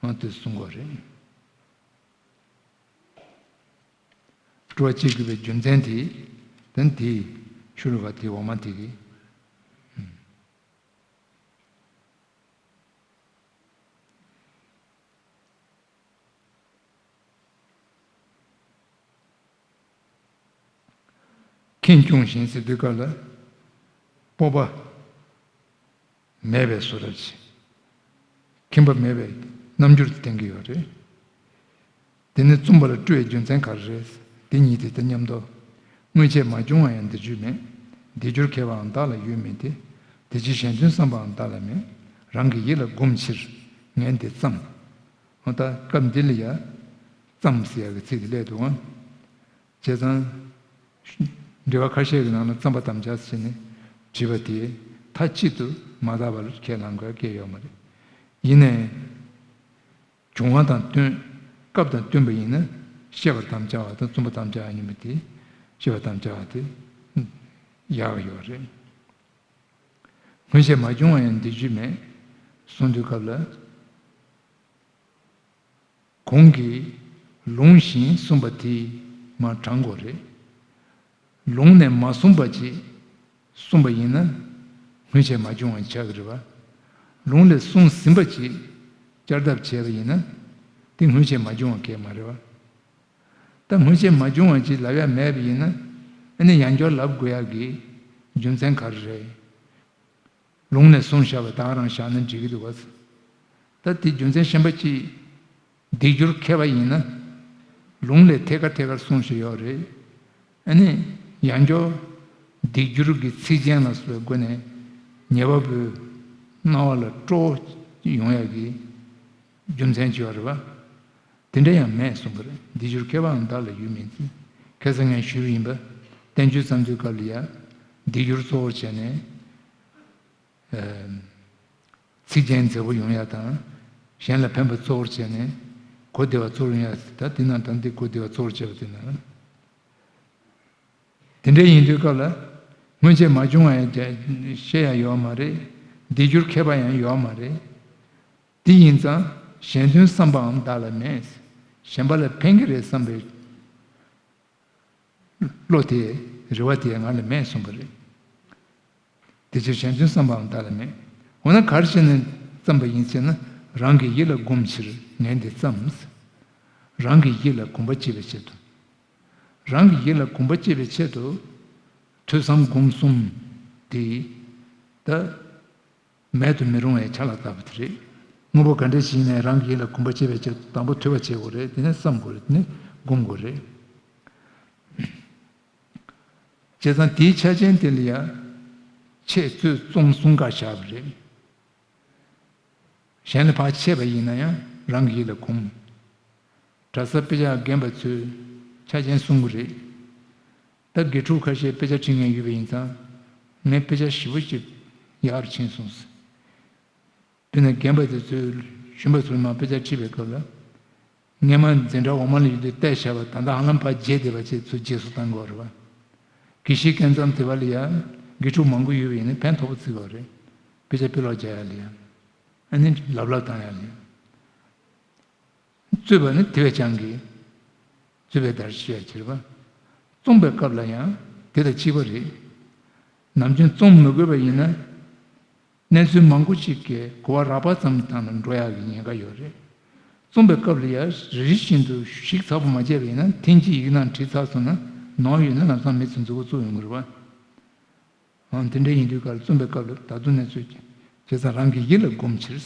ཨང་དུ་གསུང་གི་ཡོད་རེད། སྤྲོ་བ་སྐྱེ་དགོས་པའི་རྒྱུ་མཚན་དེ། དོན་དེ་ཤུ་རུ་ག་དེ་འོག་མ་དེ་གི། ཁེངས་སྐྱུང་ཞིང་ཟེར་དུས་སྐབས་ལ། སྤོབས་པ་མེད་པའི་བཟོ་འདྲ་ཅིག་ཁེངས་པ་མེད་པའི་རྣམ་འགྱུར་དེ་བསྟན་གྱི་ཡོད་རེད། དེ་ནི་བཙུན་པ་ལ་སྤྲོ་བའི་རྒྱུ་མཚན་ག་རེ་རེད། དེ་གཉིས་དེ་དང་མཉམ་དུ། སྔོན་ཆད་མ་བྱུང་བ་ཡང་འདིར་བརྗོད་མེད། འདིར་གྱུར་མཁས་པའང་བདག་ལ་ཡོད་མིན་ཏེ། དེ་ཕྱིར་གཞན་དོན་བསམ་པའང་བདག་ལ་མེད། རང་གི་ཡིད་ལ་བསྒོམ་ཕྱིར་ངས་འདི་བརྩམས། འོ་ད་སྐབས་འདི་ལ་ཡ། བརྩམས་ཟེར་ཡ་གི་ཚིག་དེ་སླེབས་འདུག་ཨང་། བྱས་ཙང་། འགྲེལ་པ་ཁ་ཤས་ཀྱི་ནང་ལ་བརྩམས་པ་དམ་བཅའ་ཟེར་ནས་བྲིས་པ་དེ་མཐའ་གཅིག་ཏུ་མ་དག་པ་ལ་ཁས་བླང་དགོས་སྐད་ཡོད་མ་རེད། ཡིན་ནའི། བྱུང་བ་དང་བསྟུན། སྐབས་དང་བསྟུན་པ་ཡིན་ན་ཤེས་པར་དམ་བཅའ་བ་དང་བཙུན་པ་དམ་བཅའ་བ་ཡིན་པ་དེ། ཤེས་པར་དམ་བཅའ་བ་དེ་ཡག་ཡོད་རེད། སྔོན་ཆད་མ་བྱུང་བ་ཡང་འདིར་བརྗོད་མེད། གསུང་དུས་སྐབས་ལ། གོང་གི་ལུང་བཞིན་གསུངས་པ་དེ་མར་བགྲང་དགོས་རེད། ལུང་ནས་མ་གསུངས་པ་ཅིག་གསུངས་པ་ཡིན་ན་སྔོན་ཆད་མ་བྱུང་བ་ཆགས་ཀྱི་རེད་པ། ལུང་ལས་གསུངས་ཟིན་པ་ཅིག་བསྐྱར་ལྡབ་བྱས་པ་ཡིན་ན་དེ་སྔོན་ཆད་མ་བྱུང་བ་གས་མ་རེད་པ། ད་སྔོན་ཆད་མ་བྱུང་བ་ཅིག་ལབ་ཡ་མེད་པ་ཡིན་ན་ཨ་ནི་ཡང་བསྐྱར་ལབ་དགོས་ཡ་གི་རྒྱུ་མཚན་ག་རེ་རེད། ལུང་ནས་གསུངས་བཞག་པ་ད་རང་བཞག་ན་འགྲིག་གི་འདུག་ག། ད་དེ་རྒྱུ་མཚན་གཞན་པ་ཅིག་འདིར་གྱུར་མཁས་པ་ཡིན་ན། ལུང་ལས་ཐད་ཀར་ཐད་ཀར་གསུངས་བཞག་ཡོད་རེད། ཨ་ནི། ཡང་བསྐྱར། འདིར་གྱུར་གྱི་ཚིག་རྒྱན་ལ་སོགས་པའི་སྒོ་ནས། ཉན་པ་པོའི་རྣ་བ་ལ་སྤྲོ་བོ་ཡོང་ཡག་གི་རྒྱུ་མཚན་ཅིག་ཡོད་རེད་པ། དེ་འདྲ་ཡང་མེད་གསུངས་པ་རེད། འདིར་གྱུར་མཁས་པའང་བདག་ལ་ཡོད་མིན་ཏེ། ཁ་སང་ངས་ཞུས་པ་ཡིན་པ། བསྟན་བཅོས་བརྩམས་དུས་སྐབས་ལ་ཡང་། འདིར་གྱུར་གཙོ་བོར་བྱས་ནས། ཚིག་རྒྱན་མཛེས་པོ་ཡོང་ཡ་དང་། གཞན་ལ་ཕན་པ་གཙོ་བོར་བྱས་ནས། གོ་བདེ་བ་གཙོ་བོར་ཡོང་ཡ་ད་དེ་ན་ད་འདི་གོ་བདེ་བ་གཙོ་བོར་བྱས་པ་དེ་ན། དེ་འདྲ་ཡིན་དུས་སྐབས་ལ། སྔོན་ཆད་མ་བྱུང་བ་ཡང་བཤད་ཡ་ཡོད་མ་རེད། འདིར་གྱུར་མཁས་པ་ཡང་ཡོད་མ་རེད། དེ་ཡིན་ཙང་གཞན་དོན་བསམ་པའང་བདག་ལ་མེད། གཞན་པ་ལ་ཕན་གྱི་རེད་བསམ་པའི། བློ་དེ། རེ་བ་དེ་ང་ལ་མེད་གསུངས་པ་རེད། དེ་ཕྱིར་གཞན་དོན་བསམ་པའང་བདག་ལ་མེད། འོ་ན་ག་རེ་བྱས་ནས་བརྩམས་པ་ཡིན་ཞེ་ན། རང་གི་ཡིད་ལ་བསྒོམ་ཕྱིར་ངས་འདི་བརྩམས། རང་གི་ཡིད་ལ་གོམས་པ་བྱེད་པའི་ཆེད་དུ། རང་གི་ཡིད་ལ་གོམས་པ་བྱེད་པའི་ཆེད་དུ། ཐོས་བསམ་སྒོམ་གསུམ་དེ་ད་མེད་དུ་མི་རུང་བའི་ཆ་ལ་བཏགས་པ་དེ་རེད། དངོས་པོ་ག་འདྲ་ཞིག་ཡིན་ནའི་རང་གི་ཡིད་ལ་གོམས་པ་བྱེད་པའི་ཆེད་དུ་དང་པོ་ཐོས་པ་བྱེད་དགོས་རེད། དེ་ནས་བསམ་དགོས་རེད། དེ་ནས་སྒོམ་དགོས་རེད། བྱས་ཙང་དེའི་ཆ་རྐྱེན་དེ་ལ་ཡང་འཆད་རྩོད་རྩོམ་གསུམ་ཀ་བཞག་པ་རེད། གཞན་ལ་ཕར་འཆད་པ་ཡིན་ན་ཡང་རང་གི་ཡིད་ལ་གོམས། གྲྭ་ས་དཔེ་ཆ་རྒན་པ་ཚོས་ཆ་རྐྱེན་གསུང་གི་རེད། ད་དགེ་ཕྲུག་ཁ་ཤས་དཔེ་ཆ་ཁྲིད་མཁན་ཡོད་པ་ཡིན་ཙང་། ངས་དཔེ་ཆ་ཞེ་པོ་ཅིག་ཡག་རུ་ཕྱིན་སོང་ཟེར། དེ་ནས་རྒན་པ་དེ་ཚོས་གཞོན་པ་ཚོར་མར་དཔེ་ཆ་ཁྲིད་པའི་སྐབས་ལ། སྔས་མ་འཛིན་གྲྭ་འོག་མ་ལ་ཡོད་དུས་བལྟས་བཞག་པ་ད་ལྟ་ཧ་ལམ་ཕར་བརྗེད་བསྡད་པ་བཅས་ཚུར་རྗེས་སུ་བཏང་དགོས་རེད་པ། དགེ་བཤེས་སྐལ་བཟང་དེ་པ་ལ་ཡང་དགེ་ཕྲུག་མང་པོ་ཡོད་པ་ཡིན་ན་ཕན་ཐོགས་པོ་བརྩི་དགོས་རེད། དཔེ་ཆ་དཔེ་ཀློག་རྒྱག་ཡ་ལ་ཡང་། ཨ་ནི་ལབ་ལབ་བཏང་ཡ་ལ་ཡང་། རྩོད་པ་ནི་དེ་བས་ཀྱང་གི། རྩོད་པའི་བརྡར་ཤེས་ཡ་ཁྱེར་བ། རྩོམ་པའི་སྐབས་ལ་ཡང་དེ་དང་གཅིག་པ་རེད། ནམ་རྒྱུན་རྩོམ་མི་དགོས་པ་ཡིན་ན། གནས་ཚུལ་མང་པོ་ཞིག་གི་གོ་བ་རགས་པ་ཙམ་བཏང་ན་འགྲོ་ཡག་གི་ཉེན་ཁ་ཡོད་རེད། རྩོམ་པའི་སྐབས་ལ་ཡང་རེ་རེ་བཞིན་དུ་ཞིབ་ཚགས་པོ་མ་བྱས་པ་ཡིན་ན་ཐེངས་གཅིག་ཡིག་ནང་བྲིས་ཚར་སོང་ན་ནོར་ཡོད་ན་ལམ་སང་མི་ཚོས་མཛུབ་གུ་བཙུགས་ཡོང་གི་རེད་བ། འོ་དེ་འདྲ་ཡིན་དུས་ཀར་རྩོམ་པའི་སྐབས་ལ་ད་དུང་གནས་ཚུལ་གྱི་བྱས་ཙང་རང་གི་ཡིད་ལ་སྒོམ་ཕྱིར།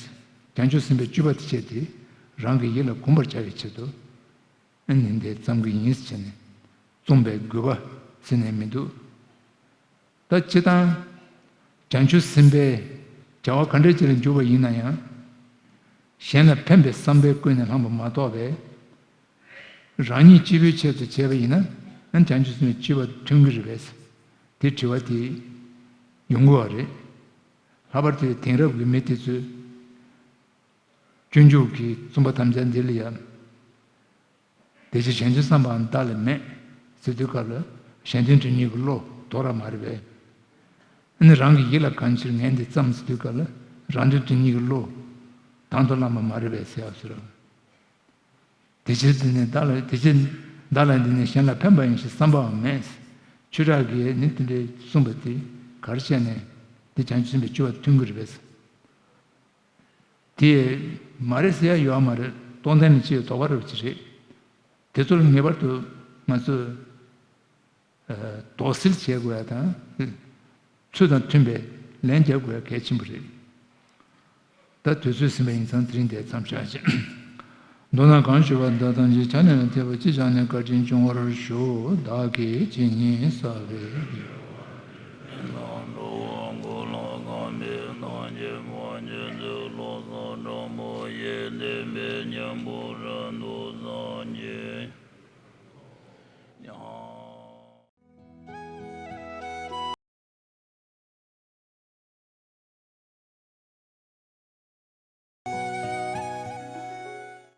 བྱང་ཆུབ་སེམས་དཔའི་སྤྱོད་པ་དེ་བྱས་ཏེ་རང་གི་ཡིད་ལ་སྒོམ་པར་བྱ་བའི་ཆེད་དུ། ཨ་ནི་འདི་བརྩམས་ཀྱི་ཡིན་ཟེར་ནས་རྩོམ་པའི་དགོས་པ་ཟེར་ནས་མི་འདུག་ད་སྤྱིར་བཏང་བྱང་ཆུབ་སེམས་དཔའི་བྱ་བ་ག་འདྲ་ཅིག་ལ་འཇུག་པ་ཡིན་ན་ཡང་། གཞན་ལ་ཕན་པའི་བསམ་པས་ཀུན་ནས་བསླངས་པ་མ་གཏོགས་པའི། རང་ཉིད་སྐྱིད་པོའི་ཆེད་དུ་བྱས་པ་ཡིན་ན་ཡང་བྱང་ཆུབ་སེམས་དཔའི་སྤྱོད་པ་མཐུན་གྱི་རེད་པས། དེ་དྲི་བ་དེ་ཡོང་གི་ཡོད་རེད། ལྷག་པར་དུ་དེང་རབས་ཀྱི་མི་དེ་ཚོས་སྤྱོད་འཇུག་གི་རྩོམ་པ་ཐམས་ཅད་འདི་ལ་ཡང་། དེ་ཕྱིར་གཞན་དོན་བསམ་པའང་བདག་ལ་མེད་ཟེར་དུས་སྐབས་ལ་གཞན་དོན་དོན་གཉེར་གྱི་བློ་དོར་བ་མ་རེད་པས། ཨ་ནི་རང་གི་ཡིད་ལ་གང་ཕྱིར་ངས་འདི་བརྩམས་ཟེར་དུས་སྐབས་ལ་རང་དོན་དོན་གཉེར་གྱི་བློ་དང་དུ་བླངས་པ་མ་རེད་པས་ཟེར་ཡག་ཟེར། དེ་ཕྱིར་འདི་ནི་བདག་ལ་དེ་ཕྱིར་བདག་ལ་འདི་ནི་གཞན་ལ་ཕན་པ་ཡིན་ཞེས་བསམ་པའང་མེད། ཆོས་གྲགས་ཀྱིས་ནི་དེ་འདྲའི་གསུངས་པ་དེ་ག་རེ་བྱས་ནས་འདི་བྱང་ཆུབ་སེམས་དཔའི་སྤྱོད་པ་མཐུན་གྱི་རེད་པས། དེ་མ་རེད་ཟེར་ཡ་ཡོད་མ་རེད། རྟོགས་ལྡན་ནི་ཅིའི་དོགས་པ་རེད་པ་ཅི་རེད། དེ་ཚོ་ལ་ངེས་པར་དུ་ང་ཚོས་ཨ་དོགས་སེལ་བྱེད་དགོས་ཡ་དང་། ཚུལ་དང་མཐུན་པའི་ལན་རྒྱག་དགོས་ཡ་གལ་ཆེན་པོ་རེད། ད་དུས་ཚོད་ཟིན་པ་ཡིན་ཙང་དེ་རིང་འདིར་མཚམས་བཞག་བྱས། མདོར་ན་གང་ཞུས་པ་འདི་དང་ཅིས་ཁྱབ་ནས་ཐེག་པ་ཅི་བྱ་ནས་བཀའ་དྲིན་སྐྱོང་བར་ཞུ། བདག་གིས་ཇི་སྙེད་བསགས་པའི།